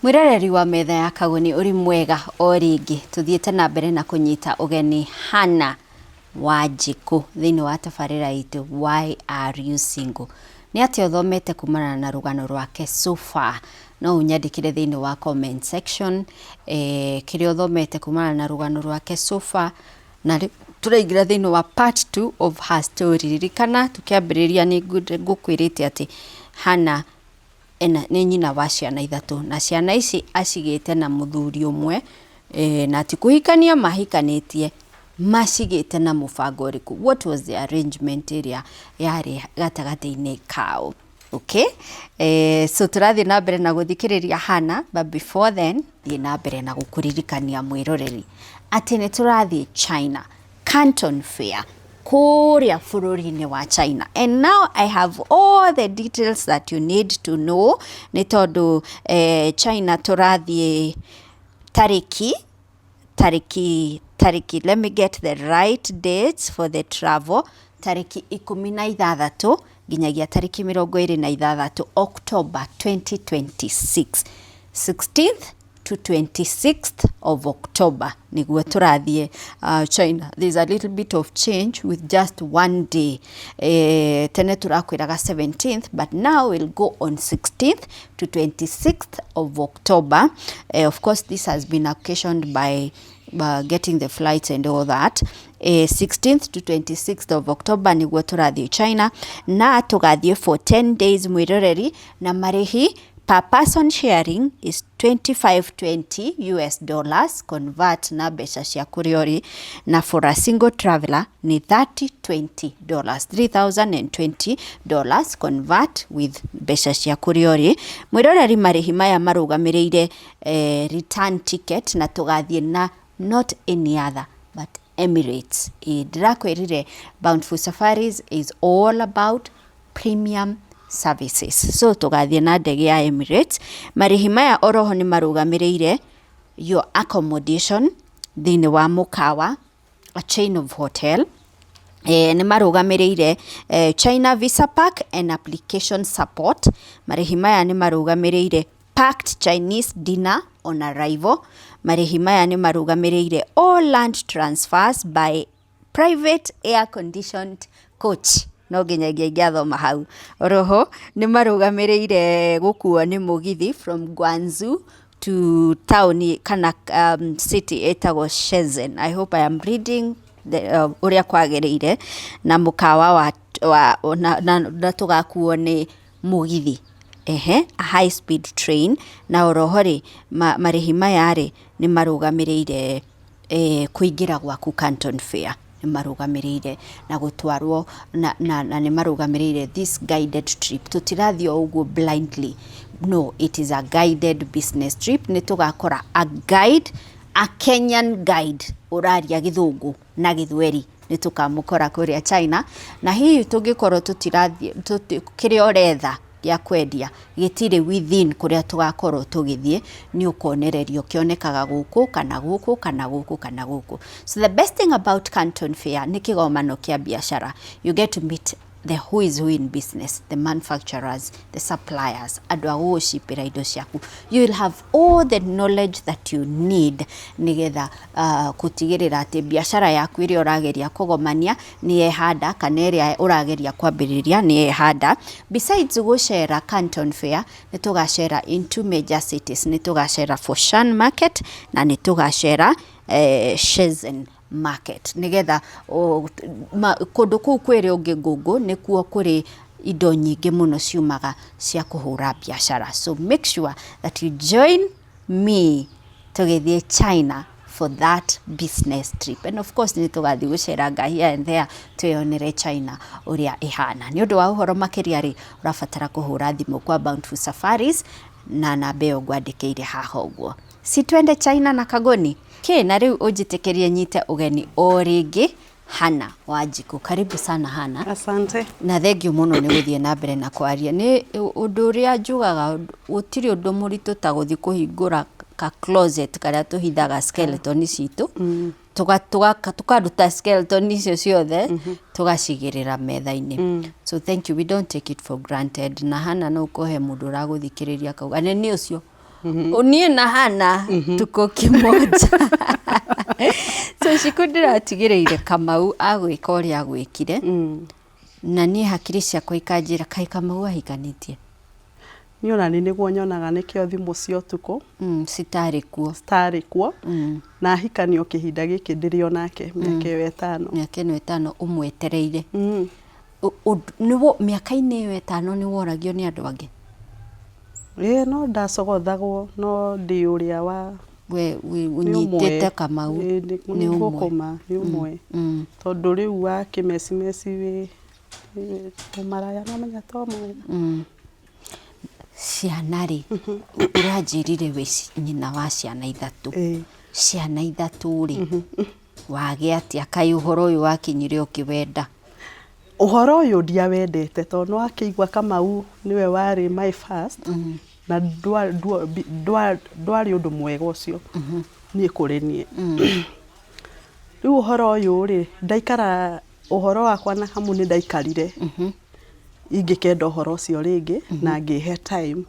Mwĩroreri wa metha ya Kagoni, ũrĩ mwega o rĩngĩ. Tũthiĩte na mbere na kũnyita ũgeni Hannah Wanjikũ thĩinĩ wa tabarĩra itũ "Why Are You Single?" Nĩ atĩa ũthomete kumana na rũgano rwake so far? No ũnyandĩkĩre thĩinĩ wa comment section kĩrĩa ũthomete kumana na rũgano rwake so far. Na rĩu tũraingĩra thĩinĩ wa part 2 of her story. Ririkana tũkĩambĩrĩria nĩ ngũkwĩrĩte atĩ Hannah ena nĩ nyina wa ciana ithatũ, na ciana ici acigĩte na mũthuri ũmwe, na ti kũhikania mahikanĩtie, macigĩte na mũbango ũrĩkũ? What was the arrangement ĩrĩa yarĩ gatagatĩ-inĩ kao? Okay, so tũrathiĩ na mbere na gũthikĩrĩria Hannah, but before then thiĩ na mbere na gũkũririkania, mwĩroreri, atĩ nĩ tũrathiĩ China Canton Fair kũrĩa bũrũri-inĩ wa China, and now I have all the details that you need to know, nĩ tondũ China tũrathiĩ tarĩki, let me get the right dates for the travel, tarĩki 16 nginyagia tarĩki 26 October 2026, 16th to 26th of October nĩguo tũrathiĩ China. There's a little bit of change with just one day. Tene tũrakwĩraga 17th, but now we'll go on 16th to 26th of October. Of course, this has been occasioned by getting the flights and all that. 16th to 26th of October nĩguo tũrathiĩ China, na tũgathiĩ for 10 days, mwĩroreri, na marĩhi per person sharing is 2520 US dollars, convert na mbeca cia kũrĩa ũrĩ, na for a single traveler nĩ $3020, $3020, convert with mbeca cia kũrĩa ũrĩ, mwĩroreri. Marĩhi maya marũgamĩrĩire return ticket, na tũgathiĩ na not any other but Emirates. Ndĩrakwĩrire Bountiful Safaris is all about premium services, so tũgathiĩ na ndege ya Emirates. Marĩhi maya oroho nĩ marũgamĩrĩire your accommodation thĩinĩ wa mũkawa, a chain of hotel, nĩ marũgamĩrĩire China Visa Pack and application support. Marĩhi maya nĩ marũgamĩrĩire packed Chinese dinner on arrival. Marĩhi maya nĩ marũgamĩrĩire all land transfers by private air conditioned coach, no nginyagia ingĩathoma hau. Oroho nĩ marũgamĩrĩire gũkuo nĩ mũgithi from Guangzhou to town kana city ĩtagwo Shenzhen. I hope I am reading ũrĩa kwagĩrĩire, na mũkawa wa na tũgakuo nĩ mũgithi, ehe, a high speed train. Na oroho rĩ, marĩhi maya rĩ nĩ marũgamĩrĩire kũingĩra gwaku Canton Fair, nĩ marũgamĩrĩire na gũtwarwo na nĩ marũgamĩrĩire this guided trip. Tũtirathiĩ o ũguo blindly, no, it is a guided business trip. Nĩ tũgakora a guide, a Kenyan guide ũraria Gĩthũngũ na Gĩthweri, nĩ tũkamũkora kũrĩa China. Na hihi tũngĩkorwo tũtirathiĩ kĩrĩa ũretha gĩa kwendia gĩtirĩ within kũrĩa tũgakorwo tũgĩthiĩ, nĩ ũkonererio kĩonekaga gũkũ kana gũkũ kana gũkũ kana gũkũ. So the best thing about Canton Fair nĩ kĩgomano kĩa biacara. You get to meet the who is who in business, the manufacturers, the suppliers, andũ a gũgũcipĩra indo ciaku. You will have all the knowledge that you need nĩgetha gũtigĩrĩra atĩ biacara yaku ĩrĩa ũrageria kũgomania nĩ yehanda kana ĩrĩa ũrageria kwambĩrĩria nĩ yehanda. Besides gũcera Canton Fair, nĩ tũgacera in two major cities. Nĩ tũgacera Foshan Market na nĩ tũgacera Shenzhen Market, nĩgetha kũndũ kũu kwĩrĩ ũngĩ ngũngũ nĩkuo kũrĩ indo nyingĩ mũno ciumaga cia kũhũra biacara. So make sure that you join me tũgĩthiĩ China for that business trip, and of course nĩ tũgathiĩ gũceranga here and there, twĩyonere China ũrĩa ĩhana. Nĩ ũndũ wa ũhoro makĩria rĩ, ũrabatara kũhũra thimũ kwa Bountiful Safaris na namba ĩyo ngwandĩkĩire haha ũguo. Si twende China na Kagoni kĩ? Na rĩu ũnjĩtĩkĩrie nyite ũgeni o rĩngĩ Hannah Wanjikũ. Karibu sana, Hannah. Asante. Na thengiũ mũno nĩ gũthiĩ na mbere na kwaria. Nĩ ũndũ ũrĩa njugaga, gũtirĩ ũndũ mũritũ ta gũthiĩ kũhingũra ka closet karĩa tũhithaga skeleton citũ, tukaruta skeleton icio ciothe tũgacigĩrĩra metha-inĩ. So thank you, we don't take it for granted. Na Hannah, no ũkohe mũndũ ũragũthikĩrĩria akauga nĩ ũcio. Niĩ na Hana tuko kimoja. So Shiko ndĩratigĩrĩire Kamau agwĩka ũrĩa agwĩkire. Na niĩ hakiri ciakwa ikanjĩra kaĩ Kamau ahikanĩtie. Niĩ ona nĩ nĩguo nyonaga nĩkĩo thimũ cia ũtukũ Citarĩ kuo. Citarĩ kuo. Na ahikanio kĩhinda gĩkĩ ndĩrĩ o nake mĩaka ĩyo ĩtano. Mĩaka ĩno ĩtano ũmwetereire. Mĩaka-inĩ ĩyo ĩtano nĩ woragio nĩ andũ angĩ? Ĩĩ no ndacogothagwo no ndĩ ũrĩa wa We ũnyitĩte Kamau nĩ ũmwe. Ngũkũma nĩ ũmwe. Tondũ rĩu wa kĩmecimeci wĩ ũmaraya no menya to mwega. Ciana rĩ, ũranjĩrire wĩ nyina wa ciana ithatũ. Ciana ithatũ rĩ, wagĩa atĩa? Kaĩ ũhoro ũyũ wakinyire ũkĩwenda? Ũhoro ũyũ ndiawendete tondũ nĩwakĩigua Kamau nĩwe warĩ my first na ndwarĩ ũndũ mwega ũcio niĩ kũrĩ niĩ. Rĩu ũhoro ũyũ rĩ, ndaikara ũhoro wakwa na Kamau nĩ ndaikarire ingĩkenda ũhoro ũcio rĩngĩ na ngĩhe time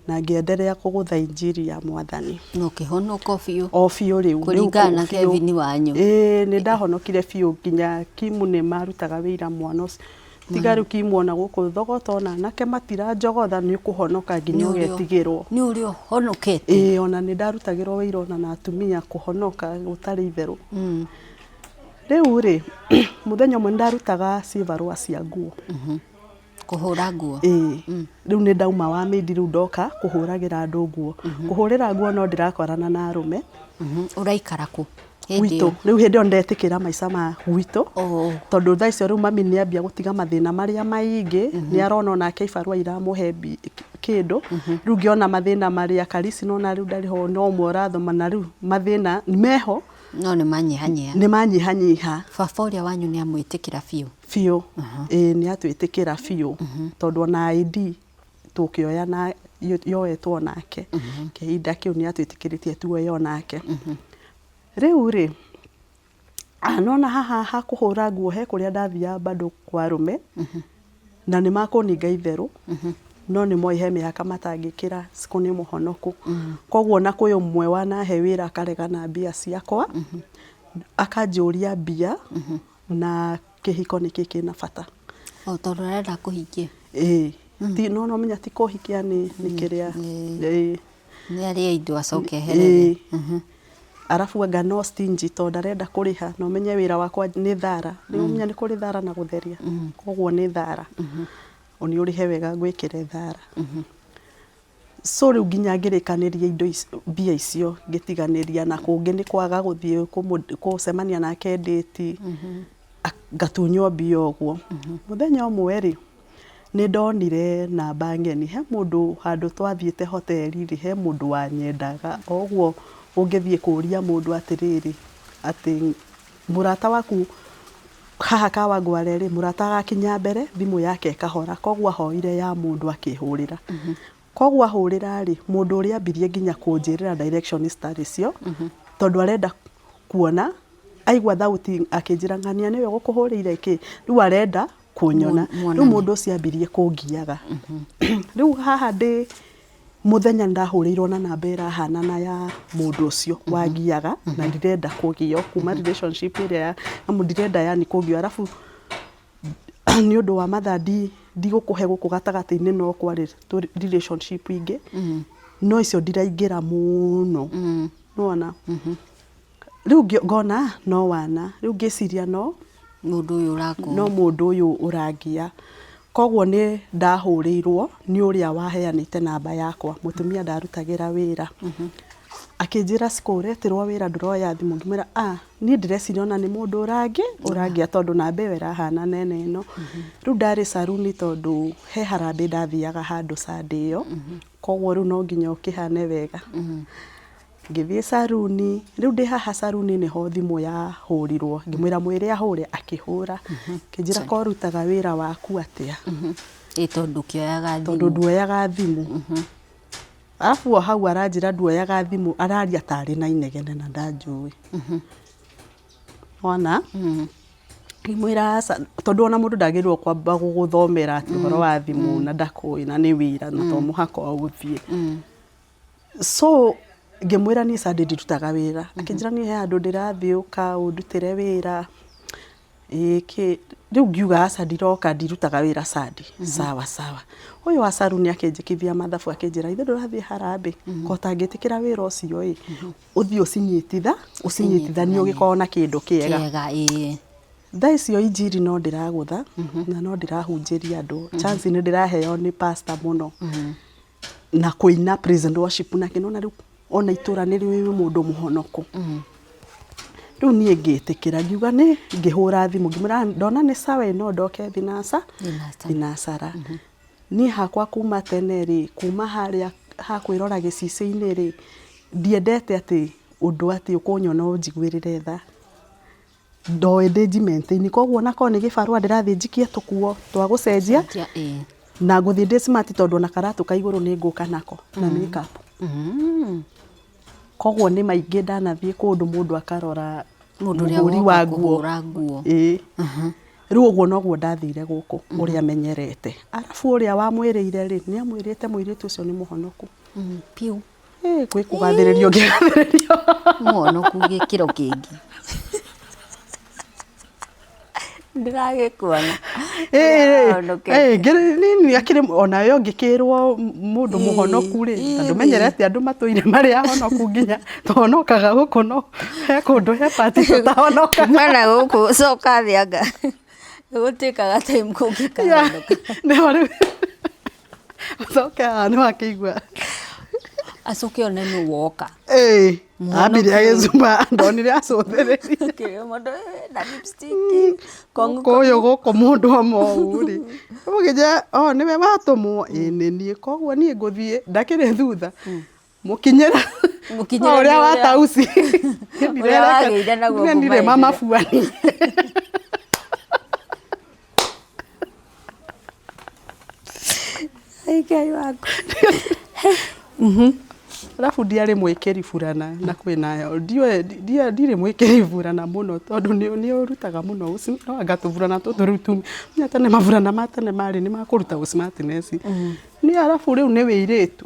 na ngĩenderea kũgũtha injiri ya Mwathani. Na ũkĩhonoka o biũ? O biũ rĩu. Kũringana na Kevin wanyu? Ĩĩ nĩ ndahonokire biũ nginya Kimu nĩ marutaga wĩira mwana ũcio. Tiga rĩu Kimu ona gũkũ Thogoto ona anake matiranjogotha nĩ ũkũhonoka nginya ũgetigĩrwo. Nĩ ũrĩa ũhonokete? Ĩĩ ona nĩ ndarutagĩrwo wĩira ona na atumia kũhonoka gũtarĩ itherũ. Rĩu rĩ, mũthenya ũmwe nĩ ndarutaga cibarũa cia nguo. Kũhũra nguo? Ĩĩ. Rĩu nĩ ndauma wa maid rĩu ndoka kũhũragĩra andũ nguo. Kũhũrĩra nguo no ndĩratwarana na arũme. Ũraikara kũ hĩndĩ ĩyo? Gwitũ. Rĩu hĩndĩ ĩyo nĩ ndetĩkĩra maica ma gwitũ. Tondũ thaa icio rĩu mami nĩ ambia gũtiga mathĩna marĩa maingĩ, nĩ arona onake ibarũa iramũhe kĩndũ. Rĩu ngĩona mathĩna marĩa Karisi nĩ wona rĩu ndarĩ ho no ũmwe ũrathoma na rĩu mathĩna meho. No nĩ manyihanyiha. Nĩ manyihanyiha. Baba ũrĩa wanyu nĩ amwĩtĩkĩra biũ? Biũ. Ĩĩ nĩ atwĩtĩkĩra biũ. Tondũ ona ID tũkĩoya na yoetwo nake. Kĩhinda kĩu nĩ atwĩtĩkĩrĩtie tuoye o nake. Rĩu rĩ, nĩwona haha ha kũhũra nguo he kũrĩa ndathiaga bado kwa arũme. Na nĩ makũninga itherũ, no nĩ moĩ he mĩhaka matangĩkĩra Cikũ nĩ mũhonoku. Koguo ona kwĩ ũmwe wanahe wĩra akarega na mbia ciakwa, akanjũria mbia na kĩhiko nĩkĩ kĩna bata. O tondũ arenda kũhikia? Ĩĩ, no no menya ti kũhikia nĩ kĩrĩa. Ĩĩ. Nĩ arĩe indo acoke eherere. Ĩĩ. Arabu anga no stingy tondũ ndarenda kũrĩha na ũmenye wĩra wakwa nĩ thara. Nĩ ũmenye nĩ kũrĩ thara na gũtheria. Koguo nĩ thara. Nĩ ũrĩhe wega ngwĩkĩre thara. So rĩu nginya ngĩrĩkanĩria indo icio, mbia icio ngĩtiganĩria na kũngĩ nĩ kwaga gũthiĩ gũcemania nake ndĩti, ngatunywo mbia ũguo. Mũthenya ũmwe rĩ, Nĩ ndonire namba ng'eni, he mũndũ handũ twathiĩte hoteri rĩ, he mũndũ wanyendaga, o ũguo ũngĩthiĩ kũria mũndũ atĩrĩrĩ, atĩ mũrata waku haha Kawangware rĩ, mũrata agakinya mbere thimũ yake ĩkahora, koguo ahoire ya mũndũ akĩhũrĩra. Koguo ahũrĩra rĩ, mũndũ ũrĩa ambirie nginya kũnjĩrĩra direction citarĩ cio, tondũ arenda kuona, aigua thauti akĩnjĩra ng'ania nĩwe ũgũkũhũrĩire kĩ, rĩu arenda kũnyona. Rĩu mũndũ ũcio ambirie kũngiaga. Rĩu haha ndĩ mũthenya nĩ ndahũrĩirwo na namba ĩrahanana ya mũndũ ũcio wangiaga na ndirenda kũgio kuma relationship ĩrĩa amu ndirenda yani kũgio arabu nĩ ũndũ wa mathaa ndigũkũhe gũkũ gatagatĩ-inĩ no kwarĩ relationship ingĩ no icio ndiraingĩra mũno nĩwona. Rĩu ngona no wana, rĩu ngĩciria no Mũndũ ũyũ ũrakũĩ. No mũndũ ũyũ ũrangia. Koguo nĩ ndahũrĩirwo nĩ ũrĩa waheanĩte namba yakwa, mũtumia ndarutagĩra wĩra. Akĩnjĩra Cikũ ũretĩrwo wĩra ndũroya thimũ, ngĩmwĩra ah niĩ ndĩreciria ona nĩ mũndũ ũrangia tondũ namba ĩyo ĩrahanana na ĩno. Rĩu ndarĩ caruni tondũ he harambee ndathiaga handũ Sunday ĩyo, koguo rĩu no nginya ũkĩhane wega. Ngĩthiĩ caruni, rĩu ndĩ haha caruni nĩho thimũ yahũrirwo, ngĩmwĩra mwĩre ahũre, akĩhũra, akĩnjĩra ko ũrutaga wĩra waku atĩa? Ĩ tondũ ndũkĩoyaga thimũ. Tondũ nduoyaga thimũ. Arabu o hau aranjĩra nduoyaga thimũ, araria tarĩ na inegene na ndanjũĩ. Wona? Ngĩmwĩra aca, tondũ ona mũndũ ndagĩrĩirwo kwamba gũgũthomera atĩ ũhoro wa thimũ na ndakũĩ na nĩ wĩra na to mũhaka ũthiĩ. So ngĩmwĩra niĩ Sunday ndirutaga wĩra. Akĩnjĩra niĩ he handũ ndĩrathiĩ ũka ũndutĩre wĩra. Ĩĩ kĩ, rĩu ngiuga aca ndiroka ndirutaga wĩra Sunday. Sawa sawa. Ũyũ wa saruni akĩnjĩkithia mathabu akĩnjĩra ithe ndũrathiĩ harambee, ko ũtangĩtĩkĩra wĩra ũcio ĩ, ũthiĩ ũcinyititha, ũcinyitithanie ũgĩkorwo na kĩndũ kĩega. Kĩega ĩĩ. Thaa icio injiri no ndĩragũtha na no ndĩrahunjĩria andũ. Chance nĩ ndĩraheo nĩ pastor mũno. Na kũina praise and worship nake nĩwona rĩu ona itũra nĩ rĩũĩ wĩ mũndũ mũhonoku. Rĩu niĩ ngĩtĩkĩra ngiuga nĩ ngĩhũra thimũ ngĩmwĩra ndona nĩ sawa ĩ no ndoke thinaca thinacara. Niĩ hakwa kuma tene rĩ, kuma harĩa ha kwĩrora gĩcicio-inĩ rĩ, ndiendete atĩ ũndũ atĩ ũkũnyona ũnjiguĩrĩre tha. Ndoĩ ndĩ njimenti-inĩ koguo ona korwo nĩ gĩbarũa ndĩrathiĩ njikie tũkuo twa gũcenjia Cenjia, ĩĩ. na ngũthiĩ ndĩ smart tondũ ona karatũ ka igũrũ nĩ ngũka nako na make up. Koguo nĩ maingĩ ndanathiĩ kũndũ mũndũ akarora Mũndũ ũrĩa mũhũri woka wa nguo. kũhũra nguo. Ĩĩ. Rĩu ũguo noguo ndathire gũkũ ũrĩa menyerete. Arabu ũrĩa wamwĩrĩire rĩ, nĩ amwĩrĩte mũirĩtu ũcio nĩ mũhonoku. Piũ. Ĩ, gwĩ kũgathĩrĩrio ngĩgathĩrĩrio. Mũhonoku gĩkĩro kĩngĩ. Ndĩragĩkuona. Nini akĩrĩ onayo ngĩkĩrwo mũndũ mũhonoku rĩ, na ndũmenyerete andũ matũire marĩ ahonoku nginya tũhonokaga gũkũ no he kũndũ he part tũtahonokaga. Kuma na gũkũ coka thĩ anga gũtuĩkaga time kũngĩkahonoka. Nĩho rĩu Ũcoke haha nĩ wakĩigua. Acoke one nũ woka. Ĩĩ, ambire agĩcuma ndonire acũthĩrĩria. Kĩrĩa mũndũ eh, na lipstick. Kong'u Kũyũ gũkũ mũndũ oma ũũ rĩ. Ũgĩnjĩra o nĩwe watũmwo? Ĩĩ nĩ niĩ. Koguo niĩ ngũthiĩ ndakĩrĩ thutha. Mũkinyĩra Mũkinyĩra o ũrĩa nĩ wa ũrĩa- tausi. Ũrĩa wagĩire naguo Niĩ kuma ndirĩ hĩndĩ ĩrĩa. mama buani. Ai Ngai wakwa. Arabu ndiarĩ mwĩkĩri burana na kwĩnayo ndiũĩ ndirĩ mwĩkĩri burana mũno tondũ nĩ ũrutaga mũno no anga tũburana tũtũ rĩu tu menya tene maburana ma tene marĩ nĩ makũruta ũ smartness. Niĩ arabu rĩu nĩ wĩirĩtu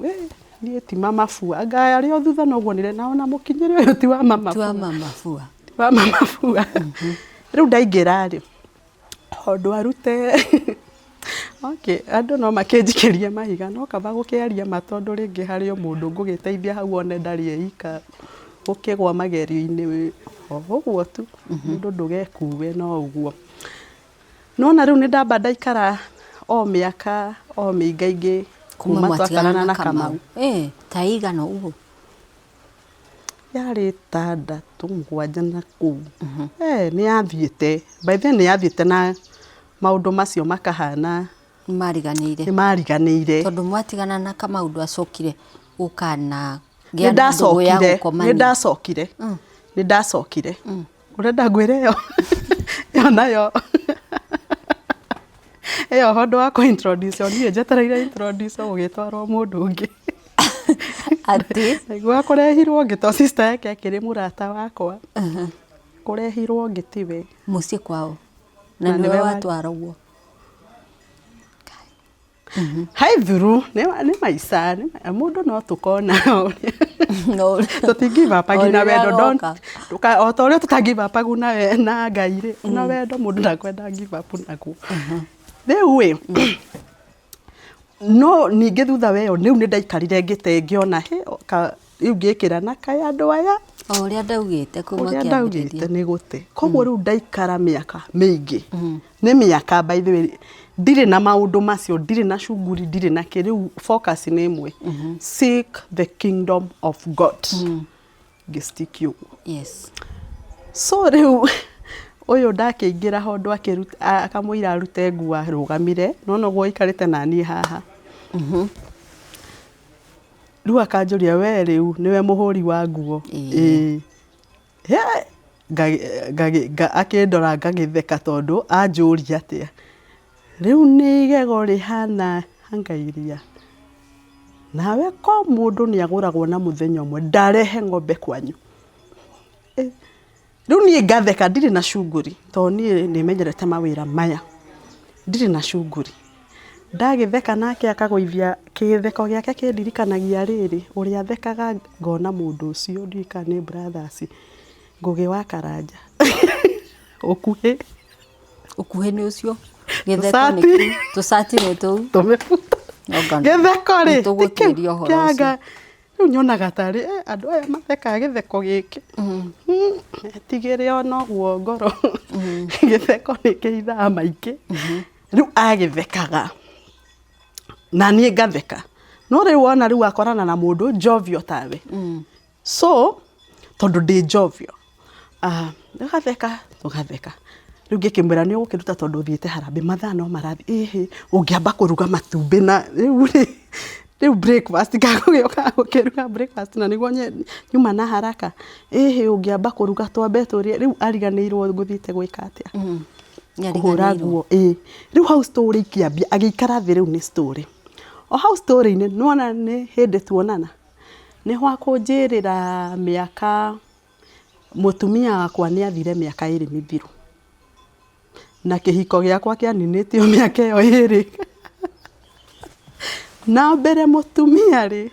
niĩ ti mama fua anga arĩ o thutha no wonire na ona mũkinyĩre ũyũ ti wa mama Ti wa fua. mama fua. Ti wa mama fua. Rĩu ndaingĩra rĩ Tondũ arute okay andũ no makĩnjikĩrie mahiga no kaba gũkĩaria ma tondũ rĩngĩ harĩ o mũndũ ngũgĩteithia hau one ndarĩ e ika gũkĩgwa magerio-inĩ o ũguo tu, mũndũ ndũgekue no ũguo. Nĩwona rĩu nĩ ndamba ndaikara o mĩaka o mĩingaingĩ Kuma kuma mwatigana twatarana na na Kamau. Kamau. Ĩĩ, ta ĩigana ũguo? Yarĩ ĩtandatũ mũgwanja na kũu. Nĩ yathiĩte, by then nĩ yathiĩte na maũndũ macio makahana Nĩ mariganĩire. Nĩ mariganĩire. Tondũ mwatigana na Kamau ndwacokire gũkana Nĩ ndacokire, nĩ ndacokire, nĩ ndacokire. Ũrenda ngwĩre ĩyo? Ĩyo nayo ĩyo ũndũ wa kũ introduce niĩ njetereire introduce gũgĩtwarwo mũndũ ũngĩ. Atĩ? Ndaiguaga kũrehirwo ũngĩ tondũ sister yake akĩrĩ mũrata wakwa. Kũrehirwo ũngĩ tiwe. Mũciĩ kwao? Na nĩwe watwaragwo? Hai thuru nĩ nĩ maica mũndũ no tũkona tũti give up nginya wendo don't o ta ũrĩa tũta give up na na Ngai rĩ na wendo mũndũ ndakwenda give up naguo. Rĩu ĩ no ningĩ thutha wa ĩyo rĩu nĩ ndaikarire ngĩte ngĩona hĩ rĩu ngĩkĩra na kaĩ andũ aya O ũrĩa ndaugĩte kuma ũrĩa kĩambĩrĩria. ndaugĩte nĩ gũte koguo rĩu ndaikara mĩaka mĩingĩ nĩ mĩaka by the way ndirĩ na maũndũ macio ndirĩ na cunguri ndirĩ na kĩ rĩu focus nĩ ĩmwe seek the kingdom of God ngĩ stick ũguo Yes. so rĩu ũyũ ndakĩingĩra ho ũndũ akĩruta akamũira arute nguo arũgamire no noguo aikarĩte naniĩ haha Rĩu akanjũria we rĩu nĩwe mũhũri wa nguo? Ĩĩ. Akĩndora ngagĩtheka tondũ anjũria atĩa. Rĩu nĩ igego rĩhana anga iria. Nawe ko mũndũ nĩ agũragwo na mũthenya ũmwe ndarehe ng'ombe kwanyu. Rĩu niĩ ngatheka ndirĩ na cunguri tondũ niĩ nĩmenyerete mawĩra maya. Ndirĩ na cunguri. Ndagĩtheka nake akagũithia kĩtheko gĩake kĩndirikanagia rĩrĩ, ũrĩa athekaga ngona mũndũ ũcio ndiũĩ kana nĩ brothers, Ngũgĩ wa Karanja. Ũkuhĩ. Ũkuhĩ nĩ ũcio. Gĩtheko nĩ Tũcati. kĩu. Tũcati nĩ tũu. Tũmĩbuto. Anga Gĩtheko rĩ, nĩ tũgũtuĩria ũhoro kĩa ũcio. nga rĩu nyonaga tarĩ eh, andũ aya mathekaga gĩtheko gĩkĩ. Etigĩre ona ũguo ngoro. Gĩtheko nĩ kĩithaga maingĩ. Rĩu agĩthekaga na niĩ ngatheka. No rĩu wona rĩu akorana na mũndũ jovial tawe. So tondũ ndĩ jovial ah, tũgatheka tũgatheka rĩu ngĩkĩmwĩra nĩ ũgũkĩruta tondũ ũthiĩte harambĩ mathaa no marathiĩ ĩhĩ ũngĩamba kũruga matumbĩ na rĩu rĩ rĩu breakfast ngagũgĩũka gũkĩruga breakfast na nĩguo nyuma na haraka ĩhĩ ũngĩamba kũruga twambe tũrĩe rĩu ariganĩirwo ngũthiĩte gwĩka atĩa kũhũra Nĩariganĩirwo. nguo ĩĩ rĩu hau story ikĩambia agĩikara thĩ rĩu nĩ story o hau story-inĩ nĩwona nĩ hĩndĩ tuonana Nĩ hakũnjĩrĩra mĩaka, mũtumia wakwa nĩ athire mĩaka ĩrĩ mĩthiru. Na kĩhiko gĩakwa kĩaninĩtio mĩaka ĩyo ĩrĩ. Na mbere mũtumia rĩ.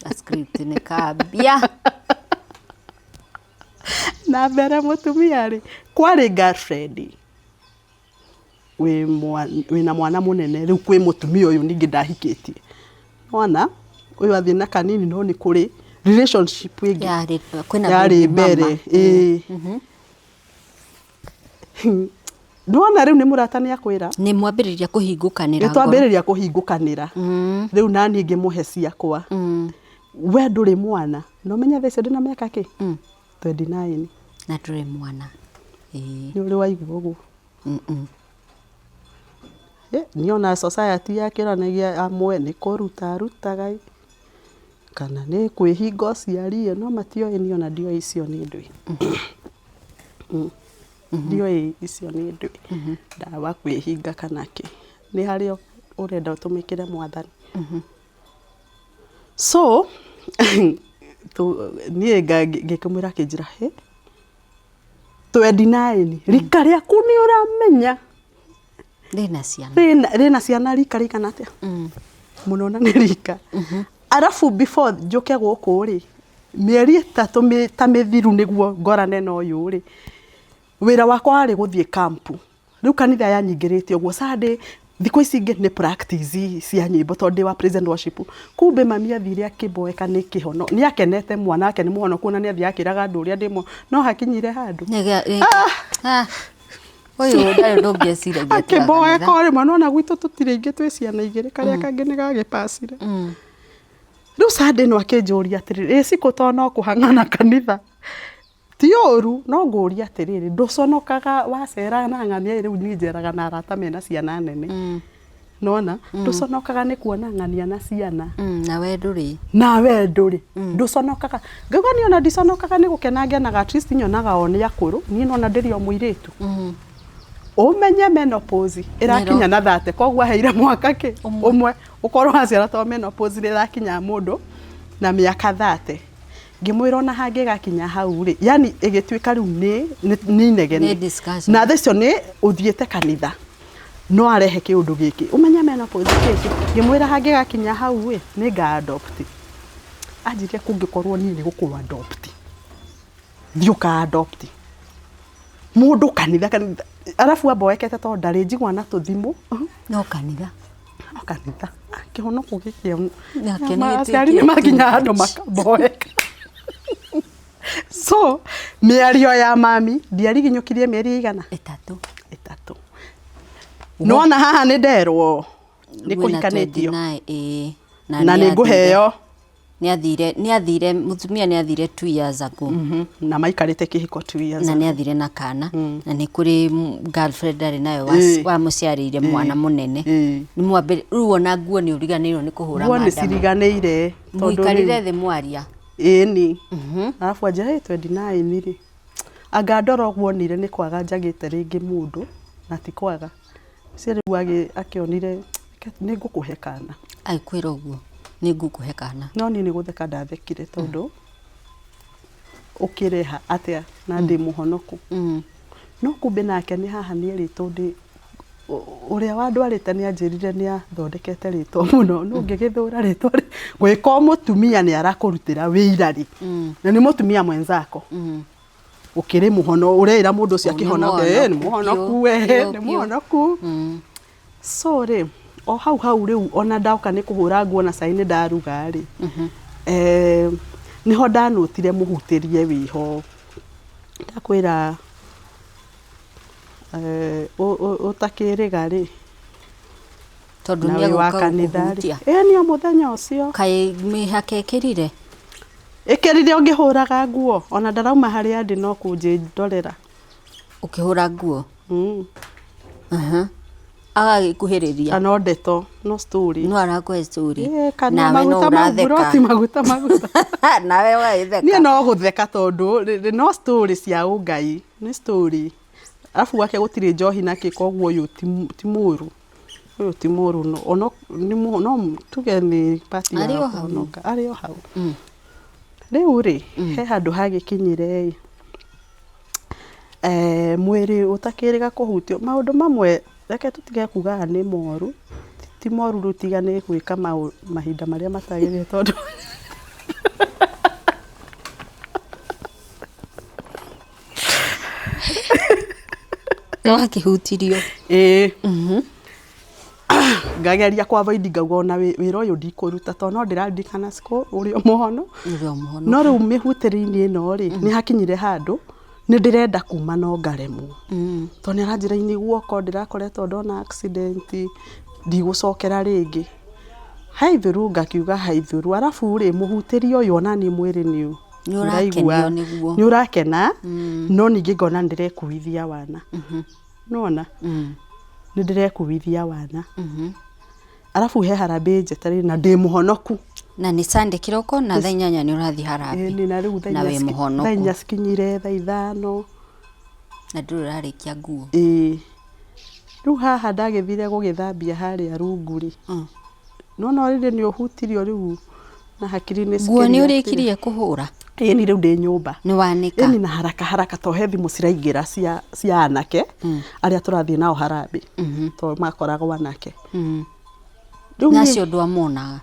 Ga script nĩ kambia. Na mbere mũtumia rĩ, kwarĩ girlfriend. Wĩna mwana mũnene rĩu kwĩ mũtumia ũyũ ningĩ ndahikĩtie. Nĩwona ũyũ athiĩ na kanini no nĩ kũrĩ relationship ĩngĩ yarĩ mbere ĩĩ. Nĩwona rĩu nĩ mũrata nĩ akwĩra. Nĩ mwambĩrĩria kũhingũkanĩra ngoro. Nĩ twambĩrĩria kũhingũkanĩra. Rĩu naniĩ ngĩmũhe ciakwa. We ndũrĩ mwana na ũmenye thaa icio ndĩna mĩaka kĩ? 29. Na ndũrĩ mwana. Ĩĩ. Nĩ ũrĩ waigua ũguo? Niĩ ona society yakĩranagia amwe nĩ kũruta arutaga ĩ, kana nĩ kwĩhinga ũciari ĩ, no matioĩ niĩ ona ndioĩ icio nĩ ndũĩ. Ndioĩ icio nĩ ndũĩ, ndawa kwĩhinga kana kĩ, nĩ harĩa ũrenda ũtũmĩkĩre mwathani. So niĩ ngĩkĩmwĩra akĩnjĩra hĩ. 29 rika rĩaku nĩ ũramenya Rĩna ciana. Rĩna ciana rika rĩigana atĩa? Mũno na nĩ rika. Arabu before njũke gũkũ rĩ, mĩeri ĩtatũ ta mĩthiru nĩguo ngorane na ũyũ rĩ, wĩra wakwa warĩ gũthiĩ camp. Rĩu kanitha yanyingĩrĩte ũguo Sunday, thikũ ici ingĩ nĩ practice cia nyĩmbo tondũ ndĩ wa praise and worship. Kumbe mami athire akĩmboeka nĩ kĩhono, nĩ akenete mwana wake nĩ mũhonoku ona nĩ athiaga akĩraga andũ ũrĩa ndĩ mũhonoku, no hakinyire handũ. Ah! Ũyũ ndarĩ ũndũ ũngĩ eciragia tiga Akĩmboeka kanitha. o rĩmwe, nĩwona gwitũ tũtirĩ aingĩ twĩ ciana igĩrĩ, karĩa kangĩ nĩ gagĩpacire. Rĩu Sunday ĩno akĩnjũria atĩrĩrĩ, ĩ Cikũ to no kũhang'ana kanitha? Ti ũru, no ngũria atĩrĩrĩ, ndũconokaga wacera na ng'ania rĩu niĩ njeraga na arata mena ciana nene. Nĩwona? Ndũconokaga nĩ kuona ng'ania na ciana. Na we ndũrĩ. Na we ndũrĩ. Ndũconokaga. Ngauga niĩ ona ndiconokaga nĩ gũkena ngenaga at least nyonaga o nĩ akũrũ, niĩ nĩwona ndĩrĩ o mũirĩtu. Ũmenye menopause ĩrakinya na thate, koguo aheire mwaka kĩ? Ũmwe. Ũkorwo waciara to menopause nĩ ĩrakinya mũndũ na mĩaka thate. Ngĩmwĩra ona hangĩgakinya hau rĩ, yani ĩgĩtuĩka rĩu nĩ nĩ inegene. Nĩ discussion. Na thaa icio nĩ ũthiĩte kanitha no arehe kĩũndũ gĩkĩ. Ũmenye menopause kĩkĩ. Ngĩmwĩra hangĩgakinya hau rĩ, nĩ nga adopt. Anjĩrire kũngĩkorwo niĩ nĩ gũkũ adopt, thiĩ ũka adopt. Mũndũ kanitha kanitha, arabu amboekete tondũ ndarĩ njigua na tũthimũ. No kanitha. No kanitha. Kĩhonoko gĩkĩ Nake nĩ aciari nĩ gĩtuĩkire makinya too handũ much. makamboeka. So mĩario ya mami ndiariginyũkirie mĩeri ĩigana? Ĩtatũ. Ĩtatũ. Nĩwona haha nĩ nderwo nĩ Wĩna kũhikanĩtio 29, ĩĩ. na nĩ nĩ athire- ngũheo Nĩ athire mũtumia nĩ athire 2 years ago. Na maikarĩte kĩhiko 2 years. Na nĩ athire na kana na nĩ kũrĩ girlfriend arĩ nayo wamũciarĩire mwana mũnene. Nĩ mwambĩrĩ rĩu ona nguo nĩ ũriganĩirwo nĩ kũhũra Nguo nĩ madam. ciriganĩire tondũ Mũikarire rĩu thĩ mwaria. Ĩni arabu anjĩra ĩ 29 rĩ anga ndora ũguo onire nĩ kwaga njagĩte rĩngĩ mũndũ na ti kwaga ũcio rĩu akĩonire nĩ ngũkũhe kana. Agĩkwĩra ũguo nĩ ngũkũhe kana. No niĩ nĩ gũtheka ndathekire tondũ ũkĩreha atĩa na ndĩ mũhonoku. No kumbe nake nĩ haha nĩ erĩtwo ndĩ Ũrĩa wandwarĩte nĩ anjĩrire nĩ athondekete rĩtwa mũno, no ngĩgĩthũra rĩtwa gwĩka o mũtumia nĩ arakũrutĩra wĩira rĩ, na nĩ mũtumia mwenzako. Ũkĩrĩ mũhono, ũreĩra mũndũ ũcio Nĩ akĩhonoke, mũhonoku nĩ mũhonoku biũ, we, biũ, nĩ biũ. mũhonoku. So rĩ, o hau hau rĩu ona ndoka nĩ kũhũra nguo na cai nĩ ndaruga rĩ, nĩho ndanũtire mũhutĩrie wĩho. Ndakwĩra ũtakĩrĩga rĩ, Tondũ na nĩ wĩ wa egũka kanitha rĩ, gũkũhutia. ĩni o mũthenya ũcio. Kaĩ mĩhaka ĩkĩrire? Ĩkĩrire o ngĩhũraga nguo, ona ndarauma harĩa ndĩ no kũnjĩndorera. Ũkĩhũra nguo? Agagĩkuhĩrĩria? Kana no ndeto, no story. No arakũhe story. Ĩĩ, kana Nawe no maguta mau ũratheka. mburoti maguta maguta. Nawe ũgagĩtheka. Niĩ no gũtheka tondũ no story cia ũngai, nĩ story. Arabu gwake gũtirĩ njohi na kĩ koguo ũyũ ti mũru. Ũyũ ti mũru no ono nĩ no tuge nĩ part ya Arĩ o hau. kũhonoka. Arĩ o hau. Rĩu rĩ, he handũ hagĩkinyire ĩ, mwĩrĩ ũtakĩrĩga kũhutio, maũndũ mamwe reke tũtige kugaga nĩ moru, ti moru rĩu tiga nĩ gwĩka mahinda marĩa matagĩrĩire tondũ Nĩwakĩhutirio. Ĩĩ. Ngageria kũ avoid ngauga ona wĩra ũyũ ndikũruta tondũ no ndĩraririkana cikũ ũrĩ o mũhono. Ũrĩ o mũhono. No rĩu mĩhutĩrie-inĩ ĩno rĩ, nĩ hakinyire handũ nĩ ndĩrenda kuma no ngaremwo. Tondũ nĩ aranjĩra ini guoko ndĩrakoretwo ndona accident ndigũcokera rĩngĩ. Haithuru ngakiuga haithuru arabu rĩ mũhutĩrie ũyũ ona niĩ mwĩrĩ nĩ Nĩ ũrakenio nĩguo. Nĩ ũrakena no ningĩ ngona nĩ ndĩrekuithia wana. Nĩwona? Nĩ ndĩrekuithia wana. Arabu he harambee njetereire na ndĩ mũhonoku. Na nĩ Sunday kĩroko na thaa 8 nĩ ũrathiĩ harambee. Ĩni na rĩu thaa Na inya wĩ thaa mũhonoku. inya cikinyire thaa 5. Na ndũrĩ ũrarĩkia nguo. Ĩĩ. Rĩu haha ndagĩthire gũgĩthambia harĩa rungu rĩ, nĩwona already nĩ ũhutirio rĩu na hakiri nĩ Nguo nĩ cikĩria ũrĩkirie kũhũra? Ĩni rĩu ndĩ nyũmba. Nĩ wanĩka? Ĩni na haraka haraka tondũ he thimũ ciraingĩra cia cia anake arĩa tũrathiĩ nao harambee tondũ makoragwo anake. Rĩu Na acio ndwamonaga?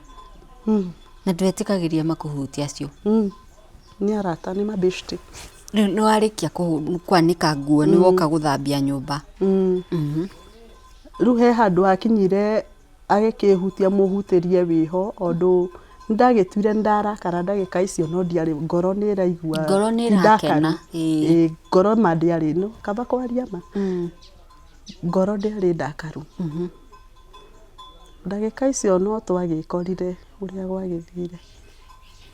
Na ndwetĩkagĩria makũhutie acio? Nĩ arata nĩ mabeshte. Rĩu nĩ warĩkia kwanĩka nguo nĩ woka gũthambia nyũmba. Rĩu he handũ hakinyire agĩkĩhutia mũhutĩrie wĩho ũndũ nĩndagĩtuire nĩndarakara ndagĩka icio no ndiarĩ ngoro nĩ ĩraigua Ngoro nĩ ti ndakaru. ĩrakena, ĩĩ. Ĩĩ, ngoro ma ndĩarĩ no kaba kwaria ma ngoro ndĩarĩ ndakaru. Ndagĩka icio no twagĩkorire ũrĩa gwagĩthire.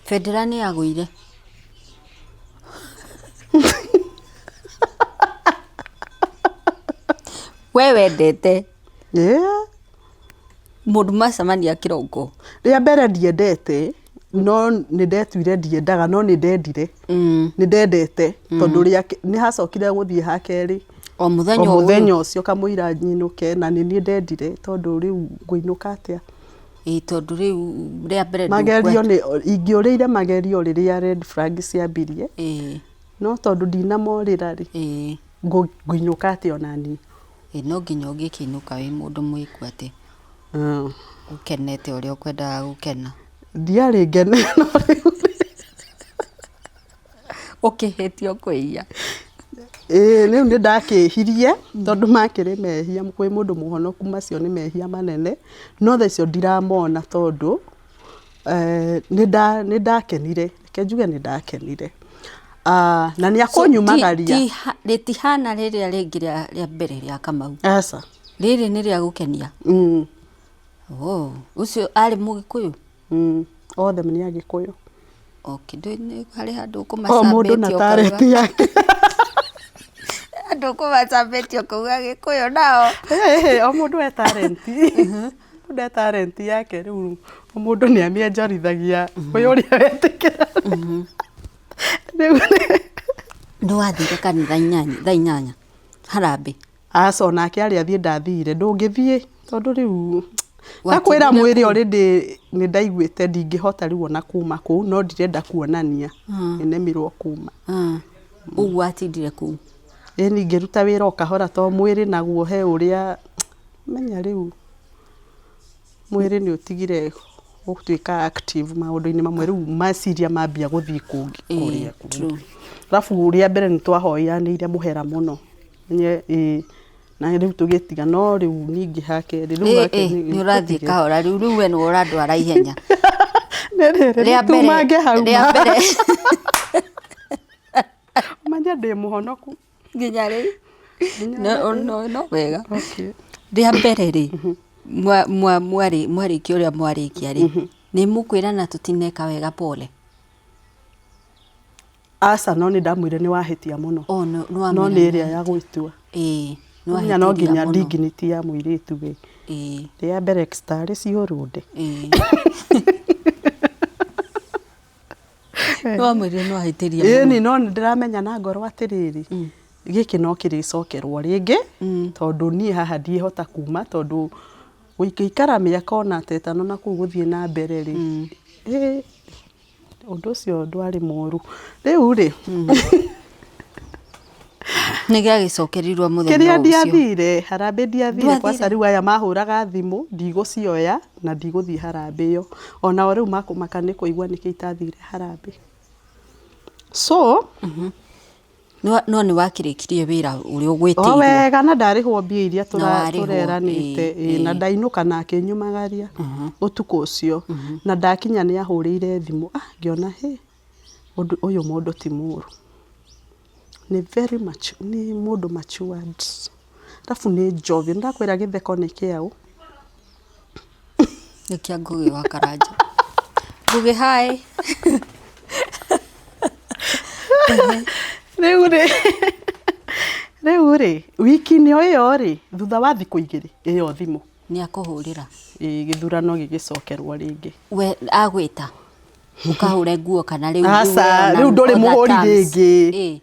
Bendera nĩ yagũire. We wendete Ĩĩ. Mũndũ macemania kĩroko. Rĩa mbere ndiendete, no nĩ ndetuire ndiendaga, no nĩ ndendire. Nĩ ndendete, tondũ rĩa nĩ hacokire gũthiĩ ha kerĩ. O mũthenya O ũyũ. mũthenya ũcio kamũira nyinũke, na nĩ niĩ ndendire, tondũ rĩu ngũinũka atĩa? Ĩĩ tondũ rĩu rĩa mbere Magerio nĩ, ingĩũrĩire magerio rĩrĩa red flag ciambirie, no tondũ ndinamorĩra rĩ, ngũinũka atĩa ona niĩ? Ĩ no nginya ũngĩkĩinũka wĩ mũndũ mwĩku atĩ ũkenete ũrĩa ũkwendaga gũkena. Ndiarĩ ngene no rĩu. Ũkĩhĩtia ũkwĩhia. Ĩĩ rĩu nĩ ndakĩhirie tondũ makĩrĩ mehia kwĩ mũndũ mũhonoku macio nĩ mehia manene, no thaa icio ndiramona tondũ nĩ ndakenire, reke njuge nĩ ndakenire. Na nĩ akũnyumagaria. Rĩtihana rĩrĩa rĩngĩ rĩa mbere rĩa Kamau. Aca. Rĩrĩ nĩ rĩa gũkenia? Oh, ũcio arĩ mũgĩkũyũ? Othe nĩ agĩkũyũ. Okay, ndũ harĩ handũ O mũndũ na ũkũmacambĩtie ũkauga talent yake. Handũ ũkũmacambĩtie ũkauga agĩkũyũ nao. O mũndũ e talent. Mũndũ e talent yake rĩu o mũndũ nĩ amĩenjorithagia kwĩ ũrĩa wetĩkĩra. Rĩu Nĩ wathire kanitha thaa 8 harambee? Aca onake arĩ athiĩ ndathire, ndũngĩthiĩ tondũ rĩu ndakwĩra Watindire mwĩrĩ kũu? already nĩ ndaiguĩte ndingĩhota rĩu ona kuma kũu no ndirenda kuonania nĩnemirwo kuma. Ũguo watindire kũu? Ĩni ngĩruta wĩra o kahora tondũ mwĩrĩ naguo he ũrĩa Menya rĩu mwĩrĩ nĩ ũtigire gũtuĩka active maũndũ-inĩ mamwe rĩu meciria mambia gũthiĩ kũngĩ kũrĩa kũngĩ. Arabu rĩa mbere nĩ twahoyanĩire mũhera mũno Nye ĩĩ na rĩu tũgĩtiga no rĩu ningĩ hakerĩ rĩu hakerĩ nĩ ũrathiĩ kahora rĩu rĩu we nĩwe ũrandwara ihenya. Nĩ rĩrĩ Rĩa mbere tumange hau rĩa mbere manya ndĩ mũhonoku. Nginya rĩ? Nginya No, rĩ. no, no wega. Okay. Rĩa mbere rĩ, mwarĩkia ũrĩa mwarĩkia rĩ, nĩ mũkwĩrana tũtineka wega pole? Aca no nĩ ndamwĩrire nĩ wahĩtia mũno. Oh, no, nĩ wamwĩra No nĩ nĩ ĩrĩa ya gwĩtua. Ĩĩ, nĩ Nginya no wahĩtĩria nginya mũno. dignity ya mũirĩtu ĩ. Ĩĩ. Rĩa mbere tarĩ ciũrũnde. Ĩĩ. Nĩ wamwĩrire nĩ wahĩtĩria Ĩni mũno. no nĩ ndĩramenya na ngoro atĩrĩrĩ, gĩkĩ no kĩrĩcokerwo rĩngĩ, tondũ niĩ haha ndiĩhota kuma tondũ gũikara mĩaka ona ta ĩtano na kũu gũthiĩ na mbere rĩ, ĩ ũndũ ũcio ndwarĩ mũru. Rĩu rĩ, Nĩ gĩagĩcokerirwo mũthenya kĩrĩa ũcio. ndiathire harambĩ ndiathire Ndwathire? kwaca rĩu aya mahũraga thimũ ndigũcioya na ndigũthiĩ harambĩ ĩyo onao rĩu makũmaka nĩ kũigua nĩkĩ itathire harambĩ so No no nĩ wakĩrĩkirie wĩra ũrĩa o ũgwĩtĩirwo. wega na ndarĩhwo mbia iria Na warĩhwo, tũreranĩte ĩĩ, ĩĩ, na ĩĩ. ndainũka na akĩnyumagaria ũtukũ ũcio na ndakinya nĩ ahũrĩire thimũ ah, ngĩona hĩ ũndũ ũyũ mũndũ ti mũru nĩ very much nĩ mũndũ matured arabu nĩ njovi ndakwĩra gĩtheko nĩ kĩaũ Nĩ kĩa Ngũgĩ wa Karanja. Ngũgĩ hi. Rĩu rĩ rĩu rĩ wiki-inĩ o ĩyo rĩ thutha wa thikũ igĩrĩ ĩyo thimũ Nĩ akũhũrĩra. Ĩĩ, gĩthurano gĩgĩcokerwo rĩngĩ We agwĩta ũkahũre nguo kana rĩu Aca, rĩu ndũrĩ mũhũri rĩngĩ. Ĩĩ.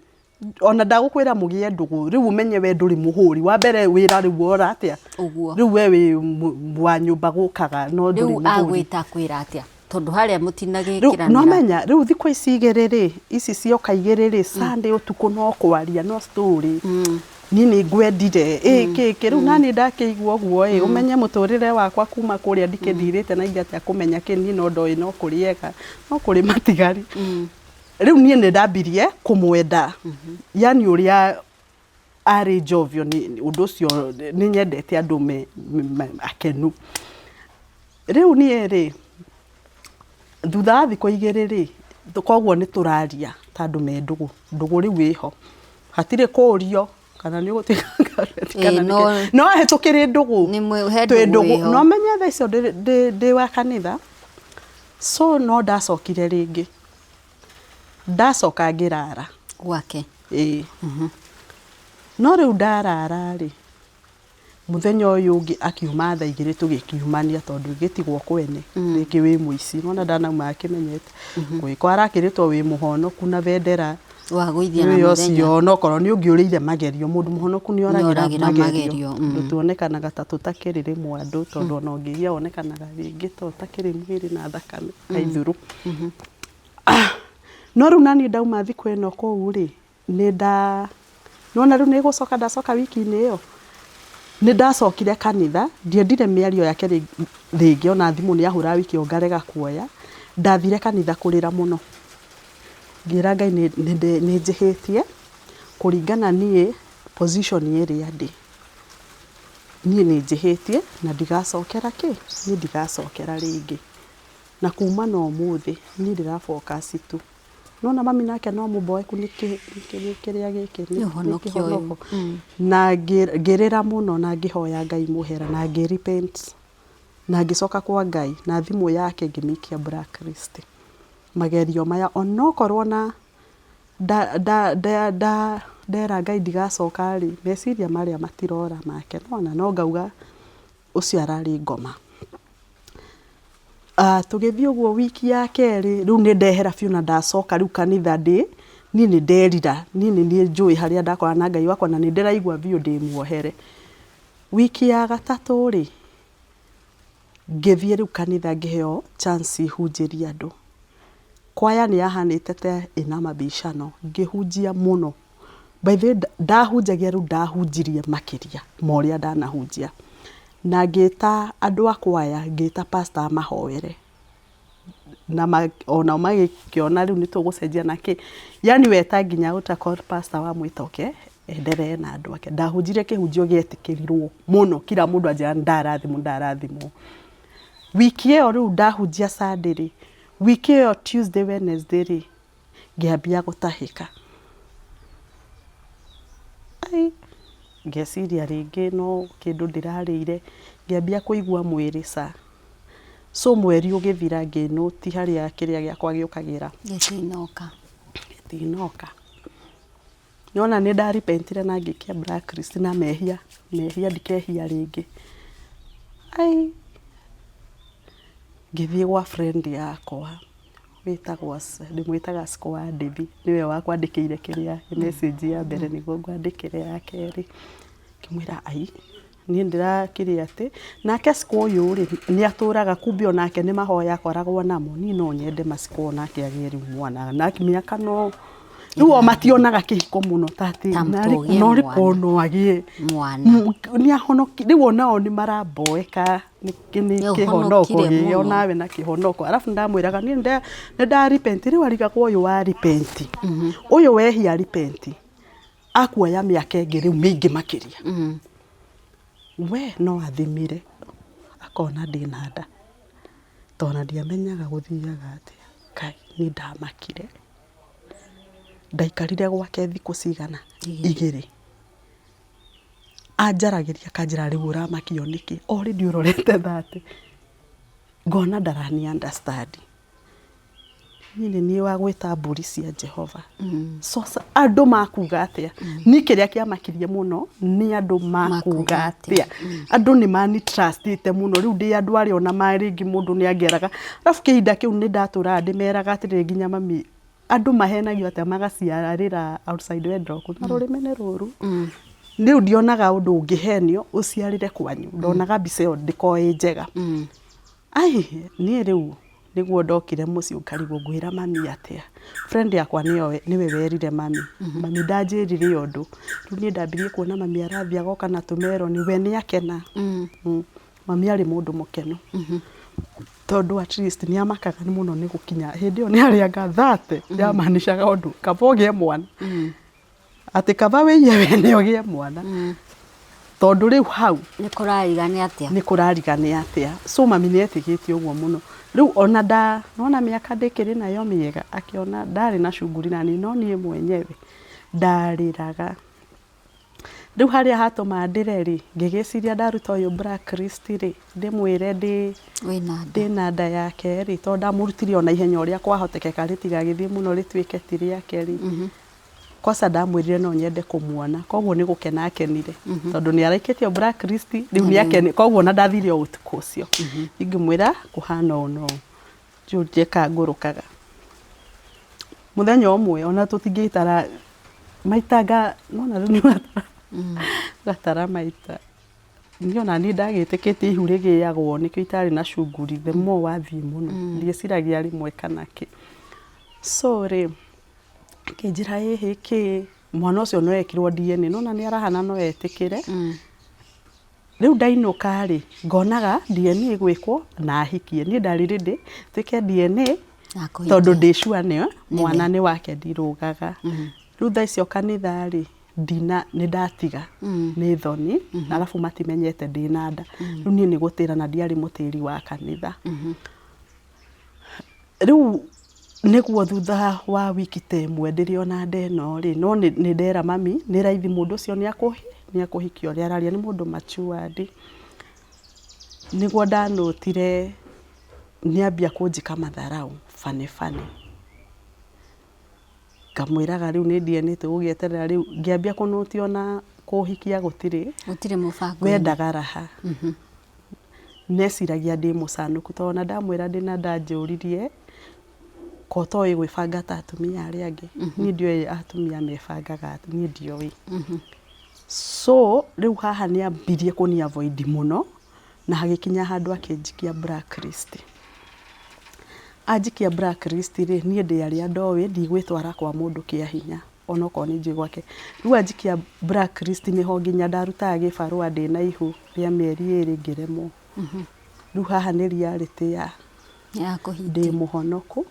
Ona ndagũkwĩra mũgĩe ndũgũ rĩu ũmenye we ndũrĩ mũhũri wa mbere wĩra rĩu wora atĩa Ũguo. Rĩu we wĩ wa nyũmba gũkaga no ndũrĩ Rĩu mũhũri. Agwĩta kwĩra atĩa tondũ harĩa Rĩu mũtinagĩkĩranĩra. No menya rĩu thikũ ici igĩrĩ rĩ ici cioka igĩrĩ rĩ Sunday ũtukũ no kwaria no story niĩ nĩ ngwendire ĩ kĩ kĩ rĩu naniĩ ndakĩigua ũguo ĩ ũmenye mũtũrĩre wakwa kuma kũrĩa ndikĩndirĩte na ingĩ atĩa kũmenya kĩ niĩ no ndoĩ no kũrĩega no kũrĩ matigari. Rĩu niĩ nĩ ndambirie kũmwenda yani ũrĩa arĩ jovial nĩ ũndũ ũcio nĩ nyendete andũ me, me, akenu. Rĩu niĩ rĩ, thutha wa thikũ igĩrĩ rĩ, koguo nĩ tũraria ta andũ me ndũgũ, ndũgũ rĩu ĩho, hatirĩ kũrio kana nĩ ũgũtuĩka kana Ĩĩ, nĩkĩ. No tũkĩrĩ ndũgũ, Nĩ he twĩ ndũgũ ndũgũ, ĩho. no menye thaa icio ndĩ wa kanitha, so no ndacokire rĩngĩ. Ndacoka ngĩrara. Gwake? Ĩĩ. No rĩu ndarara rĩ, mũthenya ũyũ ũngĩ akiuma thaa igĩrĩ tũgĩkiumania tondũ gĩtigwo kwene, rĩngĩ wĩ mũici. Nĩwona ndanauma akĩmenyete. Kũngĩkorwo arakĩrĩtwo wĩ mũhonoku na bendera Wagũithia na nĩ mũthenya. ũcio onokorwo nĩ ũngĩũrĩire magerio, mũndũ mũhonoku nĩ oragĩra Nĩoragĩra magerio. magerio, Tondũ tuonekanaga ta tũtakĩrĩ rĩmwe andũ tondũ ona ũngĩiya wonekanaga rĩngĩ ta ũtakĩrĩ mwĩrĩ na thakame kaithũrũ. No rĩu naniĩ ndauma thikũ ĩno kũu rĩ, nĩ nda, nĩwona rĩu nĩ gũcoka ndacoka wiki-inĩ ĩyo, nĩ ndacokire kanitha, ndiendire mĩario yake rĩngĩ ona thimũ nĩ ahũraga wiki ĩyo ngarega kuoya, ndathire kanitha kũrĩra mũno, ngĩra Ngai nĩ njĩhĩtie, kũringana niĩ position ĩrĩa ndĩ, niĩ nĩ njĩhĩtie na ndigacokera kĩ, niĩ ndigacokera rĩngĩ. Na kuma na ũmũthĩ niĩ ndĩra focus tu. Nĩwona mami nake no mũboeku nĩ kĩrĩa gĩkĩ nĩ kĩhonoko. Na ngĩrĩra mũno na ngĩhoya Ngai mũhera na ngĩ repent na ngĩcoka kwa Ngai na thimũ yake ngĩmĩikia blacklist. Magerio maya onokorwo na ndera Ngai ndigacoka rĩ, meciria marĩa matirora make nĩwona no ngauga ũcio ararĩ ngoma. Tũgĩthiĩ ũguo wiki ya kerĩ, rĩu nĩ ndehera biũ na ndacoka rĩu kanitha ndĩ, niĩ nĩ nderira, niĩ nĩ niĩ njũĩ harĩa ndakorana na Ngai wakwa na nĩ ndĩraigua biũ ndĩ muohere. Wiki ya gatatũ rĩ, ngĩthiĩ rĩu kanitha ngĩheo chance hunjĩrie andũ. Kwaya nĩ yahanĩte ta ĩna mabishano, ngĩhunjia mũno. By the way ndahunjagia rĩu ndahunjirie makĩria ma ũrĩa ndanahunjia. Na ngĩta andũ a kwaya, ngĩta pastor amahoere. Na onao magĩkĩona rĩu nĩ tũgũcenjia na kĩ. Yaani we ta nginya ũta call pastor wamwĩta oke enderee na andũ ake. Ndahunjirie kĩhunjio gĩetĩkĩrirwo mũno, kila mũndũ anjĩraga nĩ ndarathimwo, nĩ ndarathimwo. Wiki ĩyo rĩu ndahunjia Sunday rĩ, wiki ĩyo Tuesday, Wednesday rĩ, ngĩambia gũtahĩka. Ai, ngeciria rĩngĩ no kĩndũ ndĩrarĩire, ngĩambia kũigua mwĩrĩ ca. So mweri ũgĩthira ngĩ note harĩa kĩrĩa gĩakwa gĩũkagĩra. Gĩtinoka. Gĩtinoka. Nĩwona nĩ nda repent ire na ngĩikia blacklist na mehia, mehia ndikehia rĩngĩ. Ai, ngĩthiĩ gwa friend yakwa wĩtagwo, ndĩmwĩtaga Siko wa Ndĩthi, nĩwe wakwandĩkĩire kĩrĩa message ya mbere nĩguo ngwandĩkĩre ya kerĩ. Ngĩmwĩra ai, niĩ ndĩrakĩrĩ atĩ, nake Siko ũyũ rĩ, nĩ atũraga kumbe onake nĩ mahoya akoragwo namo, niĩ no nyende ma Siko onake agĩe rĩu mwana, na mĩaka no, rĩu o mationaga kĩhiko mũno ta atĩ, no rĩ korwo no agĩe mwana, nĩ ahonoki, rĩu onao nĩ maramboeka nĩ kĩhonoko, ĩĩ onawe na kĩhonoko, arabu ndamwĩraga niĩ nĩ nda repent, rĩu arigagwo ũyũ wa repent, ũyũ wehia repent. Akuoya mĩaka ĩngĩ rĩu mĩingĩ makĩria. We no athimire akona ndĩna nda, tondũ ona ndiamenyaga gũthiaga atĩa. Kai niĩ ndamakire. Ndaikarire gwake thikũ cigana? Igĩrĩ. Anjaragĩria akanjĩra rĩu ũramakio nĩkĩ? Already ũrorete 30. Ngona ndarani understand. Niĩ nĩ niĩ wa gwĩta mbũri cia Jehova. So, andũ makuga atĩa? Niĩ kĩrĩa kĩamakirie mũno nĩ andũ makuga atĩa. Andũ nĩ mani trust ĩte mũno, rĩu ndĩ andũ arĩa ona ma rĩngĩ mũndũ nĩ angĩeraga. Arabu kĩhinda kĩu nĩ ndatũraga ndĩmeraga atĩrĩrĩ nginya mami, andũ mahenagio atĩa magaciarĩra outside wedlock, na rũrĩmĩ nĩ rũru. Rĩu ndionaga ũndũ ũngĩhenio ũciarĩre kwanyu, ndonaga mbica ĩyo ndĩkoragwo ĩ njega. Ai, niĩ rĩu nĩguo ndokire mũciĩ ngarigwo ngwĩra mami atĩa. Friend yakwa nĩwe werire mami, mami ndanjĩrire ũndũ. Rĩu niĩ ndambirie kuona mami arathiĩ agoka na tũmeroni, we nĩ akena. Mami arĩ mũndũ mũkenu. Tondũ at least nĩ amakaga mũno nĩ gũkinya, hĩndĩ ĩyo nĩ arĩanga 30, yamaanishaga ũndũ, kaba ũgĩe mwana. Atĩ kaba wĩiye wene ũgĩe mwana. Tondũ rĩu hau. Nĩ kũrariga nĩ atĩa. Nĩ kũrariga nĩ atĩa. So mami nĩ etĩkĩtie ũguo mũno. Rĩu ona nda, nĩwona mĩaka ndĩkĩrĩ nayo mĩega, akĩona ndarĩ na cunguri naniĩ no niĩ mwenyewe ndarĩraga. Rĩu harĩa hatũma ndĩre rĩ, ngĩgĩciria ndaruta ũyũ blacklist rĩ, ndĩmwĩre ndĩ ndĩna nda yake rĩ, tondũ ndamũrutire o naihenya ũrĩa kwahotekeka rĩtigagĩthiĩ mũno rĩtuĩke ti rĩake rĩ. Kwanza ndamwĩrire no nyende kũmuona koguo nĩ gũkena akenire tondũ nĩ araikĩtio blacklist rĩu nĩ akenire koguo ona ndathire o ũtukũ ũcio ingĩmwĩra kũhana ũũ na ũũ njũrie ka ngũrũkaga. Mũthenya ũmwe ona tũtingĩtara maita nga nĩwona rĩu nĩ ũratara maita. Niĩ ona niĩ ndagĩtĩkĩtie ihu rĩgĩagwo nĩkĩo itarĩ na cunguri the more wathiĩ mũno ndieciragia rĩmwe kana kĩ. So rĩ Akĩnjĩra ĩhĩ kĩ, mwana ũcio no ekirwo DNA, nĩ wona nĩ arahana no etĩkĩre. Rĩu ndainũka rĩ, ngonaga DNA ĩgwĩkwo na ahikie. Niĩ ndarĩ ready twĩke DNA tondũ ndĩ sure nĩ mwana nĩ wake ndirũgaga. Rĩu thaa icio kanitha rĩ, ndina nĩ ndatiga nĩ thoni, arabu matimenyete ndĩna nda. Rĩu niĩ nĩ gũtĩra na ndiarĩ mũtĩri wa kanitha. Rĩu nĩguo thutha wa wiki ta ĩmwe ndĩrĩ ona nda ĩno rĩ, no nĩ ndera mami nĩ raithi mũndũ ũcio nĩ akũhikia ũrĩa araria nĩ mũndũ matured. Nĩguo ndanotire nĩ ambia kũnjĩka matharaũ funny funny. Ngamwĩraga rĩu nĩ DNA tũgũgĩeterera rĩu, ngĩambia kũnũti ona kũhikia gũtirĩ. Gũtirĩ mũbango. Wendaga raha. Neciragia ndĩ mũcanũku tondũ ona ndamwĩra ndĩna nda anjũririe ko ũtoĩ gwĩbanga ta atumia arĩa angĩ. Niĩ ndioĩ atumia mebangaga atĩa, niĩ ndioĩ. So rĩu haha nĩ ambirie kũni avoid mũno na hagĩkinya handũ akĩnjikia blacklist. Anjikia blacklist rĩ, niĩ ndĩ arĩa ndoĩ ndigwĩtwara kwa mũndũ kĩa hinya. Onokorwo nĩ njũĩ gwake. Rĩu anjikia blacklist nĩho nginya ndarutaga gĩbarũa ndĩna ihu rĩa mĩeri ĩrĩ ngĩremwo. Rĩu haha nĩ reality ya Ya kũhiti. ndĩ mũhonoku,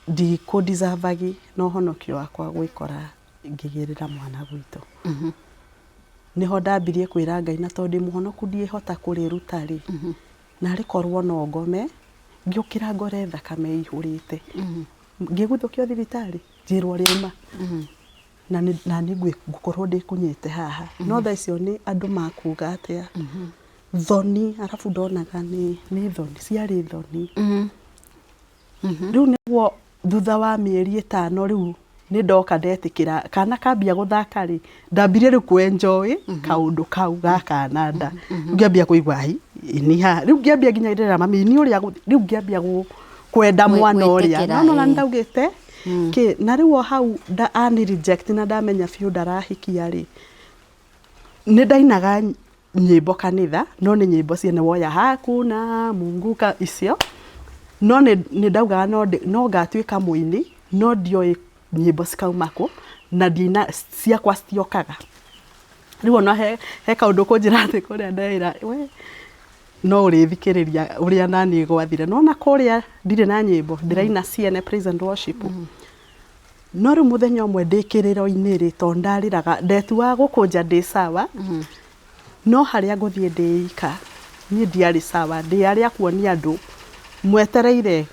ndikũ deserve na ũhonokio wakwa gwĩkora ngĩgĩrĩra mwana gwitũ. Nĩho ndambirie kwĩra Ngai na tondũ ndĩ mũhonoku ndiĩhota kũrĩruta rĩ, Narĩ korwo no ngome, ngĩũkĩra ngore thakame ĩihũrĩte. Ngĩguthũkio thibitarĩ, njĩrwo rĩauma. Na naniĩ ngũkorwo ndĩkunyĩte haha. No thaa icio nĩ andũ makuga atĩa. Thoni, arabu ndonaga nĩ thoni, ciarĩ thoni. Rĩu nĩguo thutha wa mĩeri ĩtano rĩu nĩ ndoka ndetĩkĩra kana kambia gũthaka rĩ, ndambirie rĩu kũ enjoy kaũndũ kau ga kana nda. Rĩu ngĩambia kũigua ai ĩ nĩ haha, rĩu ngĩambia nginya ndĩrera mami nĩ ũrĩa rĩu ngĩambia kwenda mwana ũrĩa. Gwĩtĩkĩra, No nĩwona ĩĩ. nĩ ndaugĩte kĩ, na rĩu o hau ani reject na ndamenya biũ ndarahikia rĩ, Nĩ ndainaga nyĩmbo kanitha, no nĩ nyĩmbo ciene woya hakuna Mungu ka icio, no nĩ ndaugaga no ngatuĩka mũini, no ndioĩ nyĩmbo cikauma kũ, na ndiaina ciakwa citiokaga. Rĩu ona he kaũndũ ũkũnjĩra atĩ kũrĩa ndeĩra we no ũrĩthikĩrĩria ũrĩa naniĩ gwathire. Nĩwona kũrĩa ndirĩ na nyĩmbo, ndĩraina ciene praise and worship. No rĩu mũthenya ũmwe ndĩ kĩrĩro-inĩ rĩ, tondũ ndarĩraga, ndetuaga gũkũnja ndĩ sawa, no harĩa ngũthiĩ ndĩ ika, niĩ ndiarĩ sawa, ndĩ arĩa kuonia andũ mwetereire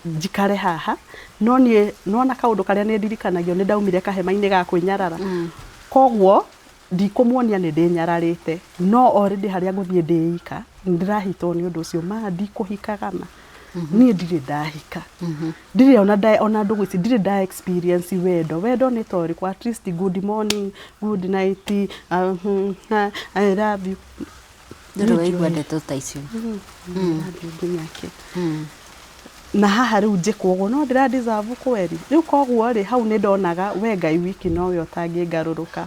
njikare haha, no niĩ nĩwona kaũndũ karĩa nĩ ndirikanagio nĩ ndaumire kahema-inĩ ga kwĩnyarara, koguo ndikũmuonia nĩ ndĩnyararĩte, no already harĩa ngũthiĩ ndĩ ika, nĩ ndĩrahitwo nĩ ũndũ ũcio, ma ndikũhikaga ma, niĩ ndirĩ ndahika, ndirĩ ona ona ndũgũ ici ndirĩ nda experience wendo, wendo nĩ ta ũrĩkũ at least good morning, good night, I love you. Ndũrĩ waigua ndeto ta icio. I love you nginya kĩ. Na haha rĩu njĩkwo ũguo no ndĩra deserve kweri? Rĩu koguo rĩ, hau nĩ ndonaga we Ngai wiki nowe ũtangĩngarũrũka.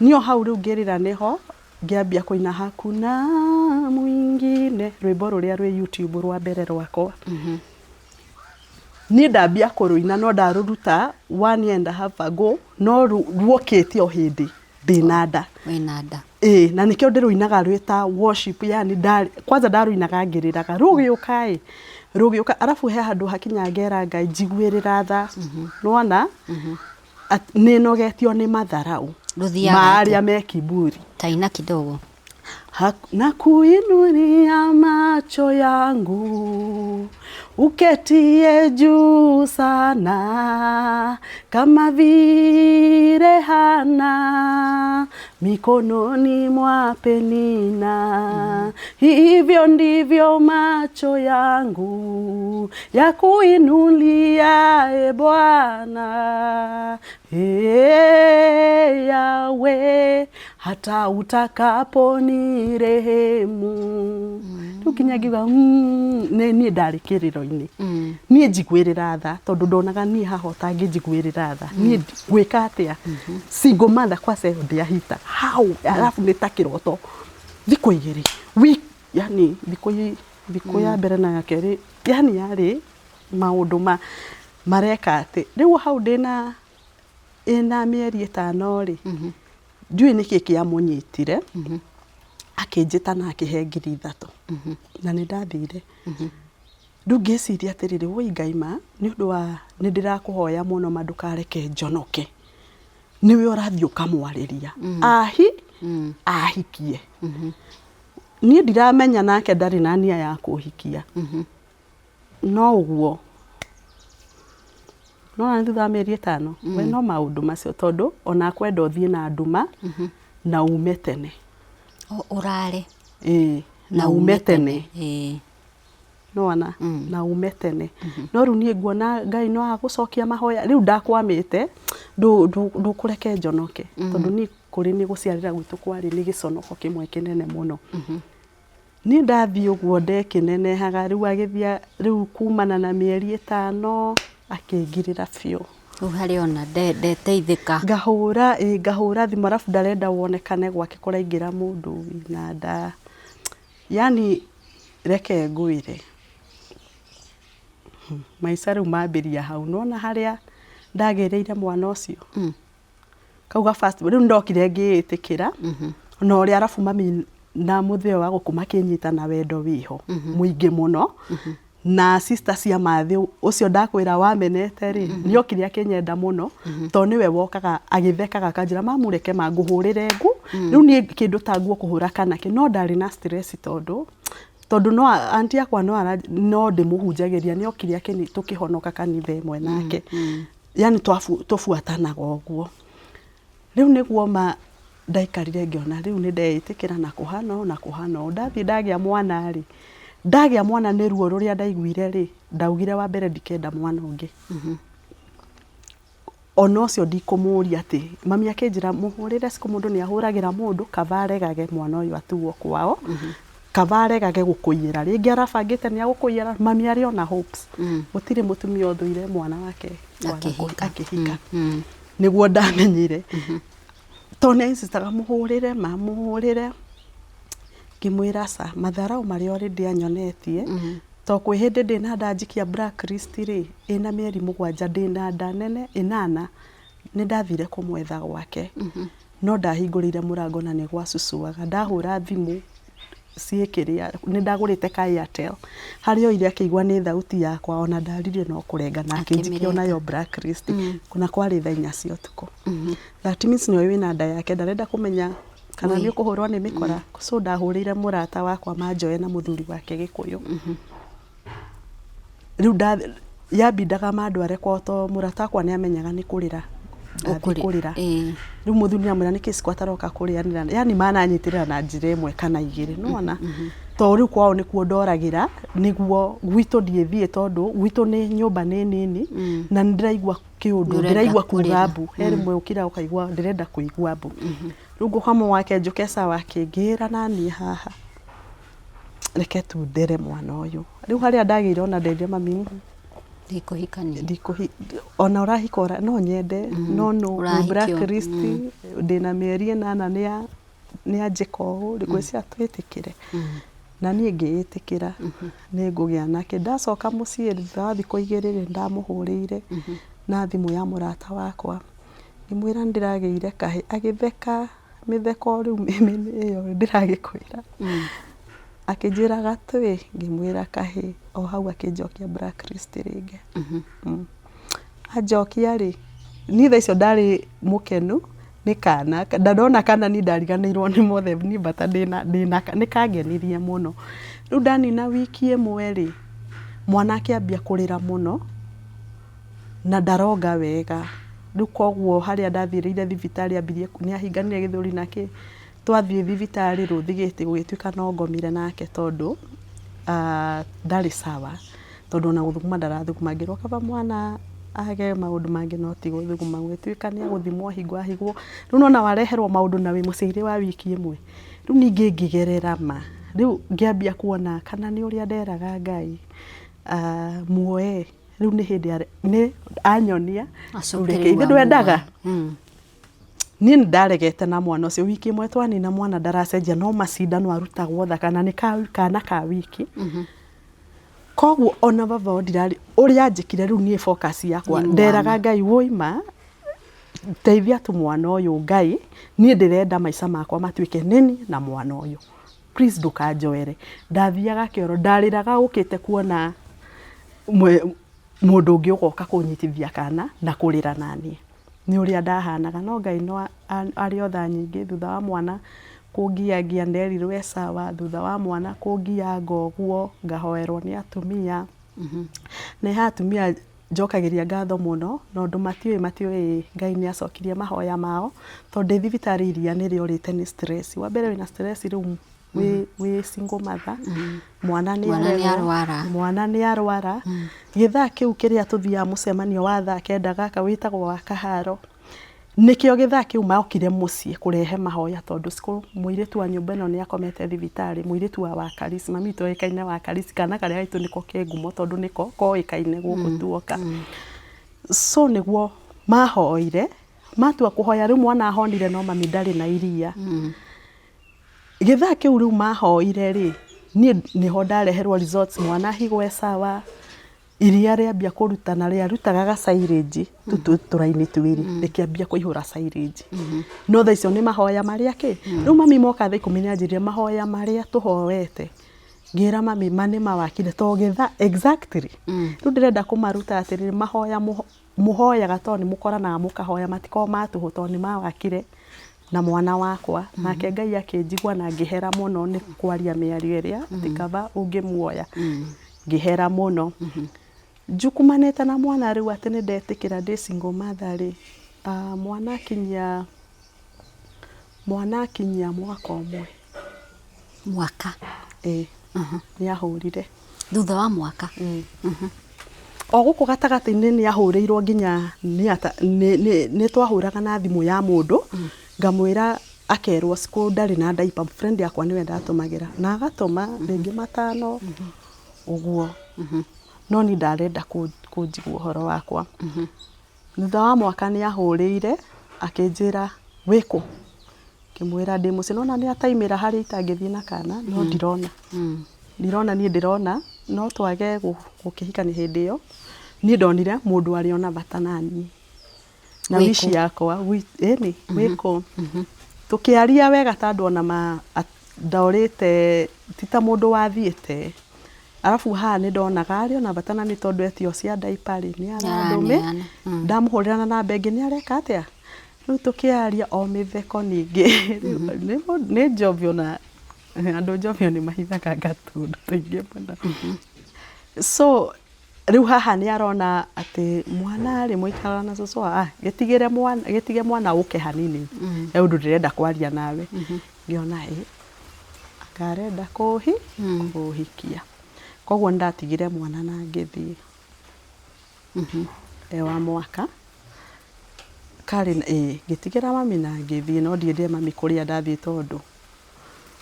Niĩ o hau rĩu ngĩrĩra nĩho ngĩambia kũina hakuna mwingine, rwĩmbo rũrĩa rwĩ YouTube rwa mbere rwakwa. Niĩ ndambia kũrũina no ndarũruta one year and a half ago, no ruokĩte o hĩndĩ ndĩna nda. Wĩna nda. Ĩĩ na nĩkĩo ndĩrũinaga rwĩ ta worship yani kwanza ndarũinaga ngĩrĩraga, rũgĩũka ĩ, rũgĩũka arabu he handũ hakinyaga ngera Ngai njiguĩrĩra tha, nĩwona? Nĩ nogetio nĩ matharau Rũthiaga ma atĩa? arĩa me kiburi. Taina kidogo. Na kuinulia macho yangu uketie juu sana kama vile Hana mikononi mwa Penina, hivyo ndivyo macho yangu yakuinulia e Bwana, e Yahweh, hata utakapo nirehemu. Rĩu nginya ngiuga nĩ niĩ ndarĩ kĩrĩro-inĩ niĩ njiguĩrĩra tha tondũ ndonaga niĩ haha ũtangĩnjiguĩrĩra tha niĩ ngwĩka atĩa single mother kwanza ĩyo ndĩahita how arabu nĩ ta kĩroto thikũ igĩrĩ week yani thikũ thikũ ya mbere na ya kerĩ yani yarĩ maũndũ ma mareka atĩ rĩu hau ndĩna ĩna mĩeri ĩtano rĩ ndiũĩ nĩkĩ kĩamũnyitire akĩnjĩta na akĩhe 3000 na nĩ ndathire. Rĩu ngĩciria atĩrĩrĩ, woi Ngai ma nĩ ũndũ wa nĩ ndĩrakũhoya mũno ma ndũkareke njonoke. Nĩwe ũrathiĩ ũkamwarĩria ahi ahikie. Niĩ ndiramenya nake ndarĩ na nia ya kũhikia. No ũguo nĩwona nĩ thutha wa mĩeri ĩtano we no maũndũ macio tondũ ona akwenda ũthiĩ na nduma na ume tene. Ũrare. Ĩĩ na ume tene. Ĩĩ. Nĩwona na ume tene. No rĩu niĩ nguona Ngai no agũcokia mahoya rĩu ndakwamĩte ndũkũreke njonoke tondũ niĩ kũrĩ niĩ gũciarĩra gwitũ kwarĩ nĩ gĩconoko kĩmwe kĩnene mũno. Niĩ ndathiĩ ũguo ndekĩnenehaga rĩu agĩthiĩ rĩu kumana na mĩeri ĩtano akĩngirĩra biũ. Rĩu harĩa ona ndeteithĩka. Ngahũra ĩ ngahũra thimũ arabu ndarenda wonekane gwake kũraingĩra mũndũ wĩna nda, yaani reke ngwĩre. Maica rĩu mambĩria hau. Nĩwona harĩa ndagĩrĩire mwana ũcio? Kau ga first rĩu nĩndokire ngĩĩtĩkĩra na ũrĩa arabu mami na mũthee wa gũkũ makĩnyita na wendo wĩho mũingĩ mũno. Na sister cia Mathew ũcio ndakwĩra wamenete rĩ, nĩ okire akĩnyenda mũno tondũ nĩwe wokaga agĩthekaga akanjĩra mamu reke ma ngũhũrĩre ngu. Rĩu niĩ kĩndũ ta nguo kũhũra kana kĩ, no ndarĩ na stress tondũ tondũ no aunty yakwa no no ndĩmũhunjagĩria nĩ okire tũkĩhonoka kanitha ĩmwe nake. Yaani tũbuatanaga ũguo. Rĩu nĩguo ma ndaikarire ngĩona rĩu nĩ ndeĩtĩkĩra na kũhana ũũ na kũhana ũũ. Ndathiĩ ndagĩa mwana rĩ, ndagĩa mwana nĩ ruo rũrĩa ndaiguire rĩ, ndaugire wa mbere ndikenda mwana ũngĩ. Ona ũcio ndikũmũria atĩ, mami akĩnjĩra mũhũrĩre siku mũndũ nĩ ahũragĩra mũndũ kaba aregage mwana ũyũ atuo kwao, kaba aregage gũkũiyĩra. Rĩngĩ arabangĩte nĩ agũkũiyĩra, mami arĩ ona hopes. Gũtirĩ mũtumia ũthũire mwana wake akĩhika. Nĩguo ndamenyire. Tondũ nĩ a insist aga mũhũrĩre ma mũhũrĩre, ngĩmwĩra aca, matharaũ marĩa already anyonetie, tondũ kwĩ hĩndĩ ndĩna nda anjikia blacklist rĩ, ĩna mĩeri mũgwanja ndĩna nda nene ĩnana, nĩ ndathire kũmwetha gwake, no ndahingũrĩire mũrango na nĩ gwacucuaga, ndahũra thimũ ciĩ kĩrĩa, nĩ ndagũrĩte ka Airtel, harĩa oire akĩigua nĩ thauti yakwa ona ndaririe no kũrenga na akĩnjikia onayo blacklist, na kwarĩ thaa inya cia ũtukũ. That means nĩ oĩ wĩna nda yake ndarenda kũmenya kana nĩ ũkũhũrwo nĩ mĩkora. So ndahũrĩire mũrata wakwa manjoe na mũthuri wake gĩkũyũ. Rĩu yambindaga mandware kwao tondũ mũrata wakwa nĩ amenyaga nĩ kũrĩra ndathiĩ kũrĩra. Rĩu mũthuri nĩ amwĩra nĩkĩ Siko ataroka kũrĩanĩra, yaani mananyitĩrĩra na njĩra ĩmwe kana igĩrĩ nĩ wona. Tondũ rĩu kwao nĩkuo ndoragĩra nĩguo gwitũ ndiĩthiĩ tondũ gwitũ nĩ nyũmba nĩ nini na nĩ ndĩraigua kĩũndũ ndĩraigua kuga mbu. He rĩmwe ũkiraga ũkaigua ndĩrenda kũigua mbu. Rĩu ngũkoma gwake njũke sawa akĩngĩra naniĩ haha reke tu ndere mwana ũyũ. Rĩu harĩa ndagĩire ona nderire mami Ndikũhikania. Ona ũrahika no nyende no no wĩ blacklist ndĩna mĩeri ĩnana nĩ anjĩka ũũ ngwĩciria twĩtĩkĩre. Na niĩ ngĩĩtĩkĩra nĩ ngũgĩa nake. Ndacoka mũciĩ thutha wa thikũ igĩrĩ rĩ, nĩndamũhũrĩire na thimũ ya mũrata wakwa ngĩmwĩra nĩndĩragĩire kahĩĩ, agĩtheka mĩtheko rĩu ĩyo ndĩragĩkwĩra. Akĩnjĩra gatwĩ? Ngĩmwĩra kahĩĩ, o hau akĩnjokia blacklist rĩngĩ. Anjokia rĩ, niĩ thaa icio ndarĩ mũkenu nĩ kana, na ndona kana niĩ ndariganĩirwo nĩ mothe niĩ bata ndĩna nĩ kangenirie mũno. Rĩu ndanina wiki ĩmwe rĩ, mwana akĩambia kũrĩra mũno na ndaronga wega. Rĩu koguo harĩa ndathiĩrĩire thibitarĩ ambirie nĩ ahinganire gĩthũri na kĩ, twathiĩ thibitarĩ rũthigĩti gũgĩtuĩka no ngomire nake tondũ ndarĩ sawa. Tondũ ona gũthuguma ndarathuguma, ngĩrwo kaba mwana age maũndũ mangĩ no ti gũthuguma, gũgĩtuĩka nĩ egũthimwo higo ahigwo, rĩu nĩ wona wareherwo maũndũ na wĩ mũciairĩ wa wiki ĩmwe, rĩu ningĩ ngĩgerera ma, rĩu ngĩambia kuona kana nĩ ũrĩa nderaga Ngai muoe, rĩu nĩ hĩndĩ nĩ anyonia, reke ithe ndwendaga? Niĩ nĩ ndaregete na mwana ũcio, wiki ĩmwe twanina mwana ndaracenjia no macindano arutagwo thaka na nĩ kana ka wiki. Koguo ona baba wao ndirarĩ, ũrĩa anjĩkire rĩu niĩ focus yakwa nderaga Ngai woi ma teithia tu mwana ũyũ Ngai, niĩ ndĩrenda maica makwa matuĩke nĩniĩ na mwana ũyũ. Please ndũkanjoere. Ndathiaga kĩoro, ndarĩraga ũkĩte kuona mũndũ ũngĩ ũgoka kũnyitithia kana na kũrĩra naniĩ. Nĩ ũrĩa ndahanaga no Ngai no arĩ o tha nyingĩ thutha wa mwana kũngiangia nderirwo e sawa, thutha wa mwana kũngianga ũguo ngahoerwo nĩ atumia. Na he atumia njokagĩria ngatho mũno na ũndũ matiũĩ matiũĩ Ngai nĩ acokirie mahoya mao tondũ ndĩ thibitarĩ iria nĩ rĩorĩte nĩ stress. Wa mbere wĩna stress rĩu wĩ single mother, mwana nĩ arerwo, mwana nĩ arwara. Gĩthaa kĩu kĩrĩa tũthiaga mũcemanio wa thaa kenda gaka wĩtagwo wa kaharo, nĩkĩo gĩthaa kĩu mokire mũciĩ kũrehe mahoya tondũ mũirĩtu wa nyũmba ĩno nĩ akomete thibitarĩ, mũirĩtu wa Wakarisi, mami witũ oĩkaine Wakarisi, kana karĩa gaitũ nĩko ke ngumo tondũ nĩko koĩkaine gũkũ tuoka. So nĩguo mahoire, matua kũhoya rĩu mwana ahonire no mami ndarĩ na iria. Gĩthaa kĩu rĩu mahoire rĩ, niĩ nĩho ndareherwo results mwana ahigwo e sawa. Iria rĩambia kũruta na rĩarutaga ga silage tũraini twĩrĩ rĩkĩambia kũihũra silage. No thaa icio nĩ mahoya marĩa kĩ, rĩu mami moka thaa ikũmi nĩ anjĩrire mahoya marĩa tũhoete, ngĩra mami ma nĩ mawakire to gĩthaa exactly. Rĩu ndĩrenda kũmaruta atĩrĩrĩ mahoya mũhoyaga tondũ nĩ mũkoranaga mũkahoya matikoragwo ma tũhũ tondũ nĩ mawakire na mwana wakwa. Nake Ngai akĩnjigua na ngĩhera mũno nĩ kwaria mĩario ĩrĩa atĩ kaba ũngĩmuoya. Ngĩhera mũno. Njukumanĩte na mwana rĩu atĩ nĩ ndetĩkĩra ndĩ single mother rĩ, mwana akinyia, mwana akinyia mwaka ũmwe. Mwaka? Ĩĩ, nĩ ahũrire. Thutha wa mwaka? O gũkũ gatagatĩ-inĩ nĩ ahũrĩirwo nginya nĩ twahũraga na thimũ ya mũndũ, ngamwĩra akerwo school ndarĩ na diaper, friend yakwa nĩwe ndatũmagĩra, na agatũma rĩngĩ matano ũguo, no niĩ ndarenda kũnjigua ũhoro wakwa. Thutha wa mwaka nĩ ahũrĩire akĩnjĩra wĩkũ? Ngĩmwĩra ndĩ mũciĩ, nĩwona nĩ ataimĩra harĩa itangĩthiĩ na kana no ndirona, ndirona niĩ ndĩrona no twage gũkĩhikania hĩndĩ ĩyo, niĩ ndonire mũndũ arĩ ona bata naniĩ. Na Wĩ wish kũ? yakwa ĩni wĩ kũ? Tũkĩaria wega ta andũ ona ma ndorĩte ti ta mũndũ wathiĩte. Arabu haha nĩ ndonaga arĩ ona bata na nĩ tondũ etio cia diaper rĩ, nĩ arandũmĩ, Nĩaraneana. ndamũhũrĩra na namba ĩngĩ nĩ areka atĩa? Rĩu tũkĩaria o mĩtheko ningĩ nĩ njobi ona andũ njobi nĩ mahithaga tũũndũ tũingĩ mũno. So Rĩu haha nĩ arona atĩ mwana rĩ mũikaraga na cũcũ ah, gĩtigĩre mwana, gĩtige mwana ũke hanini he ũndũ ndĩrenda kwaria nawe. Ngĩona ĩ, anga arenda kũhi, kũhikia. Koguo nĩ ndatigire mwana na ngĩthiĩ. E wa mwaka, karĩ ĩ, ngĩtigĩra mami na ngĩthiĩ no ndiĩrire mami kũrĩa ndathiĩ tondũ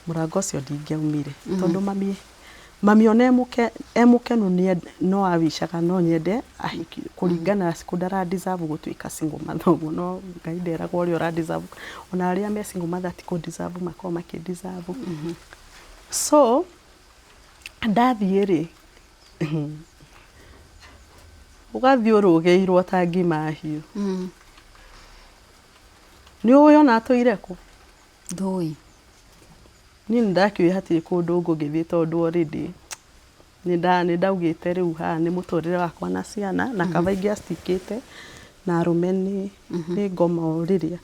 mũrango ũcio ndingĩaumire tondũ mami mami ona e mũkenu no awicaga no nyende ahikio kũringana na siku ndara deserve gũtuĩka single mother ũguo no Ngai nderagwo ũrĩa ũra deserve ona arĩa me single mother ti kũ deserve makoragwo makĩ deserve. So ndathiĩ rĩ, ũgathiĩ ũrũgĩirwo ta ngima hiũ. Nĩ ũĩ ona atũire kũ? Ndũĩ. Niĩ nĩ ndakĩũĩ hatirĩ kũndũ ngũgĩthiĩ tondũ already nĩ ndaugĩte rĩu haha nĩ mũtũrĩre wakwa na ciana na kaba ingĩa stick ĩte na arũme nĩ ngoma o rĩrĩa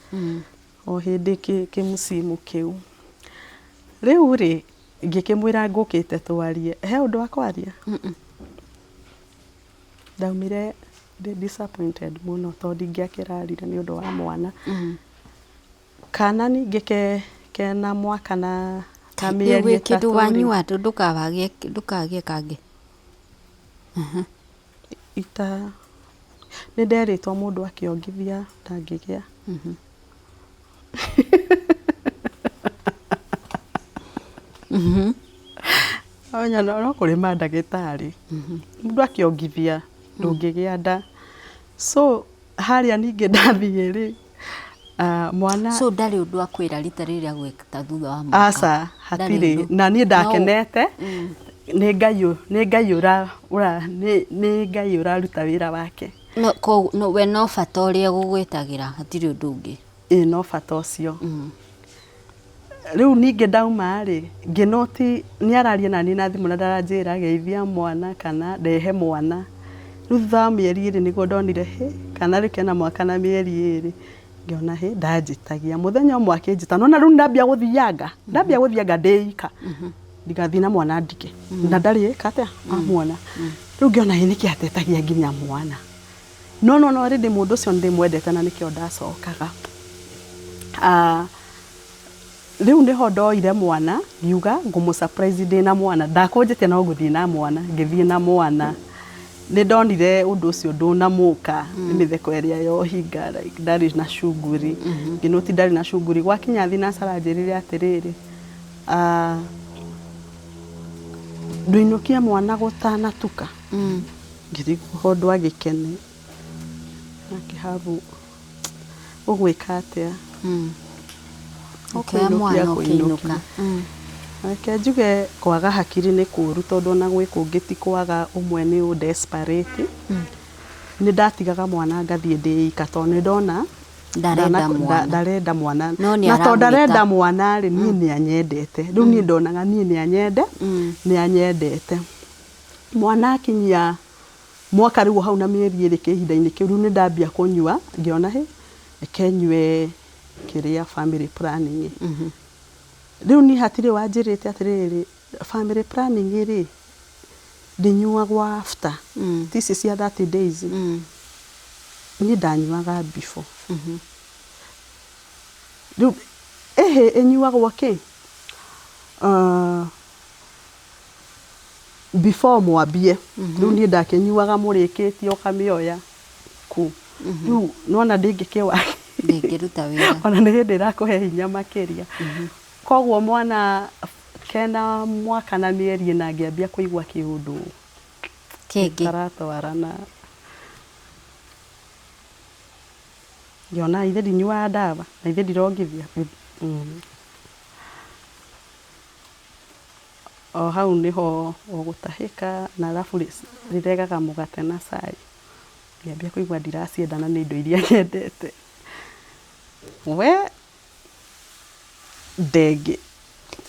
o hĩndĩ kĩmũcimu kĩu. Rĩu rĩ, ngĩkĩmwĩra ngũkĩte twarie, he ũndũ wa kwaria? Ndaumire ndĩ disappointed mũno tondũ ndingĩakĩrarire nĩ ũndũ wa mwana. Kana ningĩ ke kena mwaka na na Rĩu mĩeri wĩ kĩndũ ĩtatũ rĩ, wanyua ndũkawagĩe ndũkagĩe kangĩ. Ita nĩ nderĩtwo mũndũ akĩongithia ndangĩgĩa. Amenya no kũrĩ mandagĩtarĩ, mũndũ akĩongithia ndũngĩgĩa nda. So harĩa ningĩ ndathiĩ rĩ, mwana So ndarĩ ũndũ akwĩra rita rĩrĩa agwĩta thutha wa mwaka? Aca, hatirĩ. Na niĩ ndakenete nĩ Ngai nĩ Ngai ũra ũra nĩ Ngai ũraruta wĩra wake. No, no, we no bata ũrĩa egũgwĩtagĩra hatirĩ ũndũ ũngĩ. Ĩĩ no bata ũcio. Rĩu ningĩ ndauma rĩ, ngĩnoti nĩ araria naniĩ na thimũ na ndaranjĩra geithia mwana kana ndehe mwana. Rĩu thutha wa mĩeri ĩrĩ nĩguo ndonire hĩ, kana rĩu kena mwaka na mĩeri ĩrĩ, ngĩona hĩ ndanjĩtagia. Mũthenya ũmwe akĩnjĩta, nĩ wona rĩu nĩndambia gũthianga, ndambia gũthianga ndĩ ika, ndigathiĩ na mwana ndige, na ndarĩ eka atĩa, amuona. Rĩu ngĩona ĩ nĩkĩ atetagia nginya mwana. No nĩwona already mũndũ ũcio nĩndĩmwendete na nĩkĩo ndacokaga. Rĩu nĩho ndoire mwana ngiuga ngũmũ surprise ndĩna mwana, ndakũnjĩte no ngũthiĩ na mwana, ngĩthiĩ na mwana. Nĩ ndonire ũndũ ũcio ndũnamũka, nĩ mĩtheko ĩrĩa ya ũhinga like ndarĩ na cunguri, ngĩnoti ndarĩ na cunguri. Gwakinya thinacara anjĩrire atĩrĩrĩ, ndũinũkie mwana gũtanatuka? Ngĩrigwo ũndũ agĩkene, akĩhabu ũgwĩka atĩa? Ũkĩoya mwana ũkĩinũka. Reke njuge kwaga hakiri nĩ kũru tondũ ona gwĩ kũngĩ ti kwaga ũmwe nĩ ũ desperate. Nĩ ndatigaga mwana ngathiĩ ndĩ ika tondũ nĩ ndona Ndarenda mwana. Ndarenda mwana. No nĩ Na tondũ aramwĩta. ndarenda mwana rĩ, niĩ nĩ anyendete. Rĩu niĩ ndonaga niĩ nĩ anyende, nĩ anyendete. Mwana akinyia mwaka rĩu o hau na mĩeri ĩrĩ kĩhinda-inĩ kĩu rĩu nĩ ndambia kũnyua, ngĩona hĩ, reke nyue kĩrĩa family planning. Rĩu niĩ hatirĩ wanjĩrĩte atĩrĩrĩ, family planning rĩ, ndĩnyuagwo after, ti ici cia 30 days. Niĩ ndanyuaga before. Rĩu ĩhĩ ĩnyuagwo kĩ? Before mwambie. Rĩu niĩ ndakĩnyuaga mũrĩkĩtie ũkamĩoya ku. Rĩu nĩwona ndĩngĩkĩwa Ndĩngĩruta wĩra. Ona nĩ hĩndĩ ĩrakũhe hinya makĩria. Koguo mwana kena mwaka na mĩeri ĩna ngĩambia kũigua kĩũndũ Kĩngĩ. gĩtaratwarana. Ngĩona ithe ndinyuaga ndawa na ithe ndirongithia. O hau nĩho ũgũtahĩka na arabu rĩregaga mũgate na cai. Ngĩambia kũigua ndiracienda na nĩ indo iria nyendete. We ndengĩ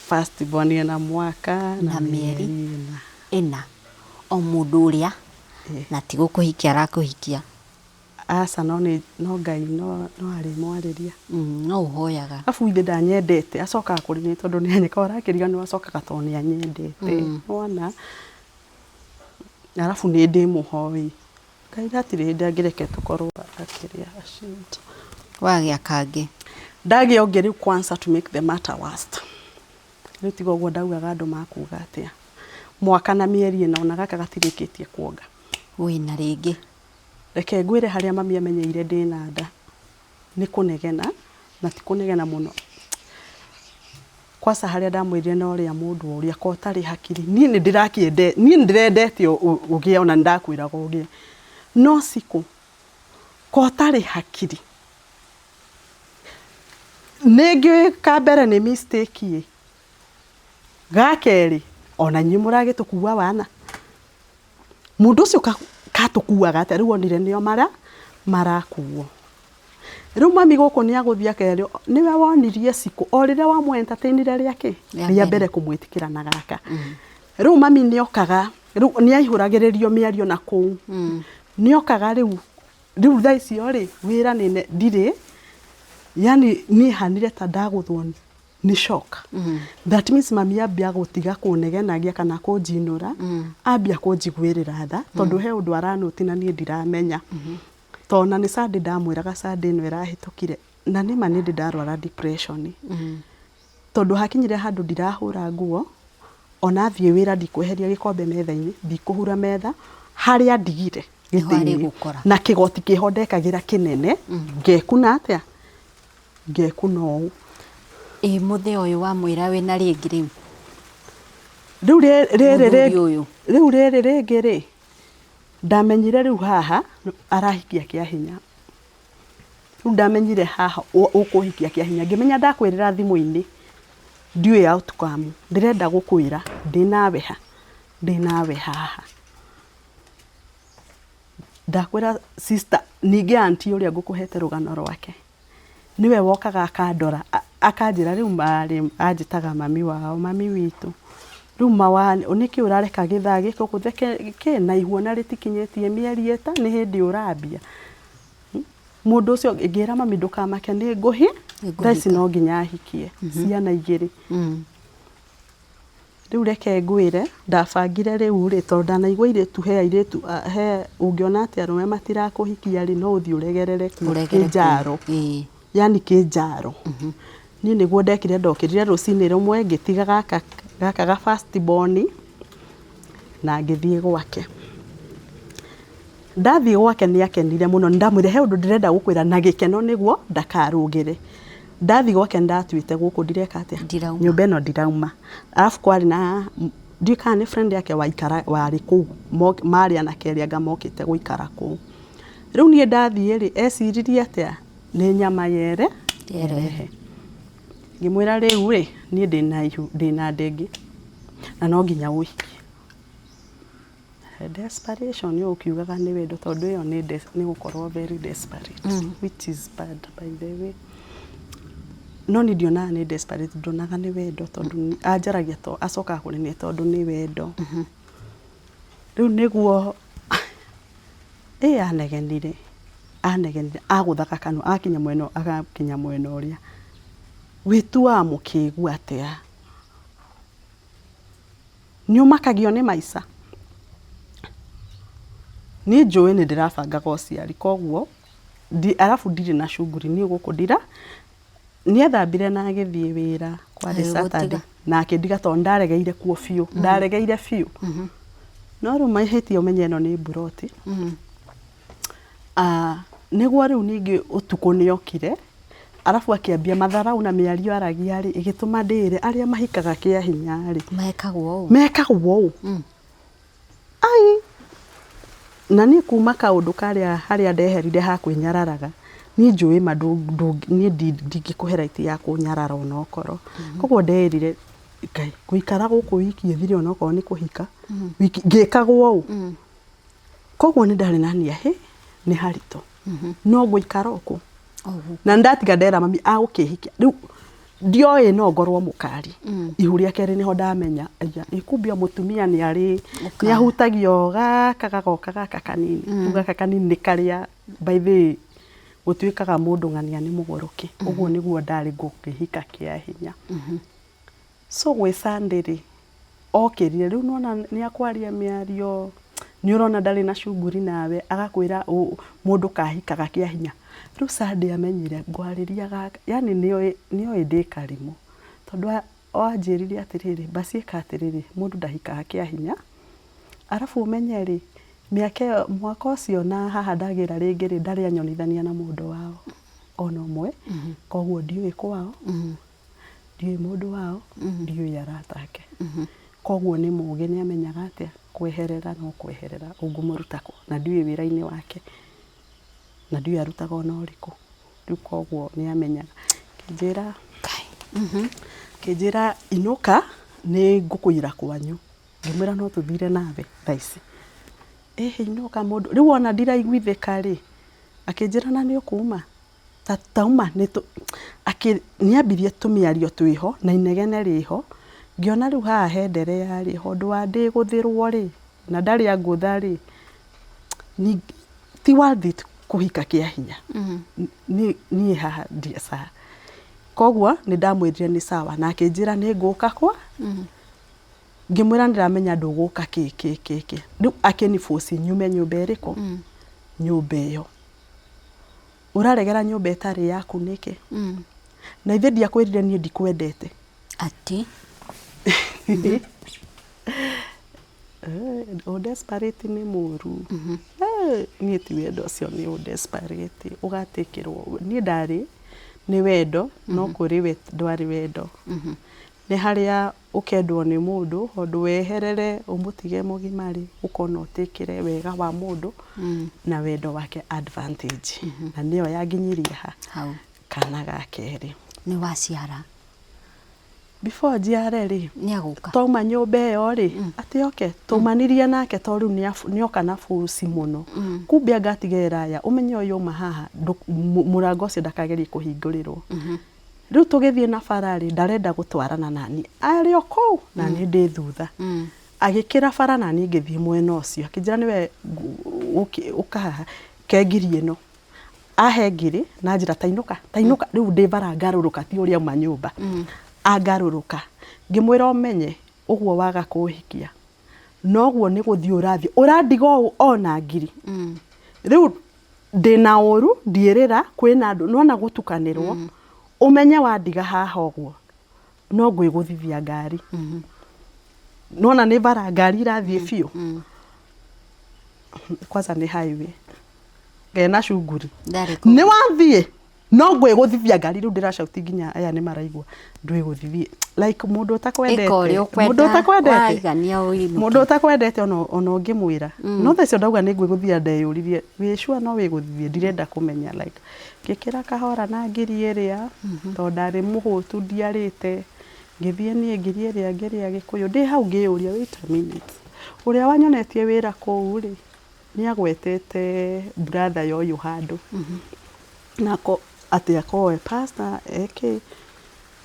first born ena mwaka na mĩeri ĩna. Ĩna. O mũndũ ũrĩa na ti gũkũhikia arakũhikia. Aca no nĩ no Ngai no no arĩmwarĩria. No ũhoyaga. Arabu ithe ndanyendete acokaga kũrĩ niĩ tondũ nĩ kaũrakĩriganĩrwo acokaga tondũ nĩ anyendete. Nĩwona? Arabu nĩ ndĩmũhoi. Ngai hatirĩ hĩndĩ angĩreke tũkorwo akĩrĩa ashamed. Wagĩa kangĩ. Ndagĩa ũngĩ rĩu kwanza to make the matter worst. Rĩu tiga ũguo ndaugaga andũ makuga atĩa. Mwaka na mĩeri ĩna ona gaka gatirĩkĩtie kuonga. Wĩna rĩngĩ. Reke ngwĩre harĩa mami amenyeire ndĩna nda nĩ kũnegena na ti kũnegena mũno. Kwanza harĩa ndamwĩrire na ũrĩa mũndũ ũrĩa ko ũtarĩ hakiri niĩ nĩ ndĩrakĩende niĩ nĩ ndĩrendete ũgĩe ona nĩ ndakwĩraga ũgĩe no Cikũ ko ũtarĩ hakiri nĩ ngĩũĩ ka mbere nĩ mistake ĩ, ga kerĩ ona inyuĩ mũragĩtũkua wana. Mũndũ ũcio katũkuaga atĩa rĩu onire nĩo mara marakuo. Rĩu mami gũkũ nĩ agũthiĩ akerwo nĩwe wonirie Cikũ o rĩrĩa wamũ entertain ire rĩa kĩ? Rĩa mbere kũmwĩtĩkĩra na gaka. Rĩu mami nĩ okaga rĩu nĩ aihũragĩrĩrio mĩario na kũu. Nĩ okaga rĩu rĩu thaa icio rĩ wĩra nĩ ndirĩ yani niĩ hanire ta ndagũthwo nĩ shock. That means mami ambia gũtiga kũnegenagia kana kũnjinũra, ambia kũnjiguĩrĩra tha tondũ he ũndũ aranũti na niĩ ndiramenya. Tondũ ona nĩ Sunday ndamwĩraga Sunday ĩno ĩrahĩtũkire, na nĩma nĩ ndĩ ndarwara depression. Tondũ hakinyire handũ ndirahũra nguo, ona thiĩ wĩra ndikweheria gĩkombe metha-inĩ, ndikũhura metha, harĩa ndigire gĩtĩ-inĩ na kĩgoti kĩho ndekagĩra kĩnene, ngekuna atĩa? Ngekuna ũũ. Ĩ mũthee ũyũ wamwĩra wĩna rĩngĩ rĩu? Rĩu rĩrĩ rĩngĩ, rĩu rĩrĩ rĩngĩ rĩ, ndamenyire rĩu haha arahikia kĩa hinya. Rĩu ndamenyire haha ũkũhikia kĩa hinya, ngĩmenya ndakwĩrĩra thimũ-inĩ ndiũĩ outcome, ndĩrenda gũkwĩra ndĩnawe ha? Ndĩnawe haha. Ndakwĩra sister, ningĩ auntie ũrĩa ngũkũhete rũgano rwake, nĩwe wokaga akandora akanjĩra rĩu marĩ anjĩtaga mami wao, mami witũ, rĩu nĩkĩ ũrareka gĩthaa gĩkũgũthe kĩ na ihu ona rĩtikinyĩtie mĩeri ĩta nĩ hĩndĩ ũrambia. Mũndũ ũcio ngĩra mami ndũkamake nĩ ngũhi, thaa ici no nginya hikie ciana igĩrĩ. Rĩu reke ngwĩre, ndabangire rĩu rĩ, tondũ ndanaigua airĩtu he airĩtu he ũngĩona atĩ arũme matirakũhikia rĩ, no ũthiĩ ũregerere kuo kĩnjaro, yaani kĩnjaro. Niĩ nĩguo ndekire ndokĩrire rũcinĩ rũmwe ngĩtiga gaka gaka ga first born na ngĩthiĩ gwake. Ndathiĩ gwake nĩ akenire mũno, nĩ ndamwĩrire he ũndũ ndĩrenda gũkwĩra na gĩkeno nĩguo ndakarũgĩre. Ndathiĩ gwake nĩ ndatuĩte gũkũ ndireka atĩa? Ndirauma. Nyũmba ĩno ndirauma. Arabu kwarĩ na ndiũĩ kana nĩ friend yake waikara warĩ kũu marĩ anake erĩ anga mokĩte gũikara kũu. Rĩu niĩ ndathiĩ rĩ, eciririe atĩa? Nĩ nyama yere Yerehe. Ngĩmwĩra rĩu rĩ, niĩ ndĩna ihu, ndĩna nda ĩngĩ na no nginya ũhikie. Desperation ũyũ ũkiugaga nĩ wendo tondũ ĩyo nĩ nĩ gũkorwo very desperate which is bad by the way. No niĩ ndionaga nĩ desperate, ndonaga nĩ wendo tondũ anjaragia to acokaga kũrĩ niĩ tondũ nĩ wendo. Rĩu nĩguo ĩ anegenire, anegenire agũthaga kanua akinya mwena ũyũ agakinya mwena ũrĩa. Wĩtuaga mũkĩgu atĩa? Nĩ ũmakagio nĩ maica? Niĩ njũĩ nĩ ndĩrabangaga ũciari koguo arabu ndirĩ na cunguri niĩ gũkũ ndira, nĩ ethambire na agĩthiĩ wĩra kwarĩ Saturday na akĩndiga tondũ nĩ ndaregeire kuo biũ, ndaregeire biũ. No rĩu mahĩtia ũmenye ĩno nĩ mburoti, nĩguo rĩu ningĩ ũtukũ nĩ okire, arabu akĩambia matharaũ na mĩario aragia rĩ, ĩgĩtũma ndĩĩre arĩa mahikaga kĩa hinya rĩ, Mekagwo ũũ. Mekagwo ũũ. Ai! Na niĩ kuma kaũndũ karĩa harĩa ndeherire ha kwĩnyararaga, niĩ njũĩ ma niĩ ndingĩkũhe right ya kũnyarara onokorwo. Koguo ndeĩrire Ngai ngũikara gũkũ wiki ĩthire onokorwo nĩ kũhika, wiki ngĩkagwo ũũ. Koguo nĩ ndarĩ na nia hĩ, nĩ haritũ. No ngũikara o kũ? Na nĩ ndatiga ndera mami agũkĩhikia. Rĩu ndioĩ no ngorwo mũkari. Ihu rĩa kerĩ nĩho ndamenya aya ĩ kumbe o mũtumia nĩ arĩ nĩ ahutagio gaka gagoka gaka kanini. Rĩu gaka kanini nĩ karĩa by the way gũtuĩkaga mũndũ ng'ania nĩ mũgũrũki. Ũguo nĩguo ndarĩ ngũkĩhika kĩa hinya. So gwĩ Sunday rĩ, okĩrire, rĩu nĩwona nĩakwaria mĩario, nĩũrona ndarĩ na cunguri nawe, agakwĩra mũndũ kahikaga kĩa hinya. Rĩu Sunday amenyire ngwarĩria gaka, yaani nĩoĩ nĩoĩ ndĩ karimũ, tondũ anjĩrire atĩrĩrĩ, basi ĩka atĩrĩrĩ, mũndũ ndahikaga kĩa hinya, arabu ũmenye rĩ, mĩaka ĩyo mwaka ũcio na haha ndagĩra rĩngĩ rĩ, ndarĩ anyonithania na mũndũ wao ona ũmwe, koguo ndiũĩ kwao. Ndiũĩ mũndũ wao, ndiũĩ arata ake. Koguo nĩ mũgĩ nĩ amenyaga atĩa, kweherera no kweherera ũngũmũruta kũ, na ndiũĩ wĩra-inĩ wake, na ndiũĩ arutaga ona ũrĩkũ. Rĩu koguo nĩ amenyaga. Akĩnjĩra, akĩnjĩra inũka nĩ ngũkũiyĩra kwanyu. Ngĩmwĩra no tũthire nawe thaa ici. Ĩhĩ inũka mũndũ, rĩu wona ndiraiguithĩka rĩ, akĩnjĩra na nĩ ũkuma? Ta tauma nĩ tũ akĩ nĩambirie tũmĩario twĩho na inegene rĩho, ngĩona rĩu haha henderea rĩ, ũndũ wa ndĩgũthĩrwo rĩ, na ndarĩ angũtha rĩ, ti worth it kũhika kĩa hinya. Niĩ haha ndiaca. Koguo nĩ ndamwĩrire nĩ sawa na akĩnjĩra nĩ ngũka kwa, ngĩmwĩra nĩndĩramenya ndũgũka kĩ kĩ kĩ kĩ. Rĩu akĩni force nyume nyũmba ĩrĩkũ? Nyũmba ĩyo. Ũraregera nyũmba ĩtarĩ yaku nĩkĩ? Na ithe ndiakwĩrire niĩ ndikwendete. Atĩ? Ũ desperate nĩ mũru. Niĩ ti wendo ũcio nĩ ũ desperate ũgatĩkĩrwo. Niĩ ndarĩ nĩ wendo no kũrĩ we ndwarĩ wendo. Nĩ harĩa ũkendwo nĩ mũndũ ũndũ weherere ũmũtige mũgima rĩ, ũkona ũtĩkĩre wega wa mũndũ na wendo wake advantage. Na nĩyo yanginyirie ha? Hau. Kana ga kerĩ. Nĩ waciara? Before njiare rĩ, Nĩ agũka? twauma nyũmba ĩyo rĩ, atĩ oke, twaumanirie nake tondũ rĩu nĩoka na force mũno. Kumbe anga atigĩrĩra aya, ũmenye ũyũ auma haha, mũrango ũcio ndakagerie kũhingũrĩrwo. Rĩu tũgĩthiĩ na bara rĩ, ndarenda gũtwarana naniĩ, arĩ o kũu na niĩ ndĩ thutha. Agĩkĩra bara na niĩ ngĩthiĩ mwena ũcio, akĩnjĩra nĩwe ũka haha, ke ngiri ĩno. Ahe ngiri na anjĩra ta inũka, ta inũka, rĩu ndĩ bara ngarũrũka ti ũrĩa auma nyũmba, angarũrũka. Ngĩmwĩra ũmenye ũguo waga kũhikia, noguo nĩ gũthiĩ ũrathiĩ, ũrandiga ũũ ona ngiri. Rĩu Ndĩna ũru ndiĩrĩra kwĩna andũ nĩwona gũtukanĩrwo ũmenye wandiga haha ũguo no ngwĩgũthithia ngari nĩwona nĩ bara ngari irathiĩ biũ kwanza nĩ highway ngena cunguri Ndarĩ kũu. nĩ wathiĩ No ngwĩgũthithia ngari rĩu ndĩracauti nginya aya nĩ maraigua ndwĩgũthithia like mũndũ ũtakwendete. Ĩka ũrĩa ũkwenda, Mũndũ ũtakwendete. Waigania ũinũke. Mũndũ ũtakwendete ona ona ũngĩmwĩra. No thaa icio ndauga nĩ ngwĩgũthithia ndeyũririe wĩ sure no wĩgũthithie ndirenda kũmenya like. Ngĩkĩra kahora na ngiri ĩrĩa tondũ ndarĩ mũhũtu ndiarĩte. Ngĩthiĩ niĩ ngiri ĩrĩa ngĩrĩa gĩkũyũ ndĩ hau ngĩyũria wait a minute ũrĩa wanyonetie wĩra kũu rĩ Nĩ agwetete brother ya ũyũ handũ na atĩ akorwo e pastor e kĩ,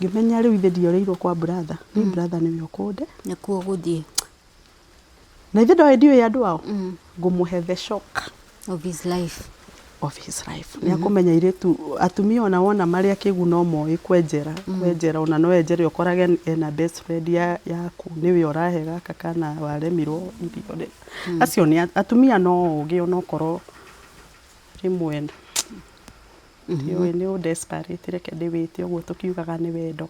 ngĩmenya rĩu ithe ndiorĩirwo kwa brother, niĩ brother nĩwe ũkũnde. Nĩkuo ũgũthiĩ. Na ithe ndoĩ ndiũĩ andũ ao, ngũmũhe the shock of his life. Of his life. Nĩ akũmenya airĩtu, atumia ona wona marĩ akĩgu no moĩ kwenjera, kwenjera ona no enjere ũkorage ena best friend yaku nĩwe ũrahe gaka kana waremirwo irio. Acio nĩ atumia no ogĩ onokorwo rĩmwe ndiũĩ nĩ ũ desperate reke ndĩwĩte ũguo tũkiugaga nĩ wendo.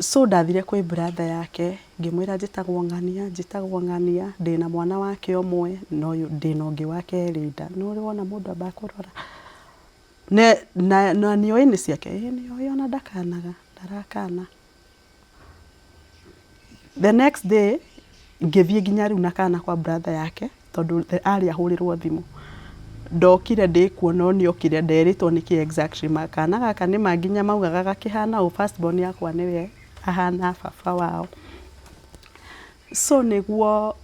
So ndathire kwĩ brother yake ngĩmwĩra njĩtagwo ng'ania, njĩtagwo ng'ania, ndĩna mwana wake ũmwe na ũyũ ndĩna ũngĩ wa kerĩ nda. Nĩ ũrĩ wona mũndũ ambaga kũrora na nĩoĩ nĩ ciake? Ĩĩ nĩoĩ ona ndakanaga, ndarakana. The next day ngĩthiĩ nginya rĩu na kana kwa brother yake tondũ arĩ ahũrĩrwo thimũ. Ndokire ndĩkuo no nĩ okire nderĩtwo nĩkĩ exactly kana gaka nĩma nginya maugaga gakĩhana ũũ first born yakwa nĩwe ahana baba wao. So nĩguo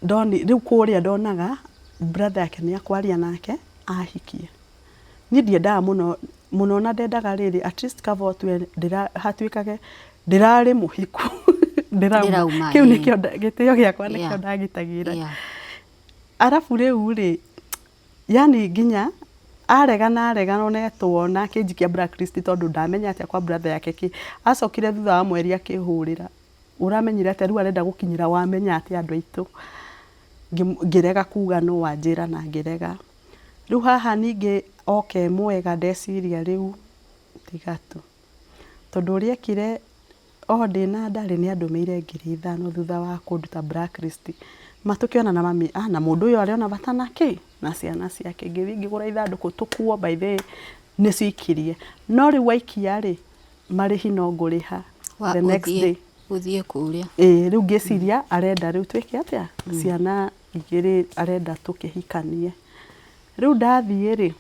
rĩu kũrĩa ndonaga brother yake nĩ akwaria nake ahikie. Niĩ ndiendaga mũno mũno na ndendaga rĩrĩ at least kaba ũtue hatuĩkage ndĩrarĩ mũhiku ndĩrauma, kĩu nĩkĩo gĩtĩo gĩakwa nĩkĩo ndagitagĩra. Arabu rĩu rĩ, yani nginya aregana aregana ona etwo na akĩnjikia blacklist tondũ ndamenya atĩa kwa brother yake kĩ, acokire thutha wa mweri akĩhũrĩra, ũramenyire atĩa rĩu arenda gũkinyĩra wamenya atĩa andũ aitũ, ngĩrega kuga nũ wanjĩra na ngĩrega. Rĩu haha ningĩ oka e mwega ndeciria rĩu tiga tu. Tondũ ũrĩa ekire o ndĩna nda rĩ, nĩ andũmĩire 5,000 thutha wa kũnduta blacklist. Ma tũkĩonana na mami, ah na mũndũ ũyũ arĩ ona bata na kĩ? Na ciana ciake. Ngĩthiĩ ngĩgũra ithandũkũ tũkuo by the way nĩcio aikirie. No rĩu aikia rĩ, marĩhi no ngũrĩha the next day. Ũthiĩ kũrĩa. Ĩĩ rĩu ngĩciria arenda rĩu twĩke atĩa? Ciana igĩrĩ arenda tũkĩhikanie. Rĩu ndathiĩ rĩ,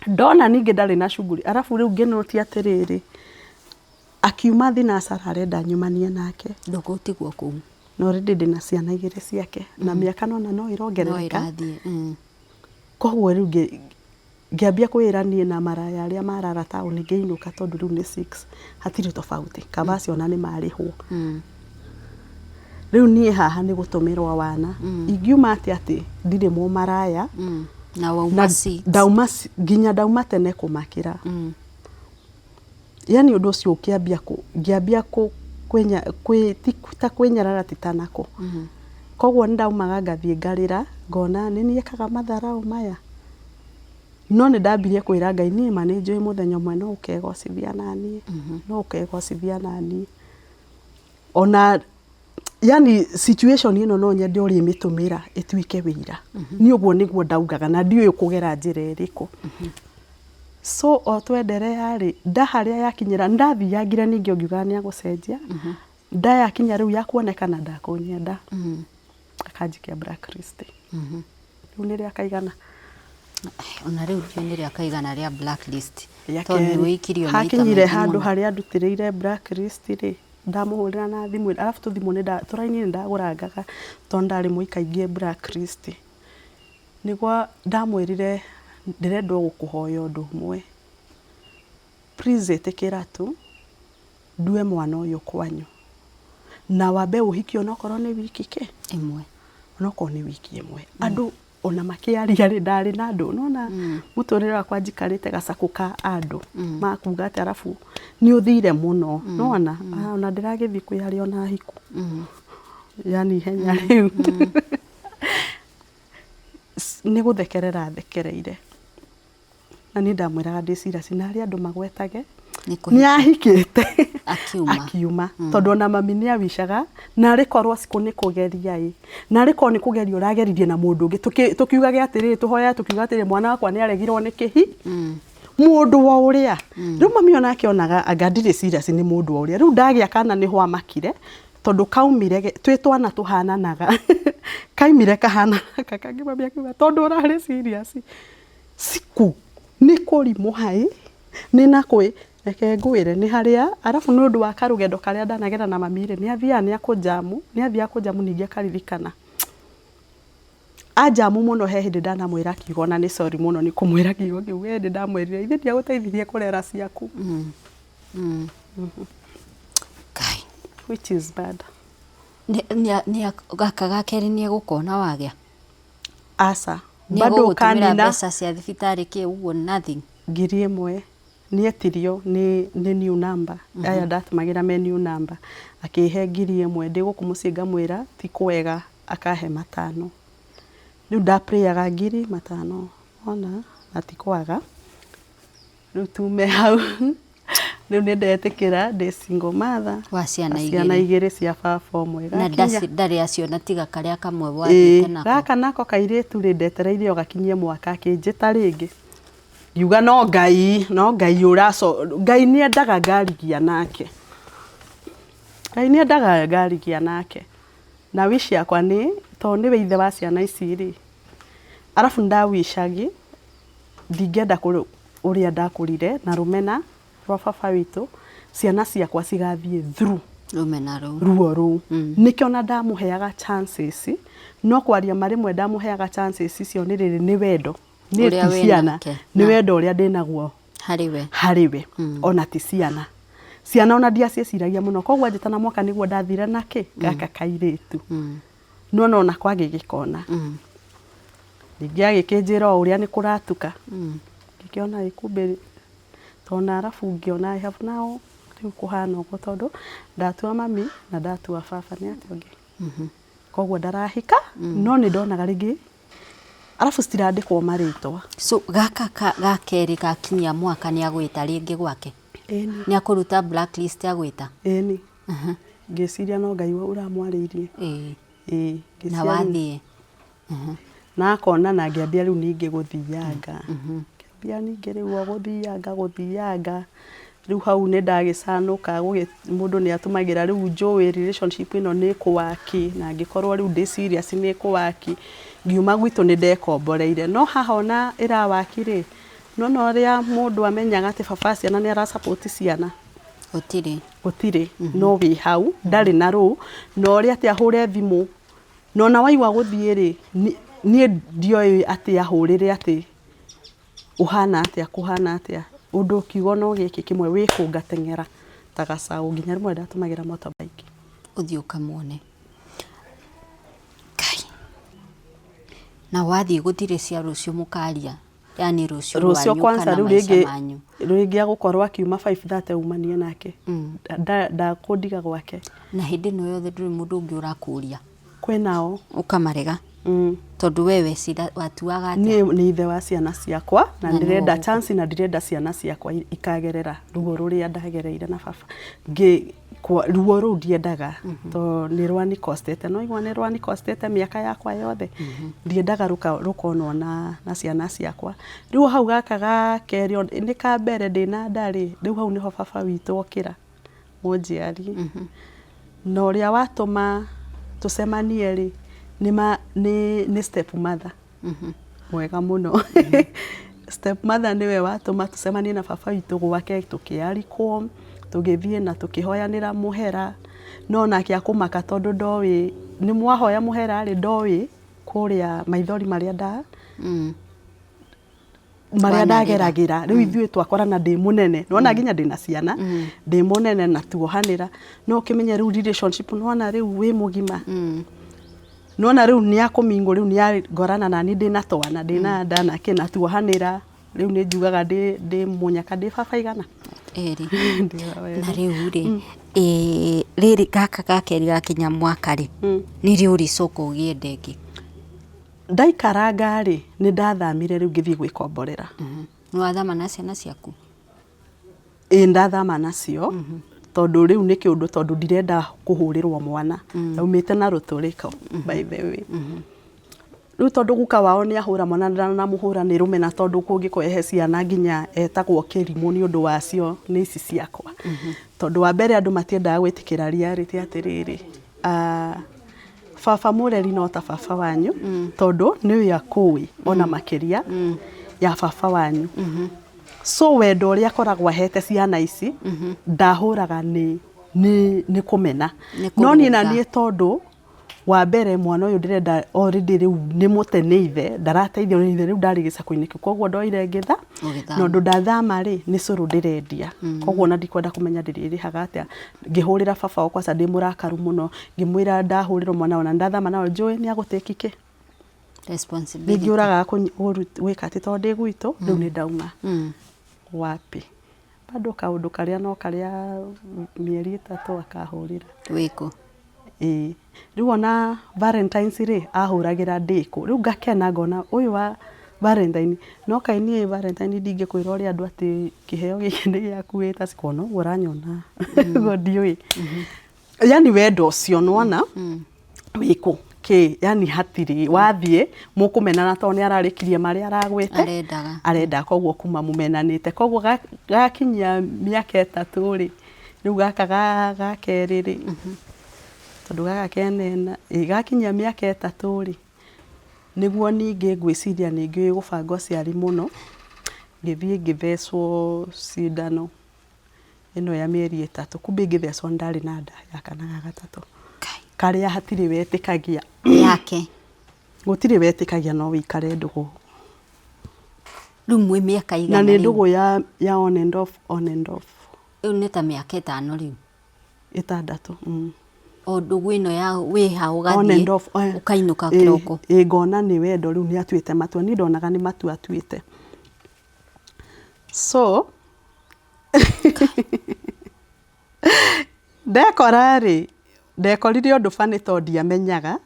ndona ningĩ ndarĩ na shughuli, arabu rĩu ngĩ note atĩrĩrĩ, akiuma thinacara arenda nyumanie nake. Ndũgũtigwo kũu. Na already ndĩna ciana igĩrĩ ciake, na mĩaka nona no ĩrongerereka. No ĩrathiĩ. Koguo rĩu ngĩambia kwĩra niĩ na maraya arĩa marara taũni ngĩinũka tondũ rĩu nĩ six, hatirĩ tofauti, kaba acio ona nĩ marĩhwo. Rĩu niĩ haha nĩ gũtũmĩrwo wana, ingiuma atĩa atĩ ndirĩ mũmaraya. Na wauma six. Ndauma nginya ndauma tene kũmakĩra. Yani ũndũ ũcio ũkĩambia ngĩambia ti ta kwĩnyarara ti ta nako. Koguo nĩ ndaumaga ngathiĩ ngarĩra ngona nĩ niĩ ekaga matharau maya. No nĩ ndambirie kwĩra Ngai niĩ ma nĩ njũĩ mũthenya ũmwe no ũkegocithia naniĩ, no ũkegocithia naniĩ. Ona yani situation ĩno no nyende ũrĩmĩtũmĩra ĩtuĩke wĩira. Niĩ ũguo nĩguo ndaugaga na ndiũĩ ũkũgera njĩra ĩrĩkũ. So o twenderea rĩ, nda harĩa yakinyĩra, nĩ ndathiangire ningĩ o ngiugaga nĩ egũcenjia, nda yakinya rĩu ya kuonekana ndakũnyenda, akanjikia blacklist. Rĩu nĩ rĩa kaigana. Ona rĩu ndiũĩ nĩ rĩa kaigana rĩa blacklist. Tondũ nĩ wĩikirio maita Hakinyire maingĩ handũ mũno. harĩa andutĩrĩire blacklist rĩ, ndamũhũrĩra na thimũ, arabu tũthimũ tũraini nĩ ndagũrangaga tondũ ndarĩ mũikaingĩ blacklist. Nĩguo ndamwĩrire ndĩrenda o gũkũhoya ũndũ ũmwe, please ĩtĩkĩra tu ndue mwana ũyũ kwanyu na wambe ũhikie onokorwo nĩ wiki kĩ? Ĩmwe. Onokorwo nĩ wiki ĩmwe. Andũ ona makĩaria rĩ, ndarĩ na andũ, nĩwona mũtũrĩre wakwa njikarĩte gacakũ ka andũ makuga atĩ arabu nĩ ũthire mũno, nĩwona ona ndĩragĩthiĩ kwĩ arĩa ona ahiku, yani ihenya rĩu. Nĩ gũthekerera athekereire. Na niĩ ndamwĩraga ndĩ serious na harĩ andũ magwetage. Nĩ nĩ kũhika. ahikĩte. Akiuma. Akiuma tondũ ona mami nĩ awicaga narĩ korwo cikũ nĩ kũgeria ĩ narĩ korwo nĩ kũgeria ũrageririe na mũndũ ũngĩ. Tũkiugage atĩrĩrĩ, tũhoyaga tũkiuga atĩrĩrĩ, mwana wakwa nĩ aregirwo nĩ kĩhi mũndũ wa ũrĩa. Rĩu mami onake onaga anga ndirĩ serious nĩ mũndũ wa ũrĩa. Rĩu ndagĩa kana nĩho amakire tondũ kaumire twĩ twana tũhananaga, kaimire kahana gaka kangĩ. Mami akiuga tondũ ũrarĩ serious ciku nĩ kũrimũ haĩ nĩ na kwĩ reke ngwĩre nĩ harĩa. Arabu nĩ ũndũ wa karũgendo karĩa ndanagera na mami rĩ, nĩ athiaga nĩ akũnjamu, nĩ athiaga kũnjamu ningĩ akaririkana anjamu mũno. He hĩndĩ ndanamwĩra kiugo na nĩ sorry mũno nĩ kũmwĩra kiugo kĩu. He hĩndĩ ndamwĩrire ithe ndiagũteithirie kũrera ciaku. Ngai. Which is bad. Gaka ga kerĩ nĩ egũkona wagĩa? Aca. Nĩ bado egũgũtũmĩra kanina mbeca cia thibitarĩ kĩ ũguo, nothing? 1000 nĩetirio nĩ new number. Aya ndatũmagĩra me new number, akĩhe 1000. Ndĩ gũkũ mũciĩ ngamwĩra ti kwega, akahe 5. Rĩu ndaprayaga 5,000 ona na ti kwaga. Rĩu tume hau, rĩu nĩ ndetĩkĩra ndĩ single mother wa ciana ciana igĩrĩ. Igĩrĩ cia baba ũmwe. Na Gakinya ndarĩ aciona tiga karĩa kamwe wathiĩte nako. Gaka nako kairĩtu rĩ, ndetereire o gakinyie mwaka, akĩnjĩta rĩngĩ, ngiuga no Ngai, no Ngai ũraco. Ngai nĩ endaga ngarigia nake, Ngai nĩ endaga ngarigia nake. Na wish yakwa nĩ tondũ nĩwe ithe wa ciana ici rĩ, arabu nĩ ndawicagi ndingĩenda ũrĩa ndakũrire na rũmena rwa baba witũ ciana ciakwa cigathiĩ through rũmena rũu. Ruo rũu. Nĩkĩo ona ndamũheaga chances, no kwaria ma rĩmwe ndamũheaga chances icio nĩ rĩrĩ, nĩ wendo niĩ ũrĩa ti ciana wĩnake, nĩ wendo ũrĩa ndĩnaguo harĩ we. Harĩ we. Ona ti ciana, ciana ona ndiaciĩciragia mũno. Koguo anjĩta na mwaka nĩguo ndathire nakĩ gaka kairĩtu, nona ona kwagĩgĩkona ningĩ agĩkĩnjĩra o ũrĩa nĩ kũratuka, ngĩkĩona ĩ kumbe tona, arabu ngĩona I have now rĩu kũhana ũguo tondũ ndatua mami na ndatua baba nĩ atĩa ũngĩ, koguo ndarahika no nĩ ndonaga rĩngĩ arabu citirandĩkwo marĩtwa. So gaka ga kerĩ gakinyia mwaka nĩ agwĩta rĩngĩ gwake? Ĩni. Nĩ akũruta blacklist agwĩta? Ĩni. Ngĩciria no Ngai ũramwarĩirie. Ĩĩ. Na ngĩciria rĩu wathiĩ? Na akona na ngĩambia rĩu ningĩ gũthianga, ngĩambia ningĩ rĩu o gũthianga gũthianga. Rĩu hau nĩ ndagĩcanũka mũndũ nĩ atũmagĩra. Rĩu njũĩ relationship ĩno nĩ ĩkũwaki, na angĩkorwo rĩu ndĩ serious nĩ ĩkũwaki. Ngiuma gwitũ nĩ ndekomboreire, no haha ona ĩrawaki rĩ, nĩwona ũrĩa mũndũ amenyaga atĩ baba wa ciana nĩ ara support ciana? Gũtirĩ. Gũtirĩ. No wĩ hau ndarĩ na rũ na ũrĩa atĩ ahũre thimũ, na ona waigua gũthiĩ rĩ, niĩ ndioĩ atĩ ahũrĩre atĩ ũhana atĩa, kũhana atĩa. Ũndũ ũkiuga no gĩkĩ kĩmwe, wĩ kũ, ngateng'era ta gacaũ, nginya rĩmwe ndatũmagĩra motorbike. Ũthiĩ ũkamuone. Ngai. Na wathiĩ gũtirĩ cia rũciũ mũkaria, yani rũciũ rũciũ rwanyu kwanza kana rĩu maica rĩngĩ manyu. Rĩngĩ agũkorwo akiuma 5:30 umanie nake. Ndakũndiga gwake. Na hĩndĩ ĩno yothe ndũrĩ mũndũ ũngĩ ũrakũria? Kwĩnao. Ũkamarega? Tondũ we wecira watuaga atĩa? Niĩ nĩ ithe wa ciana ciakwa na Na nĩwe ndĩrenda ũgũkũ- chance, na ndirenda ciana ciakwa ikagerera ruo rũrĩa ndagereire na baba. Ruo rũu ndiendaga tondũ nĩ rwanikostete, no igua nĩ rwanikostete mĩaka yakwa yothe, ndiendaga rũkonwo na ciana ciakwa. Rĩu hau gaka ga kerĩ nĩ ka mbere ndĩna nda rĩ, rĩu hau nĩho baba witũ okĩra mũnjiari na ũrĩa watũma tũcemanie rĩ, nĩ step mother mwega mũno. Step mother nĩwe watũma tũcemanie na baba witũ gwake, tũkĩarikwo, tũgĩthiĩ na tũkĩhoyanĩra mũhera, no nake akũmaka tondũ ndoĩ nĩ mwahoya mũhera rĩ, ndoĩ kũrĩa maithori marĩa nda marĩa Wanarĩra. Ndageragĩra. Rĩu ithuĩ twakorana ndĩ mũnene, nĩwona nginya ndĩna ciana ndĩ mũnene na tuohanĩra, no ũkĩmenye rĩu relationship, nĩwona rĩu wĩ mũgima, nĩwona rĩu nĩ akũmingũ, rĩu nĩ angorana nani ndĩna twana, ndĩna nda na kĩ, na tuohanĩra. Rĩu nĩ njugaga ndĩ mũnyaka, ndĩ baba igana. Erĩ. Ndĩ baba Na erĩ. Rĩu rĩ, rĩrĩ gaka ga kerĩ gakinya mwaka rĩ, nĩrĩ ũrĩcoka ũgĩende ĩngĩ? Ndaikaranga rĩ, nĩ ndathamire rĩu ngĩthiĩ gwĩkomborera. Nĩ wathama na ciana ciaku? Ĩĩ ndathama nacio tondũ rĩu nĩ kĩũndũ tondũ ndirenda kũhũrĩrwo mwana. Ndaumĩte na rũtũrĩko by the way. Rĩu tondũ guka wao nĩ ahũra mwana ndanamũhũra nĩ rũmena tondũ kũngĩkorwo he ciana nginya etagwo kĩrimũ nĩ ũndũ wacio nĩ ici ciakwa. Tondũ wa mbere andũ matiendaga gwĩtĩkĩra reality atĩrĩrĩ, baba mũreri no ta baba wanyu tondũ nĩwe akũĩ ona makĩria ya baba wanyu. So wendo ũrĩa akoragwo ahete ciana ici ndahũraga nĩ nĩ nĩ kũmena. Nĩ No niĩ na kũrũnga. niĩ tondũ wa mbere mwana ũyũ ndĩrenda already rĩu nĩ mũte nĩ ithe ndarateithio nĩ ithe rĩu ndarĩ gĩcako-inĩ kĩu koguo ndoire ngĩtha Ũgĩthama. na ũndũ ndathama rĩ nĩ cũrũ ndĩrendia koguo ona ndikwenda kũmenya ndĩrĩrĩhaga atĩa ngĩhũrĩra baba wakwa aca ndĩ mũrakaru mũno ngĩmwĩra ndahũrĩrwo mwana ona ndathama nawe njũĩ nĩ agũtĩki kĩ Responsibility. ningĩ ũragaga gwĩka atĩ tondũ ndĩ gwitũ rĩu nĩ ndauma wapi bado kaũndũ karĩa no karĩa mĩeri 3 akahũrĩra. Wĩkũ? Ĩĩ. Rĩu ona Valentine's rĩ, ahũragĩra ndĩkũ. Rĩu ngakena ngona ũyũ wa Valentine, no kaĩ niĩ Valentine ndingĩkwĩra ũrĩa andũ atĩ kĩheo gĩkĩ nĩ gĩaku wĩ ta cikona ũguo ũranyona ũguo ndiũĩ. Yaani wendo ũcio nĩwona wĩkũ kĩ yani hatirĩ wathiĩ mũkũmenana tondũ nĩ ararĩkirie marĩa aragwĩte Arendaga. arenda koguo kuma mũmenanĩte koguo gakinyia mĩaka 3 rĩ rĩu gaka ga kerĩ rĩ tondũ gaka kena ĩna ĩ gakinyia mĩaka 3 rĩ nĩguo ningĩ ngwĩciria ningĩ gũbanga ũciari mũno ngĩthiĩ ngĩthecwo cindano ĩno ya mĩeri 3 kumbe ngĩthecwo nĩ ndarĩ na nda ya kana ga gatatũ karĩa hatirĩ wetĩkagia yake gũtirĩ wetĩkagia no wĩikare ndũgũ rĩu mwĩ mĩaka na igana nĩ rĩu? ndũgũ ya on and off, on and off. Rĩu nĩ ta mĩaka 5 rĩu 6. O ndũgũ ĩno ya wĩha On ũgathiĩ and off, eh. ũkainũka kĩroko. Ĩ ngona nĩ wendo rĩu nĩ atuĩte matua niĩ ndonaga nĩ matua atuĩte so ndekora rĩ ndekorire ũndũ funny tondũ ndiamenyaga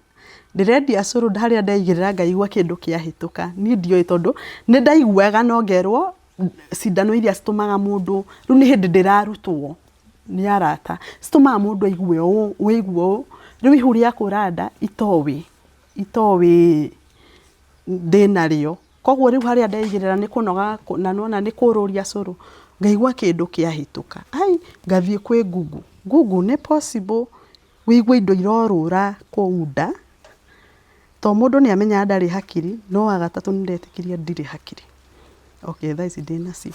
ndĩrendia cũrũ harĩa ndeigĩrĩra ngaigua kĩndũ kĩahĩtũka niĩ ndioĩ tondũ nĩ ndaiguaga no ngerwo cindano iria citũmaga mũndũ rĩu nĩ hĩndĩ ndĩrarutwo nĩ arata citũmaga mũndũ aigue ũũ wĩigue ũũ rĩu ihu rĩakũra nda itoĩ itoĩ ndĩnarĩo koguo rĩu harĩa ndeigĩrĩra nĩ kũnoga na nĩwona nĩ kũrũria cũrũ ngaigua kĩndũ kĩahĩtũka ai ngathiĩ kwĩ Google Google nĩ possible wĩigue indo irorũra kũu nda to mũndũ nĩ amenyaga ndarĩ hakiri no wa gatatũ nĩ ndetĩkirie ndirĩ hakiri okay thaa ici ndĩnacio.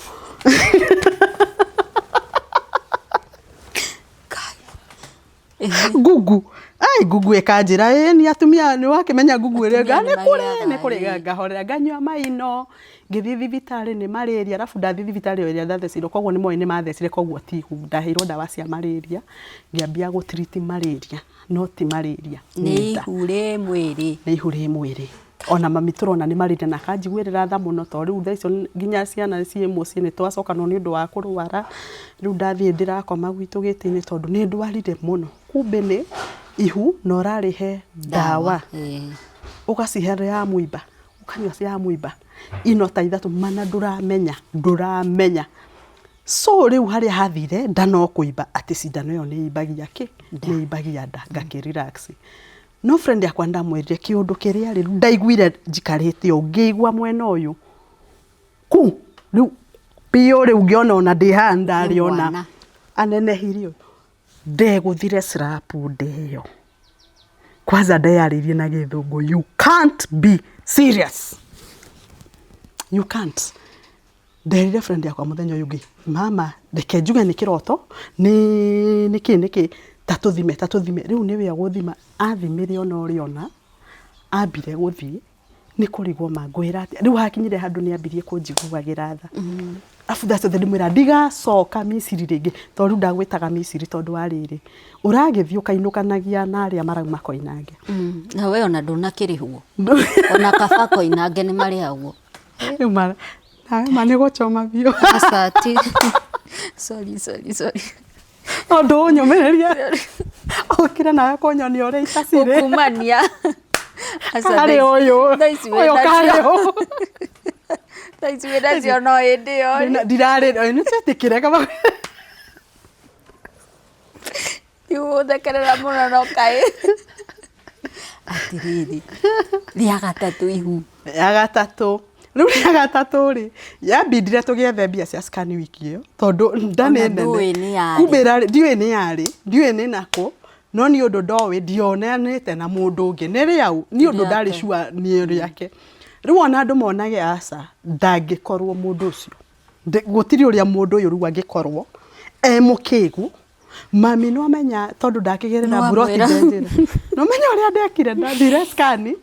Google ai Google ĩkanjĩra ĩ ni atumia nĩ wakĩmenya Google ĩrĩa Atumia nĩ kũrĩ nĩmagĩaga, nĩ kũrĩ ngahorera nganyua maino ngĩthiĩ thibitarĩ nĩ malaria arabu ndathiĩ thibitarĩ o ĩrĩa ndathecirwo koguo nĩ moĩ nĩ mathecire koguo ti ihu ndaheirwo ndawa cia malaria ngĩambia gũ treat malaria no ti malaria Nĩ ihu rĩ mwĩrĩ. Nĩ ihu rĩ mwĩrĩ ona mami tũrona nĩ malaria na akanjiguĩrĩra tha mũno tondũ rĩu thaa icio nginya ciana ciĩ mũciĩ nĩ twacokanwo nĩ ũndũ wa kũrwara rĩu ndathiĩ ndĩrakoma gwitũ gĩtĩ-inĩ tondũ nĩ ndwarire mũno kumbe nĩ ihu na ũrarĩhe ndawa ũgacihe ya mũimba ũkanyua cia mũimba ino ta 3 mana ndũramenya ndũramenya so rĩu harĩa hathire nda no kũimba atĩ cindano ĩyo nĩ imbagia kĩ nĩ imbagia nda ngakĩ relax no friend yakwa ndamwĩrire kĩũndũ kĩrĩa rĩ ndaiguire njikarĩte ũũ ngĩigua mwena ũyũ ku rĩu biũ rĩu ngĩona ona ndĩ haha ndarĩona Mwana. anenehire ũyũ ndegũthire slap nda ĩyo kwanza ndeyarĩirie na gĩthũngũ you can't be serious you can't nderire friend yakwa mũthenya ũyũ ũngĩ mama reke njuge nĩ kĩroto nĩ nĩkĩ nĩkĩ ta tũthime ta tũthime rĩu nĩwe ũgũthima athimire ona ũrĩa ona ambire gũthiĩ nĩ kũrigwo ma ngwĩra atĩa rĩu hakinyire handũ nĩ ambirie kũnjiguagĩra tha arabu thaa ciothe ndĩmwĩra ndigacoka Misiri rĩngĩ tondũ rĩu ndagwĩtaga Misiri tondũ wa rĩrĩ ũragĩthiĩ ũkainũkanagia na arĩa marauma Koinange. Na we ona ndũnakĩrĩhwo ona kaba Koinange nĩ marĩhagwo. Rĩu ma nawe ma nĩ gũchoma biũ. Aca ti sorry sorry sorry. No ndũnyũmĩrĩrie ũkire nawe kũnyonia ũrĩa ita cirĩ. Gũkumania. Aca Karĩ ũyũ thaa ici ũyũ wĩnacio. karĩ ũũ. Thaa ici wĩnacio no hĩndĩ ĩyo. Ndirarĩ nĩ twetĩkĩre kaba. Ndigũgũthekerera mũno no kaĩ. Atĩrĩrĩ, rĩa gatatũ ihu. Ya gatatũ, rĩu rĩa gatatũ rĩ, yambindire tũgĩethe mbia cia scan wiki ĩyo, tondũ nda Ona nĩ nene. ndũĩ nĩ yarĩ. Kumbe ĩrarĩ, ndiũĩ nĩ yarĩ, ndiũĩ nĩ nakũ, no niĩ ũndũ ndoĩ ndionanĩte na mũndũ ũngĩ. Nĩ rĩaũ? Niĩ ũndũ ndarĩ Rĩake. sure nĩ rĩake. Rĩu ona andũ monage aca, ndangĩkorwo mũndũ ũcio. Gũtirĩ ũrĩa mũndũ ũyũ rĩu angĩkorwo e mũkĩgu. Mami nĩwamenya tondũ ndakĩgerera mburoti Nĩwamwĩra. ndenjĩra. Nĩwamenya ũrĩa ndekire ndathire scan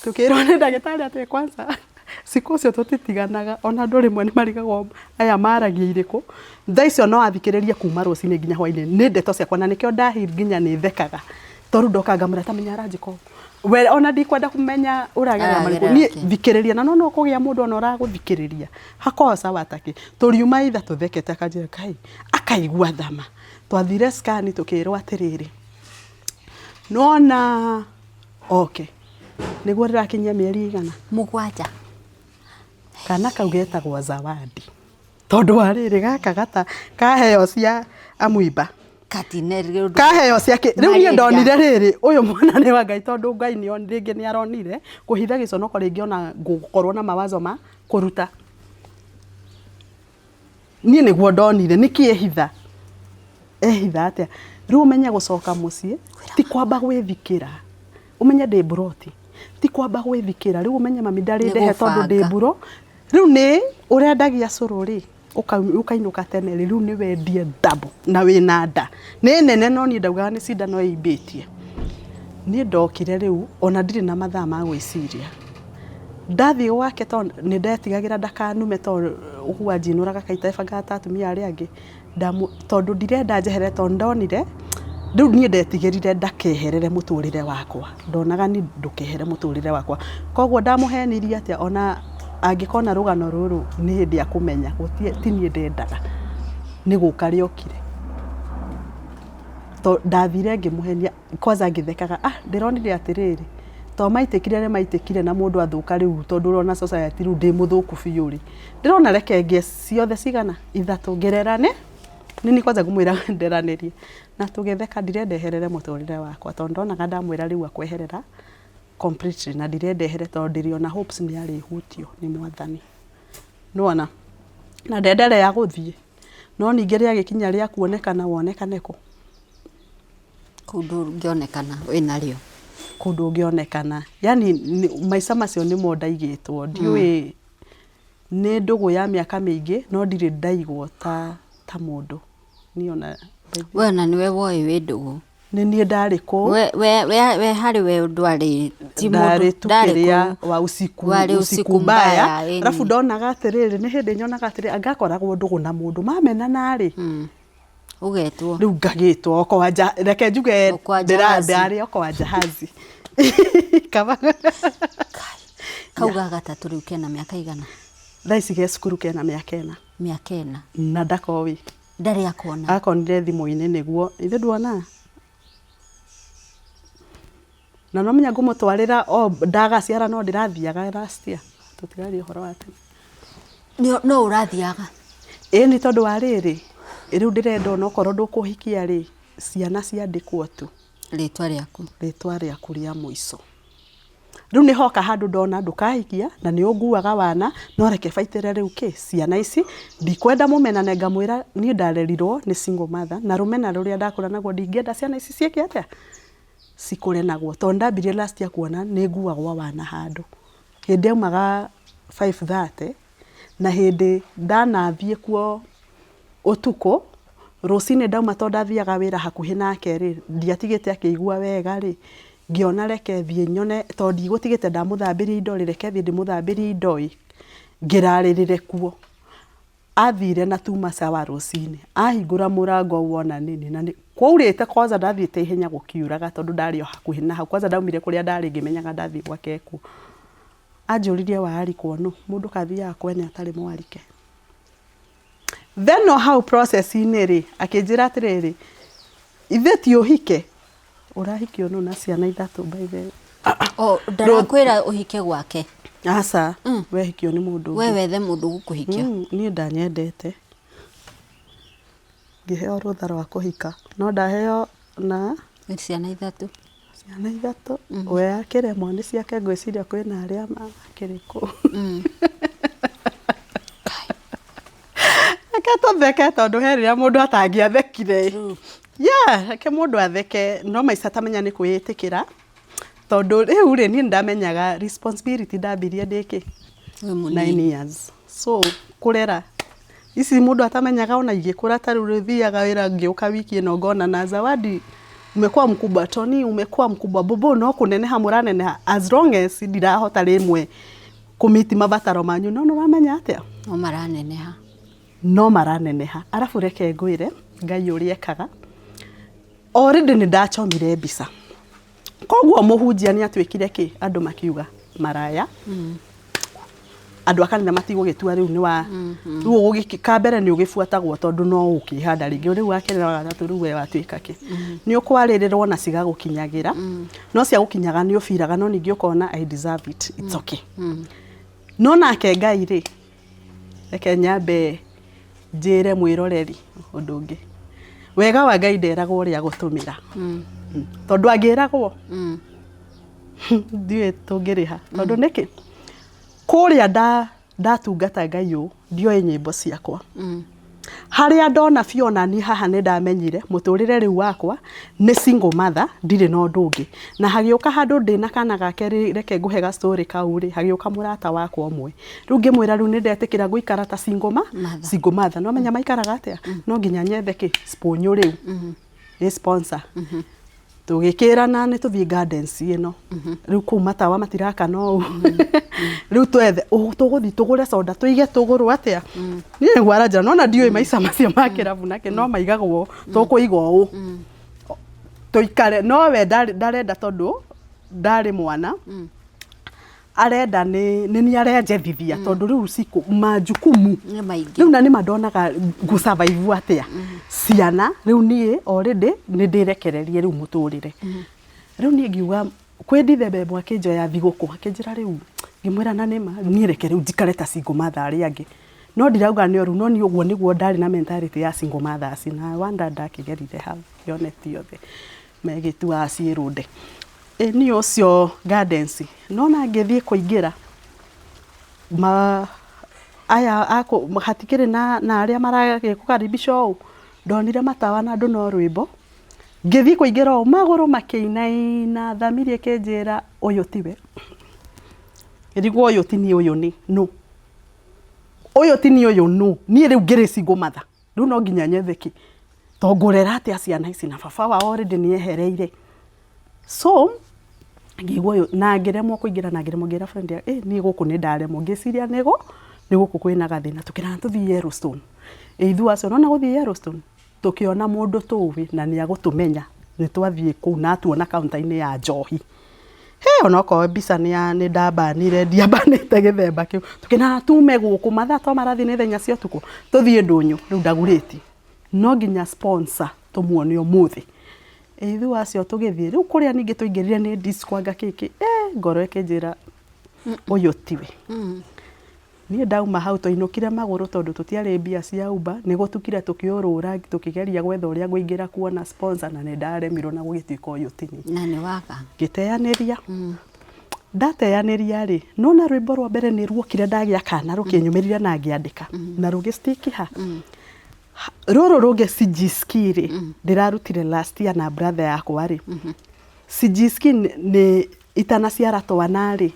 tũkĩrwo nĩ ndagĩtarĩ atĩ kwanza siku ũcio tũtitiganaga ona andũ rĩmwe nĩ marigagwo aya maragia irĩkũ. Thaa icio no athikĩrĩrie kuma rũcinĩ nginya hwainĩ nĩ ndeto ciakwa na nĩkĩo nda heal nginya nĩ thekaga. Tondũ ndoka ngamwĩra ta menya aranjĩka ũũ. We ona ndikwenda kũmenya ũragerera marĩkũ Aragerera niĩ kĩ. thikĩrĩria na nĩwona ũkũgĩa mũndũ ona ũragũthikĩrĩria hakoragwo sawa takĩ. Tũriuma either tũthekete akanjĩra Ngai akaigua thama. Twathire scan tũkĩrwo atĩrĩrĩ, nĩwona okay nĩguo rĩrakinyia mĩeri ĩigana? Mũgwanja. Kana kau getagwo Zawadi. Tondũ wa rĩrĩ gaka gata kaheo cia amuiba. Katine rĩu Kaheo cia kĩ rĩu niĩ Malaria. ndonire rĩrĩ ũyũ mwana nĩ wa Ngai tondũ Ngai nĩ rĩngĩ nĩ aronire kũhitha gĩconoko rĩngĩ ona gũkorwo na mawazo ma kũruta. Niĩ nĩguo ndonire nĩkĩ ehitha ehitha atĩa rĩu ũmenye gũcoka mũciĩ ti kwamba gwĩthikĩra ũmenye ndĩ mburoti ti kwamba gwĩthikĩra rĩu ũmenye mami ndarĩ Nĩ ndehe tondũ ndĩ gũbanga. mburo rĩu nĩ ũrendagia cũrũ rĩ ũkainũka tene rĩ rĩu nĩ wendie double na wĩna nda nĩ nene no niĩ ndaugaga nĩ cindano ĩimbĩtie niĩ ndokire rĩu ona ndirĩ na mathaa ma gwĩciria ndathiĩ gwake tondũ nĩ ndetigagĩra ndakanume tondũ ũguo anjinũraga kaita ĩbangaga ta atumia arĩa angĩ tondũ ndirenda njeherere tondũ ndonire rĩu niĩ ndetigĩrire ndakeherere mũtũrĩre wakwa ndonaga niĩ ndũkehere mũtũrĩre wakwa koguo ndamũhenirie atĩa ona angĩkona rũgano rũrũ nĩ hĩndĩ akũmenya ti niĩ ndendaga nĩ gũka rĩokire tondũ ndathire ngĩmũhenia kwanza ngĩthekaga ah ndĩronire atĩrĩrĩ to maitĩkire nĩ maitĩkire na mũndũ athũka rĩu tondũ ũrona society rĩu ndĩ mũthũku biũ rĩ ndĩrona reke ngĩe ciothe cigana ithatũ ngererane nĩ niĩ kwanza ngũmwĩra nderanĩrie na tũgĩtheka ndirenda eherere mũtũrĩre wakwa tondũ ndonaga ndamwĩra rĩu akweherera completely na ndirenda ehere tondũ ndĩrĩ ona hopes nĩ arĩhutio nĩ mwathani nĩwona na ndenderea gũthiĩ no ningĩ rĩagĩkinya rĩa kuonekana wonekane kũ Kũu ndũngĩonekana wĩnarĩo. Kũu ndũngĩonekana. Yaani maica macio nĩmo ndaigĩtwo. Ndiũĩ nĩ ndũgũ ya mĩaka mĩingĩ no ndirĩ ndaigwo ta ta mũndũ. Niĩ ona We ona nĩwe woĩ wĩ ndũgũ. Nĩ niĩ ndarĩ kũu. We we we we harĩ we ndwarĩ ti mũndũ Ndarĩ tu ndarĩ kĩrĩa kũu. wa usiku Warĩ usiku usiku mbaya. mbaya, ĩni. Arabu ndonaga atĩrĩrĩ, nĩ hĩndĩ nyonaga atĩrĩrĩ, anga akoragwo ndũgũ na mũndũ. Mamenana rĩ, Ũgetwo. Rĩu ngagĩtwo okoa nja reke njuge Okoa jahazi. ndarĩ okoa jahazi. Kaba Kau ga gatatũ rĩu kena mĩaka igana? Thaa ici ge cukuru kena mĩaka ĩna. Mĩaka ĩna. Na ndakoĩ. Ndarĩ akona. Akonire thimũ-inĩ nĩguo, ithe nduona? Na no menya ngũmũtwarĩra o ndagaciara no ndĩrathiaga last year. Tũtiraria ũhoro wa tene. No ũrathiaga? Ĩĩ nĩ tondũ wa rĩrĩ, rĩu ndĩrenda onokorwo ndũkũhikia rĩ, ciana ciandĩkwo tu. Rĩtwa rĩaku. Rĩtwa rĩaku rĩa mũico. Rĩu nĩ hoka handũ ndona ndũkahikia na nĩ ũnguaga wana no reke baitĩre rĩu kĩ ciana ici ndikwenda mũmenane ngamwĩra niĩ ndarerirwo nĩ single mother na rũmena rũrĩa ndakũra naguo ndingĩenda ciana ici ciĩke atĩa cikũre naguo tondũ ndambirie last year kuona nĩ nguagwo wana handũ hĩndĩ aumaga 5:30 na hĩndĩ ndanathiĩ kuo ũtukũ, rũcinĩ ndauma tondũ ndathiaga wĩra hakuhĩ nake rĩ, ndiatigĩte akĩigua wega rĩ, ngĩona reke thiĩ nyone tondũ ndigũtigĩte ndamũthambĩria indo rĩ, reke thiĩ ndĩmũthambĩrie indo ĩ, ngĩrarĩrĩre kuo. Athire na tuma sawa rũcinĩ, ahingũra mũrango wona nini na kwaurĩte kwanza ndathiĩte ihenya gũkiuraga tondũ ndarĩ o hakuhĩ na hau, kwanza ndaumire kũrĩa ndarĩ ngĩmenyaga ndathiĩ gwake kuo. Anjũririe waarikwo nũ, mũndũ kathiaga kwene atarĩ mwarike. Then o hau process-inĩ rĩ, akĩnjĩra atĩrĩrĩ, ithe ti ũhike, ũrahikio nũ na ciana ithatũ by the way. Oh, ndarakwĩra ũhike gwake. Aca, wehikio nĩ mũndũ We wethe mũndũ ũgũkũhikia. Niĩ ndanyendete, ngĩheo rũtha rwa kũhika, no ndaheo Na Nĩ ciana ithatũ. Ciana ithatũ. We akĩremwo nĩ ciake, ngwĩciria kwĩna arĩa makĩrĩ kũu. Reke tũtheke tondũ he rĩrĩa mũndũ atangĩathekire. Yeah, reke mũndũ atheke, no maica tamenya nĩ kwĩĩtĩkĩra. Tondũ rĩu rĩ, niĩ nĩ ndamenyaga responsibility ndambirie ndĩ kĩ? Wĩ mũnini. 9 years. So kũrera ici mũndũ atamenyaga ona igĩkũra, ta rĩu thiaga wĩra ngĩũka wiki ĩno ngona na Zawadi umekuwa mkubwa, Tony umekuwa mkubwa, Bobo no kũneneha mũraneneha, as long as ndirahota rĩmwe kũmiti mabataro manyu, no nĩũramenya atĩa? No maraneneha. No maraneneha. Arabu reke ngwĩre Ngai ũrĩa ekaga. Already nĩ ndachomire mbica, koguo mũhunjia nĩ atuĩkire kĩ, andũ makiuga maraya, andũ a kanitha matigũgĩtua rĩu nĩ wa rĩu ũgũgĩki ka mbere nĩ ũgĩbuatagwo tondũ no ũkĩhanda rĩngĩ, rĩu wa kerĩ na wa gatatũ rĩu we watuĩka kĩ, nĩ ũkwarĩrĩrwo na cigagũkinyagĩra, no ciagũkinyaga nĩ ũbiraga, no ningĩ ũkona I deserve it, it's okay. No nake Ngai rĩ, reke nyambe njĩre mwĩroreri ũndũ ũngĩ, wega wa Ngai nderagwo ũrĩa gũtũmĩra, tondũ angĩragwo ndiũĩ tũngĩrĩha, tondũ nĩkĩ kũrĩa ndatungata Ngai ũũ ndioĩ nyĩmbo ciakwa, harĩa ndona biũ ona niĩ haha nĩ ndamenyire mũtũrĩre rĩu wakwa nĩ single mother, ndirĩ na ũndũ ũngĩ. Na hagĩũka handũ ndĩna kana gake rĩ, reke ngũhe ga story kau rĩ, hagĩũka mũrata wakwa ũmwe, rĩu ngĩmwĩra rĩu nĩ ndetĩkĩra gũikara ta single ma Mother. Single mother, no menya maikaraga atĩa, no nginya nyethe kĩ sponyo rĩu nĩ sponsor. Tũgĩkĩrana nĩ tũthiĩ gardens ĩno rĩu, kũu matawa matirakana ũũ, rĩu twethe tũgũthiĩ tũgũre soda tũige tũgũrwo atĩa. Niĩ nĩguo aranjĩra, nona ndiũĩ maica macio ma kĩrabu nake no maigagwo tũkũiga ũũ tũikare, no we ndarenda tondũ ndarĩ mwana, arenda nĩ niĩ arenjethithia tondũ rĩu cikũ majukumu Nĩ maingĩ. Rĩu na nĩma ndonaga ngũ survive atĩa ciana rĩu, niĩ already nĩ ndĩrekererie rĩu mũtũrĩre. Rĩu niĩ ngiuga kwĩ Dithemba ĩmwe akĩnjoya thigũkũ, akĩnjĩra rĩu, ngĩmwĩra na nĩma niĩ reke rĩu njikare ta single mother arĩa angĩ, no ndirauga nĩ ũru, no niĩ ũguo nĩguo ndarĩ na mentality ya single mothers, na wanda ndakĩgerire hau yone ti othe megĩtuaga ciĩrũnde. Ĩ niĩ ũcio gardens nona ngĩthiĩ kũingĩra ma aya hatikĩrĩ na arĩa maragĩkũkaribisha ũũ, ndonire matawa na andũ no rwĩmbo, ngĩthiĩ kũingĩra ũũ magũrũ makĩinaina, thamiri ĩkĩnjĩra ũyũ tiwe, ngĩrigwo ũyũ ti niĩ, ũyũ nĩ nũ, ũyũ ti niĩ, ũyũ nũ? Niĩ rĩu ngĩrĩ single mother, rĩu no nginya nyethe kĩ, to ngũrera atĩa ciana ici na baba wao already nĩ ehereire. So ngĩigua ũyũ na ngĩremwo kũingĩra na ngĩremwo, ngĩra friend ya niĩ gũkũ nĩ ndaremwo, ngĩciria nĩ gũkũ kwĩna gathĩna, tũkĩrana tũthiĩ Yellowstone. Ĩ ithuĩ acio nona gũthiĩ Yellowstone tũkĩona mũndũ tũĩ na nĩ agũtũmenya, nĩ twathiĩ kũu na atuona counter-inĩ ya njohi. He onokorwo mbica nĩ ndambanire, ndiambanĩte gĩthemba kĩu, tũkĩrana tume gũkũ mathaa to marathiĩ nĩ thaa 4 cia ũtukũ, tũthiĩ ndũnyũ rĩu ndagurĩti, no nginya sponsor tũmuone ũmũthĩ. Ithuĩ acio tũgĩthiĩ rĩu kũrĩa ningĩ twaingĩrire nĩ disco anga kĩkĩ, ngoro ĩkĩnjĩra ũyũ tiwe. Niĩ ndauma hau twainũkire magũrũ tondũ tũtiarĩ mbia cia Uber, nĩ gũtukire tũkĩũrũra tũkĩgeria gwetha ũrĩa ngũingĩra kuona sponsor, na nĩ ndaremirwo na gũgĩtuĩka ũyũ ti niĩ. Na nĩ waga. Ngĩteanĩria. Ndateanĩria rĩ, nona rwĩmbo rwa mbere nĩ ruokire ndagĩa kana rũkĩnyumĩrĩria na ngĩandĩka na rũgĩ stick ha. Rũrũ rũngĩ sijisikii rĩ, ndĩrarutire last year na brother yakwa rĩ. Sijisikii nĩ itanaciara twana rĩ,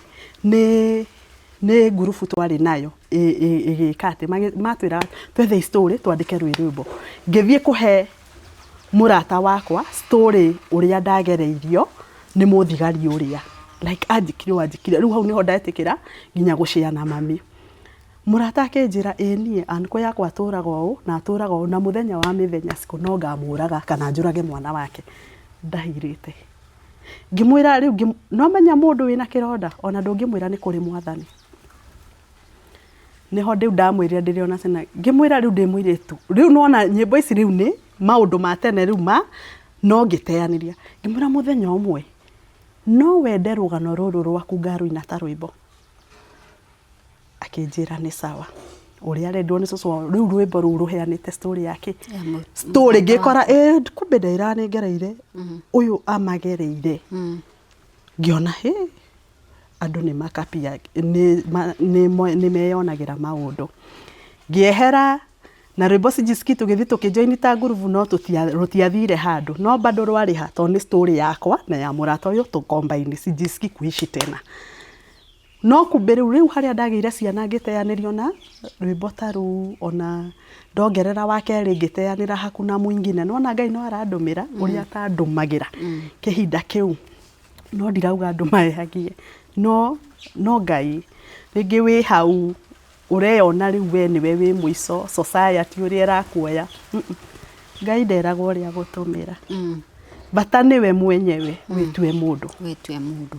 nĩ ngurubu twarĩ nayo ĩgĩka atĩ matwĩraga twethe story twandĩke rwĩmbo. Ngĩthiĩ kũhe mũrata wakwa story ũrĩa ndagereirio nĩ mũthigari ũrĩa like anjĩkire ũũ anjĩkire, rĩu hau nĩho ndetĩkĩra nginya gũshare na mami. Mũrata akĩnjĩra ĩ niĩ uncle yakwa atũraga ũũ na atũraga ũũ na mũthenya wa mĩthenya cikũ no ngamũraga kana njũrage mwana wake. Ndahirĩte. Ngĩmwĩra rĩu no menya mũndũ wĩna kĩronda ona ndũngĩmwĩra nĩ kũrĩ mwathani. Nĩho rĩu ndamwĩrire ndĩrĩ ona ciana, ngĩmwĩra rĩu ndĩ mũirĩtu, rĩu nĩwona nyĩmbo ici rĩu nĩ maũndũ ma tene rĩu ma no ngĩteanĩria. Ngĩmwĩra mũthenya ũmwe no wende rũgano rũrũ rwaku ngarũina ta rwĩmbo. Akĩnjĩra nĩ sawa. Ũrĩa arendirwo nĩ cũcũ wao. Rĩu rwĩmbo rũu rũheanĩte story yake. Ya Story ngĩkora ĩ kumbe ndeĩraga nĩ ngereire ũyũ amagereire. Ngĩona hĩ andũ nĩ makabia nĩ meyonagĩra maũndũ. Ngĩehera na rwĩmbo sijisikii tũgĩthiĩ tũkĩ join ta ngurubu no rũtiathire handũ no bado rwarĩ ha tondũ nĩ story yakwa na ya mũrata ũyũ tũ combine sijisikii kuishi tena. No kumbe rĩu rĩu harĩa ndagĩire ciana ngĩteanĩrio na rwĩmbo ta rũu ona ndongerera wa kerĩ ngĩteanĩra hakuna mwingine. Nĩwona Ngai no arandũmĩra ũrĩa atandũmagĩra kĩhinda kĩu. No ndirauga andũ mehagie no no Ngai rĩngĩ wĩ hau ũreyona rĩu we nĩwe wĩ mũico society ũrĩa ĩrakuoya Ngai nderagwo ũrĩa agũtũmĩra. Bata nĩwe mwenyewe wĩtue mũndũ. Wĩtue mũndũ.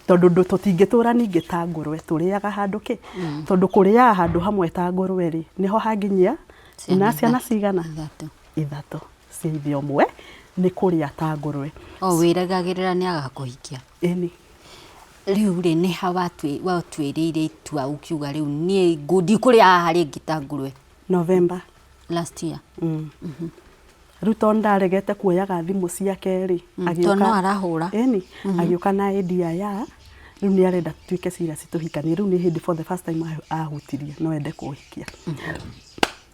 Tondũ tũtingĩtũra ningĩ ta ngũrwe tũrĩaga handũ kĩ tondũ kũrĩaga handũ hamwe ta ngũrwe rĩ nĩho hanginyia na ciana cigana? Ithatũ. Ithatũ cia ithe ũmwe nĩ kũrĩa ta ngũrwe. O wĩrĩgagĩrĩra nĩ agakũhikia? Ĩni. Rĩu rĩ nĩ ha watuĩrĩire itua ũkiuga rĩu niĩ ndikũrĩa haha rĩngĩ ta ngũrwe? November. Last year. Rĩu tondũ ndaregete kuoyaga thimũ ciake rĩ, Tondũ no arahũra. Ĩni, agĩũka na idea ya rĩu nĩ arenda tuĩke serious tũhikanie. Rĩu nĩ hĩndĩ for the first time ahutirie no ende kũhikia.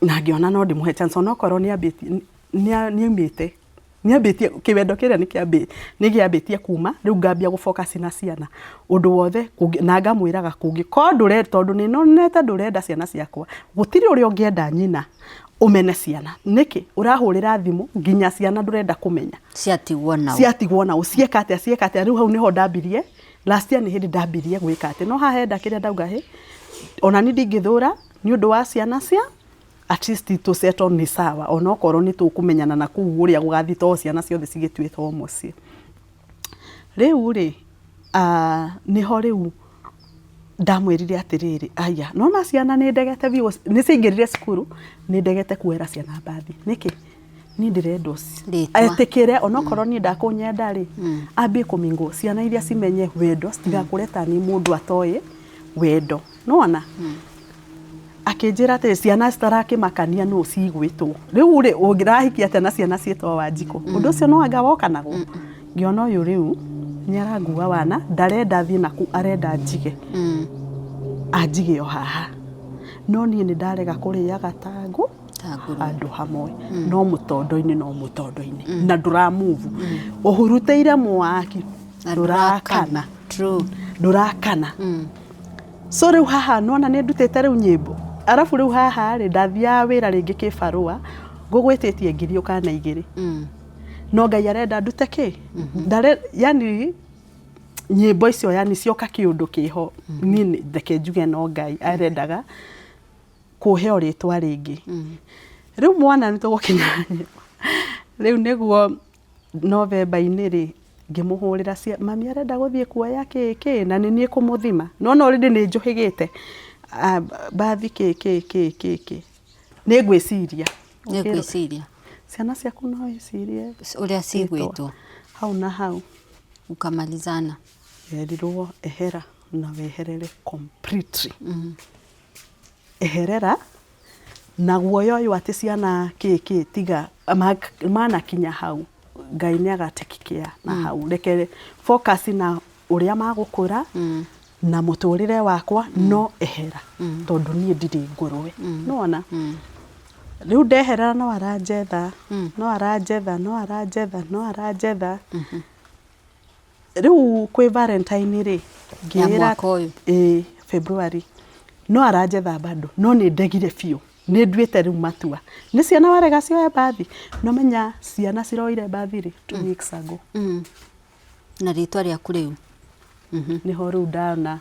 Na ngĩona no ndĩmũhe chance onokorwo nĩ ambĩtie nĩ aumĩte nĩambĩtie kĩwendo kĩrĩa nĩ kĩambĩtie kuma rĩu ngambia gũ focus na ciana ũndũ wothe na ngamwĩraga kũngĩkorwo ndũrenda tondũ nĩ nonete ndũrenda ciana ciakwa gũtirĩ ũrĩa ũngĩenda nyina ũmene ciana nĩkĩ ũrahũrĩra thimũ nginya ciana ndũrenda kũmenya Ciatigwo nao. Ciatigwo nao cieka atĩa cieka atĩa rĩu hau nĩho ndambirie last year nĩ hĩndĩ ndambirie gwĩka atĩ no haha henda kĩrĩa ndauga hĩ ona niĩ ndingĩthũra nĩ ũndũ wa ciana cia at least tũ settle nĩ sawa onokorwo nĩ tũkũmenyana na kũu ũrĩa gũgathiĩ tondũ ciana ciothe cigĩtuĩte o mũciĩ. Rĩu rĩ nĩho rĩu ndamwĩrire atĩrĩrĩ aya nĩwona ciana nĩ ndegete biũ nĩ ciaingĩrire cukuru nĩ ndegete kuoera ciana mbathi nĩkĩ? Niĩ ndĩrenda etĩkĩre onokorwo niĩ ndakũnyenda rĩ ambie kũ mingle ciana iria cimenye wendo citigakũre ta niĩ mũndũ atoĩ wendo nĩwona? Akĩnjĩra atĩrĩ ciana citarakĩmakania nũ cigwĩtwo rĩu rĩ ũngĩrahikia atĩa na ciana ciĩtwo Wanjikũ ũndũ ũcio no anga woka naguo ngĩona ũyũ rĩu nĩ arangua wana ndarenda thiĩ naku arenda njige anjige o haha no niĩ nĩ ndarega kũrĩaga ta ngũ handũ hamwe no mũtondo-inĩ no mũtondo-inĩ na ndũra move ũhurutĩire mwaki ndũrakana ndũrakana. So rĩu haha nĩwona nĩ ndutĩte rĩu nyĩmbo arabu rĩu haha rĩ ndathiaga wĩra rĩngĩ kĩbarũa ngũgwĩtĩtie ngiri ũkana igĩrĩ no Ngai arenda ndute kĩ Ndare, yani nyĩmbo icio yani cioka kĩũndũ kĩho niĩ reke njuge no Ngai arendaga kũhe o rĩtwa rĩngĩ rĩu mwana nĩ tũgũkinya rĩu nĩguo November-inĩ rĩ ngĩmũhũrĩra mami arenda gũthiĩ kuoya kĩ kĩ na nĩ niĩ kũmũthima nĩwona already nĩ njũhĩgĩte mbathi kĩ kĩ kĩ kĩ kĩ nĩ ngwĩciria. Nĩ ngwĩciria. Ciana ciaku no wĩcirie ũrĩa cigwĩtwo hau na hau. Ukamalizana. Werirwo ehera na weherere completely. Eherera na guoya ũyũ atĩ ciana kĩ kĩ tiga manakinya hau Ngai nĩ aga take care na hau reke focus na ũrĩa magũkũra na mũtũrĩre wakwa no ehera tondũ niĩ ndirĩ ngũrwe nĩwona rĩu ndeherera no aranjetha no aranjetha no aranjetha no aranjetha Rĩu kwĩ Valentine rĩ, Ya ngĩĩra mwaka ũyũ. ĩĩ February, no aranjetha bado no nĩ ndegire biũ, nĩ nduĩte rĩu matua. Nĩ ciana warega cioe mbathi? Nĩ ũmenya ciana ciroire mbathi rĩ? 2 weeks ago. Na rĩtwa rĩaku rĩu. Nĩho rĩu ndona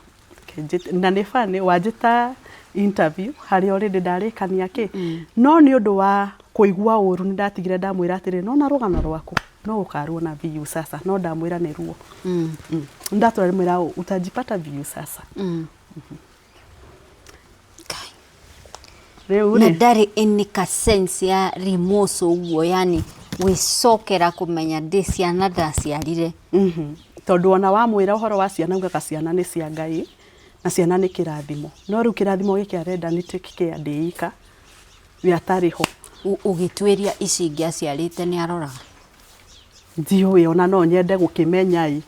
na nĩ funny wanjĩta interview harĩa already ndarĩkania kĩ, no nĩ ũndũ wa kũigua ũru nĩ ndatigire ndamwĩra atĩrĩrĩ, nĩ wona rũgano rwaku no ũkaruona biũ sasa, no ndamwĩra nĩ ruo. Nĩ ndatũra ndĩmwĩra utajipata biũ sasa. Ngai. Rĩu Na rĩ, ndarĩ any ka sense ya remorse ũguo yani gwĩcokera kũmenya ndĩ ciana ndaciarire. Tondũ ona wamwĩra ũhoro wa ciana augaga ciana nĩ cia Ngai. Na ciana nĩ kĩrathimo. No rĩu kĩrathimo gĩkĩ arenda nĩ take care ndĩ ika, we atarĩ ho. Ũgĩtuĩria ici ingĩ aciarĩte nĩ aroraga? Ndiũĩ ona no nyende gũkĩmenya ĩ.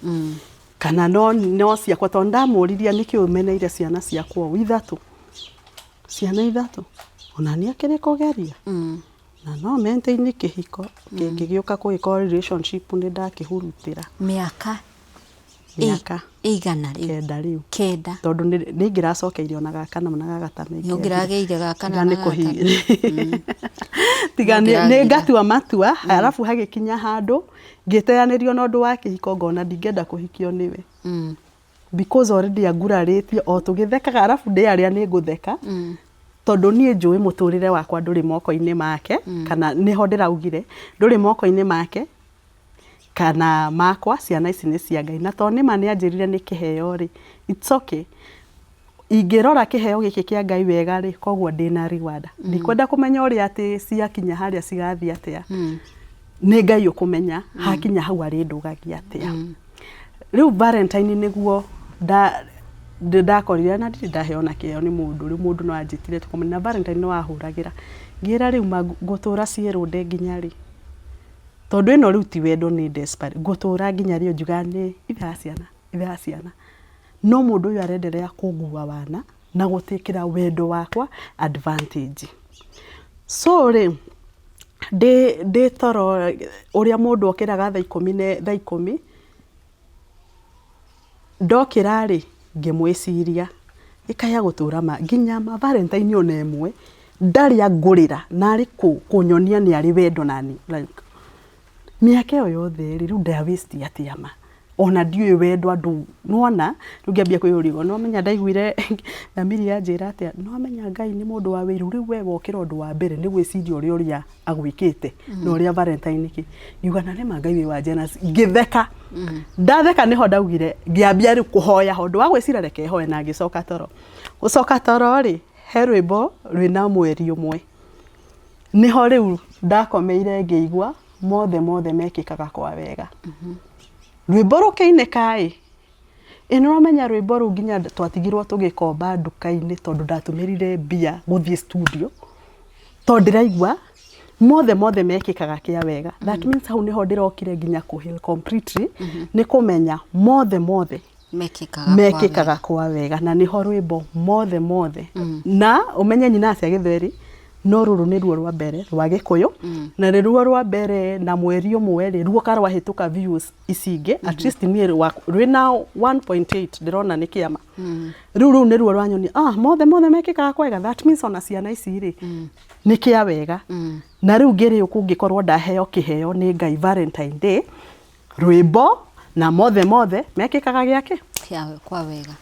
Kana no no ciakwa tondũ ndamũririe nĩkĩ ũmeneire ciana ciakwa ũũ ithatũ. Ciana ithatũ. Ona nĩ akĩrĩ kũgeria. Na no maintain kĩhiko kĩngĩgĩũka kũgĩkorwo relationship nĩ ndakĩhurutĩra. Mĩaka Mĩaka ĩigana rĩu? Kenda rĩu. Kenda. Tondũ nĩ ingĩracokeire ona ga kana na ga gatano. Nĩ ũngĩragĩire ga kana na ga gatano. Tiga nĩ ngatua matua arabu hagĩkinya handũ ngĩteanĩrio na ũndũ wa kĩhiko ngona ndingĩenda kũhikio nĩwe. Because already angurarĩtie o tũgĩthekaga arabu ndĩ arĩa nĩ ngũtheka tondũ niĩ njũĩ mũtũrĩre wakwa ndũrĩ moko-inĩ make kana nĩho ndĩraugire ndũrĩ moko-inĩ make kana makwa, ciana ici nĩ cia Ngai. Na tondũ nĩma nĩ anjĩrire nĩ kĩheo rĩ, it's okay. Ingĩrora kĩheo gĩkĩ kĩa Ngai wega rĩ, koguo ndĩna reward. Ndikwenda kũmenya ũrĩa atĩ ciakinya harĩa cigathiĩ atĩa. Nĩ Ngai ũkũmenya hakinya hau arĩndũgagia atĩa. Rĩu Valentine nĩguo ndakorire na ndirĩ ndaheo ona kĩheo nĩ mũndũ, rĩu mũndũ no anjĩtire tũkomane na Valentine no ahũragĩra. Ngĩĩra rĩu ma ngũtũra ciĩrũnde nginya rĩ? Tondũ ĩno rĩu ti wendo nĩ desperate, ngũtũra nginya rĩ njugaga nĩ ithe wa ciana, ithe wa ciana. No mũndũ ũyũ arenderea kũngua wana na gũtĩkĩra wendo wakwa advantage. So rĩ, ndĩ toro ũrĩa mũndũ okĩraga thaa ikũmi na thaa ikũmi, Ndokĩra rĩ, ngĩmwĩciria, ĩkaya gũtũra ma, nginya ma Valentine ona ĩmwe ndarĩ angũrĩra narĩ kũnyonia nĩ arĩ wendo nani like mĩaka ĩyo yothe rĩ, rĩu nda waste atĩa ma? Ona ndiũĩ wendo andũ, nĩwona? Rĩu ngĩambia kwĩyũria ũguo, nĩwamenya ndaiguire thamiri yanjĩra atĩa, nĩwamenya Ngai nĩ mũndũ wa wĩiru, rĩu we wokĩra ũndũ wa mbere nĩ gwĩciria ũrĩa ũrĩa agwĩkĩte na ũrĩa Valentine kĩ ngiuga na nĩma Ngai wĩ wa jealous ngĩtheka ndatheka nĩho ndaugire ngĩambia rĩu kũhoya ũndũ wa gwĩciria reke hoe na ngĩcoka toro gũcoka toro rĩ he rwĩmbo rwĩna mweri ũmwe nĩho rĩu ndakomeire ngĩigua mothe mothe mekĩkaga kwa wega rwĩmbo rũkĩinĩka ĩ Ĩ nĩũramenya rwĩmbo rũu nginya twatigirwo tũgĩkomba nduka-inĩ tondũ ndatũmĩrire mbia gũthiĩ studio, tondũ ndĩraigua mothe mothe mekĩkaga kĩa wega. That means hau nĩho ndĩrokire nginya kũ heal completely, nĩ kũmenya mothe mothe Mekĩkaga kwa mekĩkaga wega. kwa wega na nĩho rwĩmbo mothe mothe. Na ũmenye nyinaga cia gĩthweri no rũrũ nĩruo rwa mbere rwa gĩkũyũ na nĩruo rwa mbere na mweri ũmwe rĩ ruoka rwahĩtũka views ici ingĩ at least niĩ rwĩna 1.8 ndĩrona nĩ kĩama rĩu rũu nĩruo rwanyonia ah mothe mothe mekĩkaga kwega that means ona ciana ici rĩ nĩ kĩa wega na rĩu ngĩrĩ kũngĩkorwo ndaheo kĩheo nĩ Ngai Valentine Day rwĩmbo na mothe mothe mekĩkaga gĩake Kĩa kwa wega.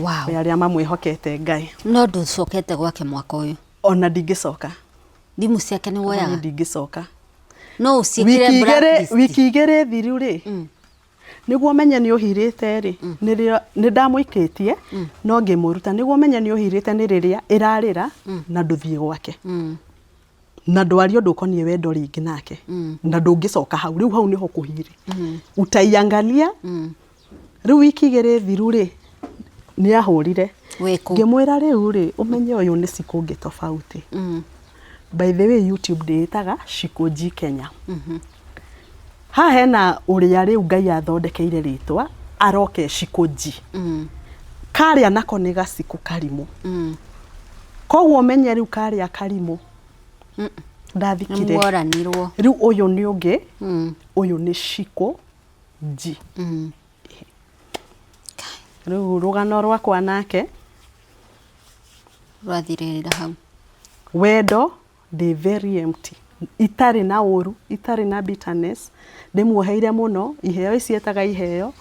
Wow. kwĩ arĩa mamwĩhokete Ngai No ndũcokete gwake mwaka ũyũ. Ona ndingĩcoka. Thimũ ciake nĩ woyaga? Niĩ ndingĩcoka. No ũciĩkĩre Wiki igĩrĩ blacklist? wiki igĩrĩ thiru rĩ, nĩguo menye nĩ ũhirĩte rĩ, nĩrĩo nĩ ndamũikĩtie no ngĩmũruta nĩguo menye nĩ ũhirĩte nĩ rĩrĩa ĩrarĩra na ndũthiĩ gwake. Na ndwarie ũndũ ũkoniĩ wendo rĩngĩ nake na ndũngĩcoka hau, rĩu hau nĩho kũhirĩ. Utaiangalia Rĩu wiki igĩrĩ thiru rĩ, nĩ ahũrire. Wĩ kũ? Ngĩmwĩra rĩu rĩ, ũmenye ũyũ nĩ Cikũ ũngĩ tofauti. By the way YouTube ndĩĩtaga Cikũ G Kenya. Haha hena ũrĩa rĩu Ngai athondekeire rĩtwa, aroke Cikũ G. Karĩa nako nĩ gacikũ karimũ. Koguo ũmenye rĩu karĩa karimũ ndathikire. Nĩ mworanirwo. Rĩu ũyũ nĩ ũngĩ, ũyũ nĩ Cikũ G. Rĩu rũgano rwakwa nake Rwathirĩrĩra hau. Wendo ndĩ very empty itarĩ na ũru itarĩ na bitterness ndĩmuoheire mũno iheo ici etaga iheo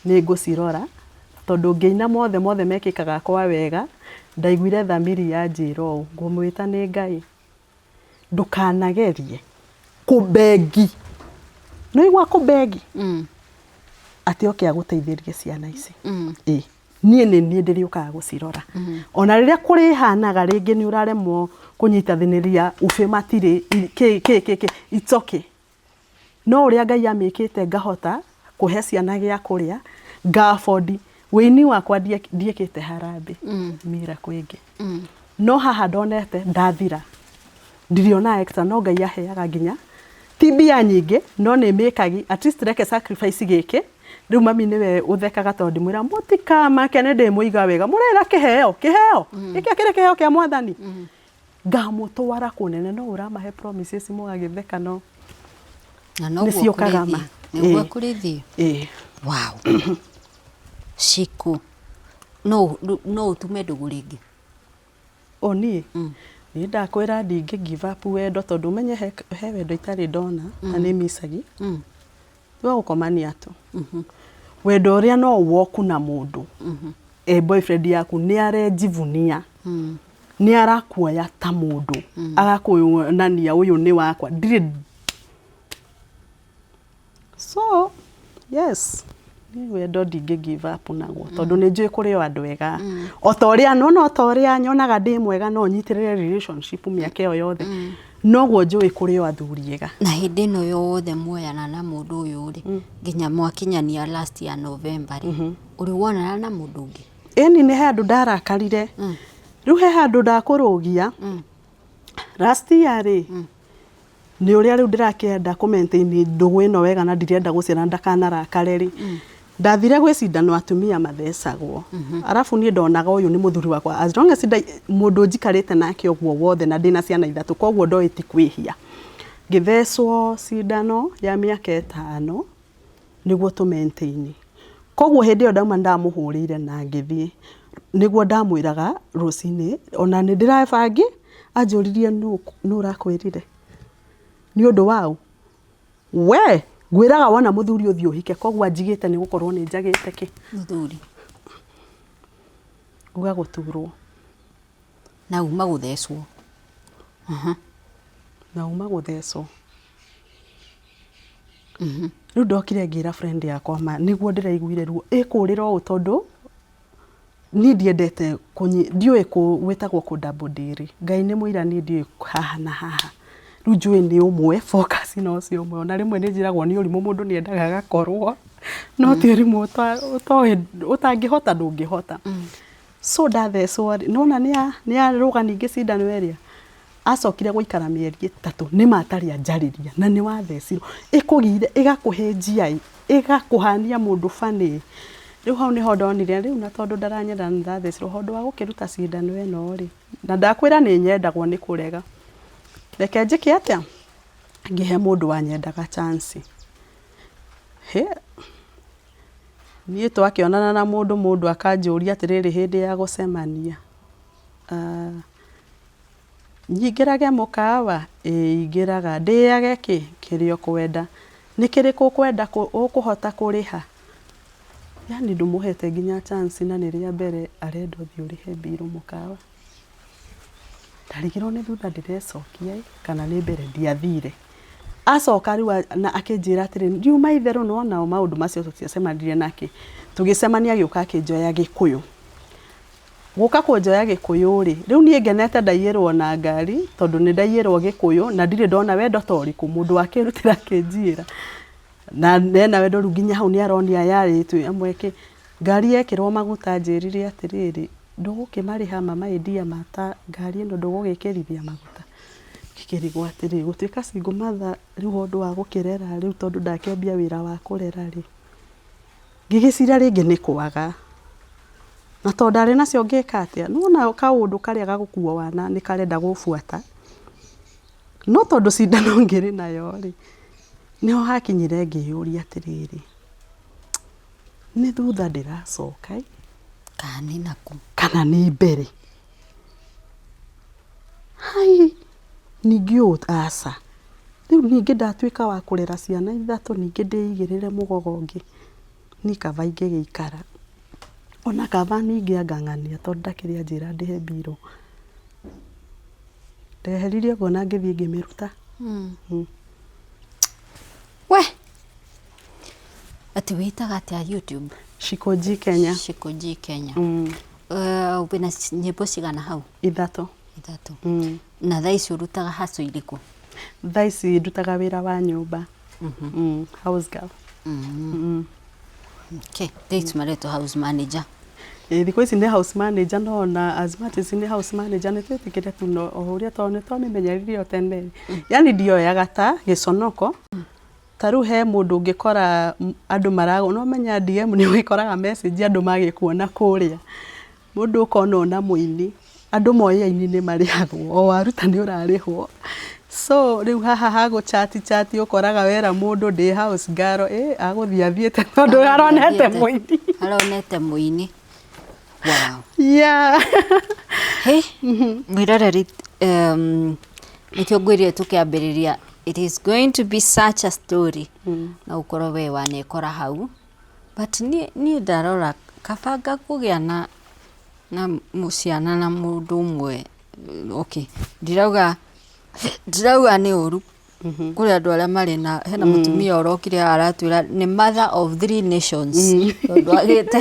nĩ ngũcirora tondũ ngĩina mothe mothe mekĩkaga kwa wega ndaiguire thamiri yanjĩra ũũ ngũmwĩta nĩ Ngai. Ndũkanagerie kũbengi. Nĩwaigua kũbengi? Atĩ oke agũteithĩrie ciana ici. Ĩĩ. Niĩ nĩ niĩ ndĩrĩũkaga gũcirora. Ona rĩrĩa kũrĩhanaga rĩngĩ nĩ ũraremwo kũnyitanĩria ubĩ matirĩ kĩ kĩ kĩ kĩ, it's okay. No ũrĩa Ngai amĩkĩte ngahota kũhe ciana gĩa kũrĩa, nga afford Wĩini wakwa ndiĩkĩte harambĩ miracle ĩngĩ. No haha ndonete ndathira ndirĩ extra no Ngai aheaga nginya ti mbia nyingĩ no nĩ mĩkagi at least reke sacrifice gĩkĩ. Rĩu mami nĩwe ũthekaga tondũ ndimwĩra mũtikamake nĩ ndĩmũiga wega mũrera kĩheo kĩheo gĩkĩ kĩrĩ kĩheo kĩa mwathani ngamũtwara kũnene no ũramahe promises mũgagĩtheka no Na noguo nĩciũkaga ma. kũrĩthiĩ. Nĩguo Ĩĩ. kũrĩthiĩ. Ĩĩ. Wow. Ciku. No no ũtume ndũgũ rĩngĩ? O niĩ niĩ ndakwĩra ndingĩ give up wendo tondũ ũmenye he wendo itarĩ ndona na nĩ micagi ti wa gũkomania tu wendo ũrĩa no woku na mũndũ e boyfriend yaku nĩ arejivunia nĩ arakuoya ta mũndũ agakuonania ũyũ nĩ wakwa ndirĩ so yes niĩ wendo ndingĩ give up naguo tondũ nĩ njũĩ kũrĩ o andũ ega o ta ũrĩa nona o ta ũrĩa nyonaga ndĩ mwega no nyitĩrĩre relationship mĩaka ĩyo yothe noguo njũĩ kũrĩ o athuri ega. Na hĩndĩ ĩno yothe muoyana na mũndũ ũyũ rĩ, nginya mwakinyania last year November rĩ, ũrĩ wonana na mũndũ ũngĩ? Ĩni nĩ handũ ndarakarire rĩu he handũ ndakũrũgia last year rĩ nĩ ũrĩa rĩu ndĩrakĩenda kũ maintain ndũgũ ĩno wega na ndirenda gũciara ndakanarakare rĩ ndathire gwĩ cindano atumia mathecagwo arabu niĩ ndonaga ũyũ nĩ mũthuri wakwa as long as mũndũ njikarĩte nake ũguo wothe na ndĩna ciana ithatũ koguo ndoĩ ti kwĩhia ngĩthecwo cindano ya mĩaka 5 nĩguo tũ maintain koguo hĩndĩ ĩyo ndauma ndamũhũrĩire na ngĩthiĩ nĩguo ndamwĩraga rũcinĩ ona nĩ ndĩrebangi anjũririe nũ ũrakwĩrire nĩ ũndũ waũ we ngwĩraga wona mũthuri ũthiĩ ũhike koguo anjigĩte nĩ gũkorwo nĩ njagĩte kĩ Mũthuri. uga gũturwo Na uma gũthecwo. Na uma gũthecwo rĩu ndokire ngĩra friend yakwa ma nĩguo ndĩraiguire ruo ĩkũrĩra ũũ tondũ niĩ ndiendete ndiũĩ gwĩtagwo kũ double deal Ngai nĩ mũira niĩ ndiũĩ haha na haha rĩu njũĩ nĩ ũmwe focus na ũcio ũmwe ona rĩmwe nĩ njĩragwo nĩ ũrimũ mũndũ nĩ endaga agakorwo no ti ũrimũ ũtoĩ ũtangĩhota ndũngĩhota so ndathecwo rĩ nĩwona nĩ arũga ningĩ cindano ĩrĩa acokire gũikara mĩeri 3 nĩ ma atarĩ anjarĩria na nĩ wathecirwo ĩkũgire ĩgakũhĩnjia ĩ ĩgakũhania mũndũ funny rĩu hau nĩho ndonire rĩu na tondũ ndaranyenda na ndathecirwo ũndũ wa gũkĩruta cindano ĩno rĩ na ndakwĩra nĩ nyendagwo nĩ kũrega reke njĩke atĩa ngĩhe mũndũ wanyendaga chance hĩ niĩ twakĩonana na mũndũ mũndũ akanjũria atĩrĩrĩ hĩndĩ ya gũcemania nyingĩrage mũkawa ĩĩ ingĩraga ndĩage kĩ kĩrĩa ũkwenda nĩ kĩrĩkũ ũkwenda ũkũhota kũrĩha yani ndũmũhete nginya chance na nĩ rĩa mbere arenda ũthiĩ ũrĩhe mbirũ mũkawa ndarigirwo nĩ thutha ndĩrecokia ĩ kana nĩ mbere ndiathire acoka rĩu na akĩnjĩra atĩrĩ ndiuma itherũ nĩwona maũndũ macio tũtiacemanirie nake tũgĩcemania agĩũka akĩnjoya Gĩkũyũ gũka kũnjoya Gĩkũyũ rĩ rĩu niĩ ngenete ndaiyĩrwo na ngari tondũ nĩ ndaiyĩrwo Gĩkũyũ na ndirĩ ndona wendo ta ũrĩkũ mũndũ akĩrutĩra akĩnjiyĩra na ena wendo rĩu nginya hau nĩ aronia yarĩtwo amwe kĩ ngari yekĩrwo maguta anjĩrire atĩrĩrĩ ndũgũkĩmarĩha mama ĩndia mata ngari ĩno ndũgũgĩkĩrithia maguta ngĩkĩrigwo atĩrĩrĩ gũtuĩka single mother rĩu ũndũ wa gũkĩrera rĩu tondũ ndakĩambia wĩra wa kũrera rĩ ngĩgĩciria rĩngĩ nĩ kwaga na tondũ ndarĩ nacio ngĩka atĩa nĩwona kaũndũ karĩa ga gũkua wana nĩ karenda gũbuata no tondũ cindano ngĩrĩ nayo rĩ nĩho hakinyire ngĩyũria atĩrĩrĩ nĩ thutha ndĩracoka ĩ Kana nĩ nakũ? Kana nĩ mbere hai ningĩ ũũ aca rĩu ningĩ ndatuĩka wa kũrera ciana ithatũ ningĩ ndĩigĩrĩre mũgogo ũngĩ niĩ kaba ingĩgĩikara ona kaba ningĩ angang'ania tondũ ndakĩrĩ anjĩra ndĩhe mbirũ ndeheririe ũguo na ngĩthiĩ ngĩmĩruta. We atĩ wĩtaga atĩa YouTube? Shiko G Kenya. Shiko G Kenya. Wĩna nyĩmbo cigana hau? 3. 3. Na thaa ici ũrutaga hustle irĩkũ? Thaa ici ndutaga wĩra wa nyũmba. House girl. Okay. Dates maretwo house manager. Ĩ thikũ ici nĩ house manager no ona as much as nĩ house manager nĩ twĩtĩkĩre tu no o ũrĩa tondũ nĩ twamĩmenyeririe o tene. Yani ndioyaga ta gĩconoko ta rĩu he mũndũ ũngĩkora andũ mara no menya DM nĩ ũgĩkoraga message andũ magĩkuona kũrĩa. Mũndũ ũkona ona mũini, andũ moĩ aini nĩ marĩhagwo, o waruta nĩ ũrarĩhwo. So rĩu haha ha gũ chat chat ũkoraga wera mũndũ ndĩ house girl, ĩ agũthiĩ athiĩte tondũ aronete mũini. Aronete mũini. Wow. Yeah. Hey, mwĩroreri nĩkĩo ngwĩrire tũkĩambĩrĩria it is going to be such a story no ũkorwo we wanekora hau But niĩ niĩ ndarora kaba kũgĩa na na ciana na mũndũ ũmwe okay ndirauga ndirauga nĩ ũru kũrĩ andũ arĩa marĩ na hena mũtumia ũrokire haha aratwĩra nĩ mother of three nations tondũ agĩte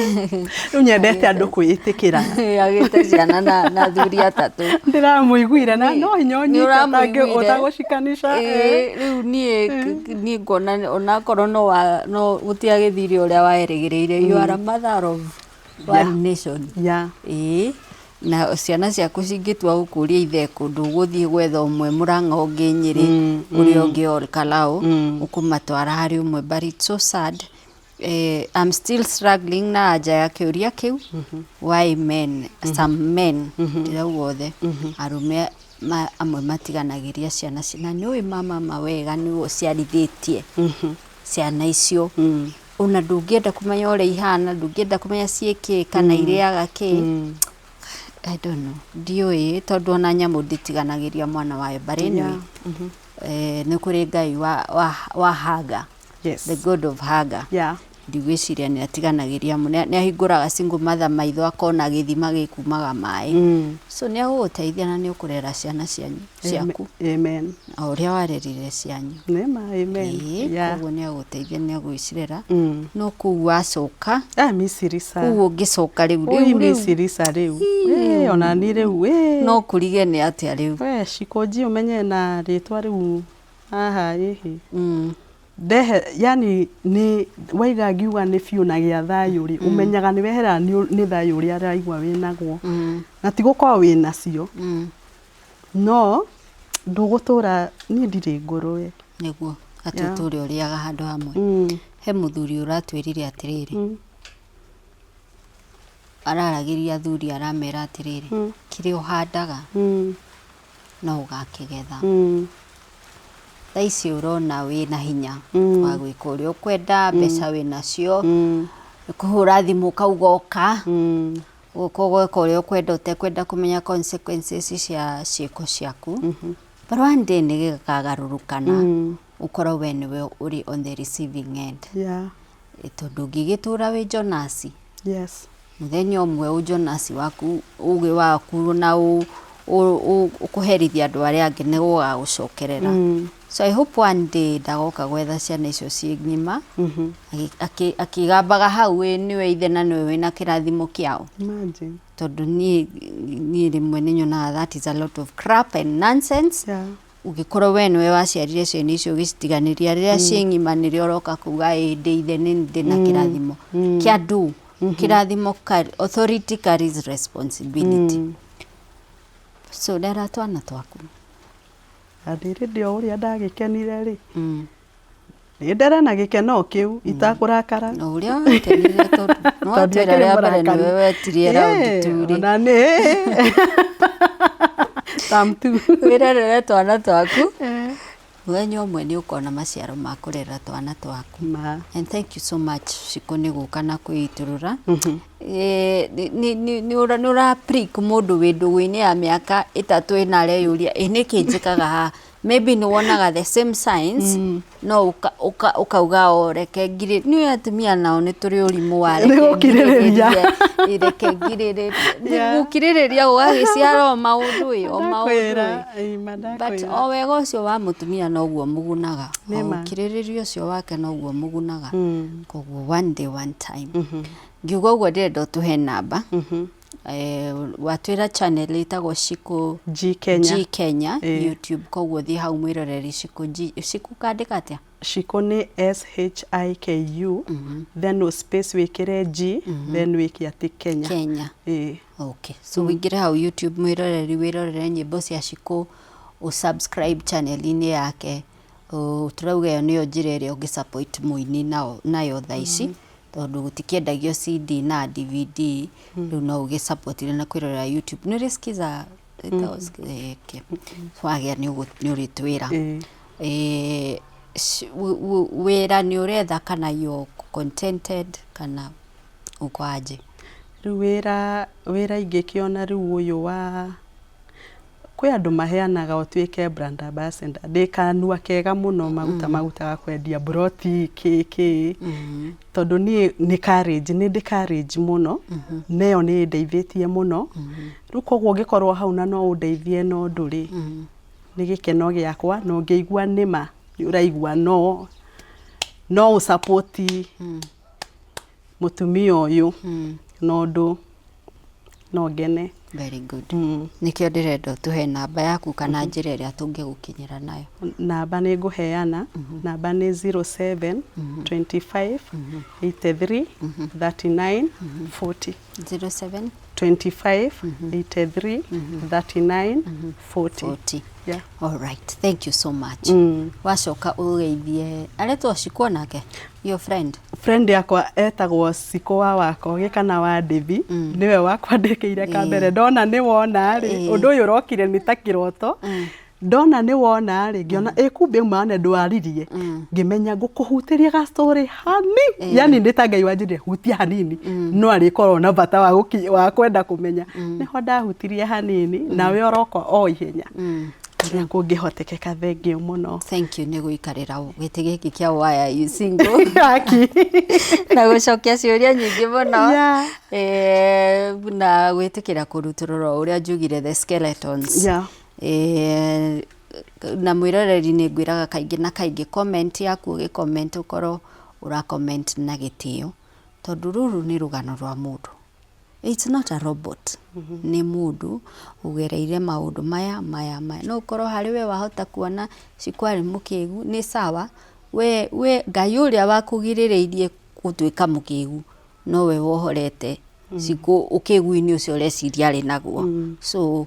Rĩu nyendete andũ kwĩĩtĩkĩra. agĩte ciana na na athuri atatũ. Ndĩramũiguire na no hinya Nĩ ũnyite ũramũiguire. ũtagũcikanica. Ĩĩ, rĩu niĩ niĩ ngona onakorwo no wa no gũtiagĩthire ũrĩa waerĩgĩrĩire you are a mother of one nation. Yeah. Ĩĩ na ciana ciaku cingĩtua gũkũria ithe kũndũ ũgũthiĩ gwetha ũmwe Mũrang'a ũngĩ Nyĩrĩ ũrĩa ũngĩ Ol Kalou ũkũmatwara harĩ ũmwe but it's so sad. I'm still struggling na anja ya kĩũria kĩu why men some men ndirauga othe arũme amwe matiganagĩria ciana na nĩ ũĩ mama ma wega nĩwe ũciarithĩtie ciana icio ona ndũngĩenda kũmenya ũrĩa ihana ndũngĩenda kũmenya ciĩ kĩ kana irĩaga kĩ I don't know ndiũĩ tondũ ona nyamũ ndĩtiganagĩria mwana wayo but anyway nĩ kũrĩ Ngai wa Hagar Yes. the God of Hagar Yeah. Ndigwĩciria nĩ atiganagĩria nĩ ahingũraga single mother maitho akona gĩthima gĩkumaga maĩ. So nĩ agũgũteithia na nĩ ũkũrera ciana cianyu ciaku. Amen. O ũrĩa warerire cianyu. Nĩ ma amen. Ĩĩ, koguo nĩ agũgũteithia nĩ agũgĩcirera. No kũu wacoka. Ah, Misiri sa. Kũu ũngĩcoka rĩu rĩu rĩu. Misiri sa rĩu. Ĩĩ, ona ni rĩu. Ĩĩ. No kũrige nĩ atĩa rĩu. We Shikoji ũmenye na rĩtwa rĩu haha ĩhĩ. Ndehe yani nĩ waiga ngiuga nĩ biũ na gĩa thayũ rĩ, ũmenyaga nĩ wehera nĩ thayũ ũrĩa araigua wĩnaguo. Na ti gũkorwo wĩnacio, no ndũgũtũra, niĩ ndirĩ ngũrũwe. Nĩguo, atĩ ũtũre ũrĩaga handũ hamwe. He mũthuri ũratwĩrire atĩrĩrĩ, araragĩria athuri aramera atĩrĩrĩ, kĩrĩa ũhandaga no ũgakĩgetha. Thaa ici ũrona wĩna hinya wa gwĩka ũrĩa ũkwenda, mbeca wĩnacio, kũhũra thimũ ũkauga ũka, ũgoka ũgeka ũrĩa ũkwenda ũtekwenda kũmenya consequences cia ciĩko ciaku. But one day nĩ gĩkagarũrũkana ũkorwo we nĩwe ũrĩ on the receiving end. Tondũ ũngĩgĩtũra wĩ Jonasi, mũthenya ũmwe ũjonasi waku ũgĩ waku na ũkũherithia andũ arĩa angĩ nĩ gũgagũcokerera. So I hope one day ndagoka gwetha ciana icio ciĩ ng'ima akĩgambaga hau ĩ nĩwe ithe na nĩwe wĩna kĩrathimo kĩao. Imagine. Tondũ niĩ niĩ rĩmwe nĩ nyonaga that is a lot of crap and nonsense. Ũngĩkorwo we nĩwe waciarire ciana icio ũgĩcitiganĩria rĩrĩa ciĩ ng'ima nĩrĩo ũroka kuga ĩ ndĩ ithe nĩ ndĩ na kĩrathimo kĩa ndũ. Kĩrathimo authority carries responsibility. So rera twana twaku. Na ndĩrĩ o ũrĩa ndagĩkenire rĩ, nĩ ndere na gĩkeno kĩu itakũrakara. O ũrĩa wakenire tondũ nĩ watwĩra rĩa mbere nĩwe wetirie round two rĩ. Ona nĩ term two. Wĩrerere twana twaku. Mũthenya ũmwe nĩ ũkona maciaro ma kũrera twana twaku. Ma. And thank you so much Shiko nĩ gũka na kwĩitũrũra. Nĩ ũra prick mũndũ wĩ ndũgũ-inĩ ya mĩaka ĩtatũ ĩna areyũria ĩ nĩkĩ njĩkaga haha. Maybe nĩ wonaga the same signs no ũkauga o reke ngirĩ nĩ atumia nao nĩ tũrĩ ũrimũ wa reke ngirĩrĩrie, reke ngirĩrĩrie. Gũkirĩrĩria gũgagĩciara o maũndũ ĩ o maũndũ ĩ. But o wega ũcio wa mũtumia noguo mũgunaga. O ũkirĩrĩria ũcio wake noguo mũgunaga. Koguo one day one time. Ngiuga ũguo ndĩrenda ũtũhe namba. Watwĩra channel ĩtagwo Shiko G Kenya. G Kenya YouTube koguo thiĩ hau mwĩroreri Shiko G Shiko ũkandĩka atĩa? Shiko nĩ S H I K U, then ũ space wĩkĩre G, then wĩke atĩ Kenya. Kenya. Ĩĩ. Okay. So wĩingĩre hau YouTube mwĩroreri wĩrorere nyĩmbo cia Shiko, ũ subscribe channel-inĩ yake. Tũrauga ĩyo nĩyo njĩra ĩrĩa ũngĩ support mũini nao nayo thaa ici tondũ gũtikĩendagio CD na DVD, rĩu no ũgĩ support na kwĩrorera YouTube. Nĩ ũrĩ Skiza? Okay. Wagĩa nĩ ũrĩtwĩra. Ĩĩ. Wĩra nĩ ũretha kana you're contented kana uko aje? Rĩu wĩra ingĩkĩona rĩu ũyũ wa kwĩ andũ maheanaga ũtuĩke brand ambassador, ndĩ kanua kega mũno maguta maguta ga kwendia mburoti kĩ kĩ, tondũ niĩ nĩ courage, nĩ ndĩ courage mũno, na ĩyo nĩ ĩndeithĩtie mũno. Rĩu koguo ũngĩkorwo hau na no ũndeithie na ũndũ rĩ, nĩ gĩkeno gĩakwa na ũngĩigua nĩma nĩ ũraigua no ũ support mũtumia ũyũ na ũndũ, no ngene. Very good. Nĩkĩo ndĩrenda ũtũhe namba yaku kana njĩra ĩrĩa tũngĩgũkinyĩra nayo. Namba nĩ ngũheana, namba nĩ 07 25 83 39 40. 07 25 83 39 40. 40. Yeah. All right. Thank you so much. Wacoka ũgeithie aretwo Shiko nake, your friend. Friend yakwa etagwo Siko wa Wakoge kana wa Ndĩthi, nĩwe wakwandĩkĩire kambere. Ndona nĩ wona rĩ, ũndũ ũyũ ũrokire nĩ ta kĩroto. Ndona nĩ wona rĩ, ngĩona ĩ kumbe maana ndwaririe, ngĩmenya ngũkũhutĩria ga story hani, yani nĩ ta Ngai wanjĩrire hutia hanini, no arĩkorwo na bata wa kwenda kũmenya. Nĩho ndahutirie hanini, nawe ũroka o ihenya ũrĩa kũngĩhotekeka. Thengiũ mũno. Thank you nĩ gũikarĩra gĩtĩ gĩkĩ kĩa Why Are You Single Aki. na gũcokia ciũria nyingĩ mũno. Na gwĩtĩkĩra kũrutũrũra ũrĩa njugire the skeletons. Na mwĩroreri nĩ ngwĩraga kaingĩ na kaingĩ, comment yaku ũgĩ comment ũkorwo ũra comment na gĩtĩo, tondũ rũrũ nĩ rũgano rwa mũndũ. It's not a robot. Nĩ mũndũ ũgereire maũndũ maya maya maya. No ũkorwo harĩ we wahota kuona Shiko arĩ mũkĩgu, nĩ sawa. We Ngai ũrĩa wakũgirĩrĩirie gũtuĩka mũkĩgu nowe wohorete Shiko ũkĩgu-inĩ ũcio ũreciria arĩ naguo. So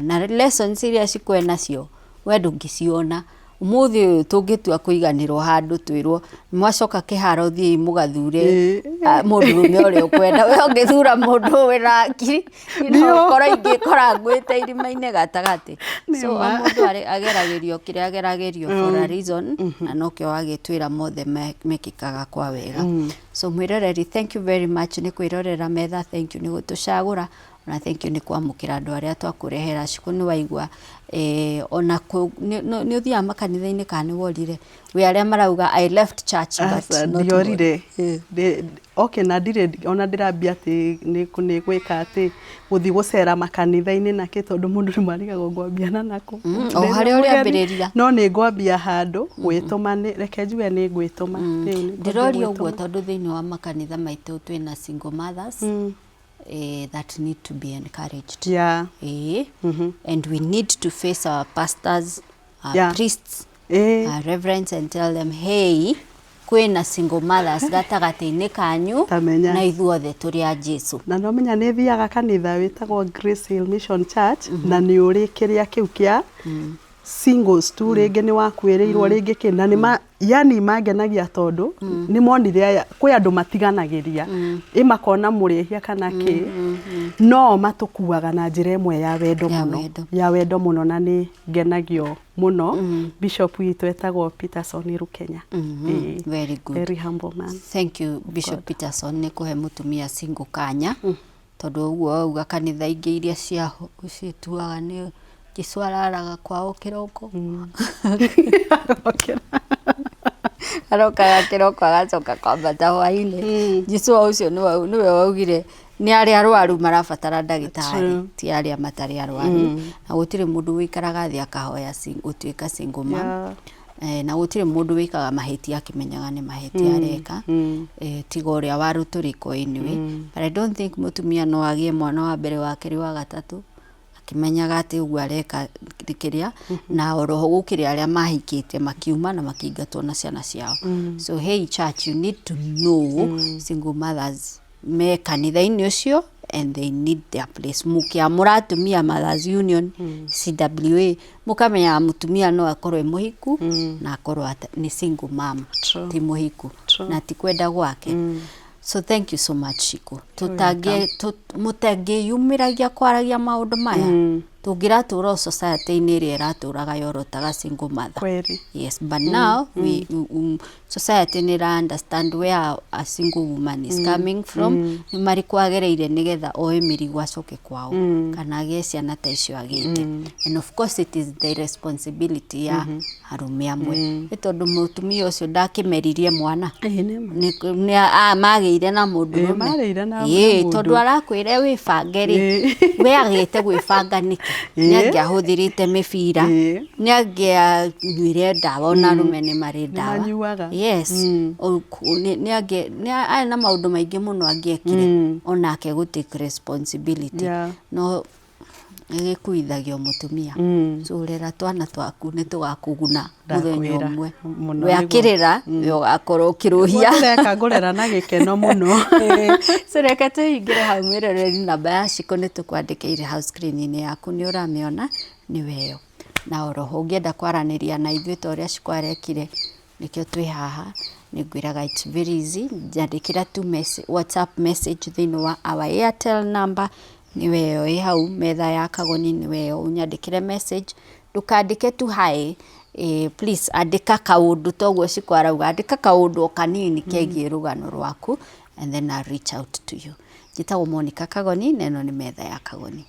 na lessons iria Shiko enacio we ndũngĩciona. Ũmũthĩ ũyũ tũngĩtua kũiganĩrwo handũ twĩrwo mwacoka kĩharo thiĩi mũgathure mũndũrũme ũrĩa ũkwenda, we ũngĩthura mũndũ wĩna akiri no ũkorwo ingĩkora ngwĩte irima-inĩ gatagatĩ. So o mũndũ ageragĩrio kĩrĩa ageragĩrio for a reason, na nokĩo wagĩtwĩra mothe mekĩkaga kwa wega. So mwĩroreri, thank you very much nĩ kwĩrorera metha, thank you nĩ gũtũcagũra, na thank you nĩ kwamũkĩra andũ arĩa twakũrehera. Shiko nĩ waigua ona nĩ ũthiaga makanitha-inĩ kana nĩ worire wĩ arĩa marauga I left church but Aca, not ndiorire. God. Okay, na ndirĩ ona ndĩrambia atĩ nĩ gwĩka atĩ gũthiĩ gũcera makanitha-inĩ na kĩ, tondũ mũndũ rĩmwe arigagwo ngwambia na nakũ. O harĩa ũrĩambĩrĩria. No nĩ ngwambia handũ gwĩtũma, nĩ reke njuge nĩ ngwĩtũma. Rĩu nĩ ngwambia Ndĩroria ũguo gwĩtũma. tondũ thĩinĩ wa makanitha maitũ twĩna single mothers that need to be encouraged. And we need to face our pastors, our priests, our reverends and tell them, hey, kwĩna single mothers gatagatĩ-inĩ kanyu Tamenya. na ithuothe tũrĩ a Jesu. Na no menya nĩ thiaga kanitha wĩtagwo Grace Hill Mission Church, na nĩ ũrĩ kĩrĩa kĩu kĩa singles tu, rĩngĩ nĩ wakuĩrĩirwo, rĩngĩ kĩ, na nĩ ma yani mangenagia tondũ nĩ monire aya kwĩ andũ matiganagĩria ĩ makona mũrĩhia kana kĩ, no matũkuaga na njĩra ĩmwe ya wendo Ya mũno. Wendo. Ya wendo mũno, na nĩ ngenagio mũno. Bishop witũ etagwo Peterson Rukenya. Ĩĩ. Very good. Very humble man. Thank you Bishop Peterson nĩ kũhe mũtumia single kanya, tondũ ũguo wauga kanitha ingĩ iria cia ciĩtuaga nĩ Jesu araraga kwao kĩroko, arokaga kĩroko agacoka kwambata hwainĩ. Jesu wa ũcio nĩwe waugire nĩ arĩa arwaru marabatara ndagĩtarĩ, ti arĩa matarĩ arwaru, na gũtirĩ mũndũ wĩikaraga thĩ akahoya gũtuĩka single mom. Na gũtirĩ mũndũ wĩkaga mahĩtia akĩmenyaga nĩ mahĩtia areka, tiga ũrĩa wa rũtũrĩko anyway. But I don't think mũtumia no agĩe mwana wa mbere, wa kerĩ, wa gatatũ akĩmenyaga atĩ ũguo areka kĩrĩa na oroho gũkĩrĩ arĩa mahikĩte makiuma na makĩingatwo na ciana ciao. So hey church, you need to know single mothers me kanitha-inĩ ũcio and they need their place. Mũkĩamũra atumia Mothers Union, CWA, mũkamenyaga mũtumia no akorwo e mũhiku na akorwo nĩ single mom. True. Ti mũhiku. True. Na ti kwenda gwake. So thank you so much, Shiko. Tũtangĩ mũtangĩyumĩragia kwaragia maũndũ maya, tũngĩratũra o society-inĩ ĩrĩa ĩratũraga yorotaga single mother. Kweli. Yes, but now we society nĩ ĩra understand where a single woman is coming from, nĩ marĩkũ agereire nĩgetha oe mĩrigo acoke kwao kana agĩe ciana ta icio agĩte. And of course it is the responsibility ya arũme amwe, nĩ tondũ mũtumia ũcio ndakĩmeririe mwana. Ĩĩ nĩ ma. Nĩ magĩire na mũndũrũme. Marĩire na Ĩĩ, mũndũ. Tondũ arakwĩra wĩbange rĩ, we agĩte gwĩbanga nĩkĩ? Nĩ angĩahũthĩrĩte mĩbira, nĩ angĩanyuire ndawa, ona arũme nĩ marĩ ndawa. Manyuaga. Yes. Nĩ arĩ na maũndũ maingĩ mũno angĩekire onake gũ take responsibility. No gĩkuithagio mũtumia. So rera twana twaku, nĩ tũgakũguna mũthenya Ndakwĩra, ũmwe. Mũno We nĩguo. Akĩrĩra we ũgakorwo ũkĩrũhia. Ndĩreka ngũrera na gĩkeno mũno. So reke tũhingĩre hau, mwĩroreri. Namba ya Ciko nĩ tũkwandĩkĩire hau screen-inĩ yaku, nĩ ũramĩona, nĩ weyo. Na oroho ũngĩenda kwaranĩria na ithuĩ ta ũrĩa Ciko arekire, nĩkĩo twĩ haha. Nĩ ngwĩraga it's very easy, njandĩkĩra tu message, WhatsApp message thĩinĩ wa our Airtel number, nĩ weyo ĩ hau, metha ya Kagoni nĩ weyo. Ũnyandĩkĩre message, ndũkandĩke tu hi, please andĩka kaũndũ toguo Ciko arauga, andĩka kaũndũ o kanini kegiĩ rũgano rwaku and then I'll reach out to you. Njĩtagwo Monica Kagoni na ĩno nĩ metha ya Kagoni.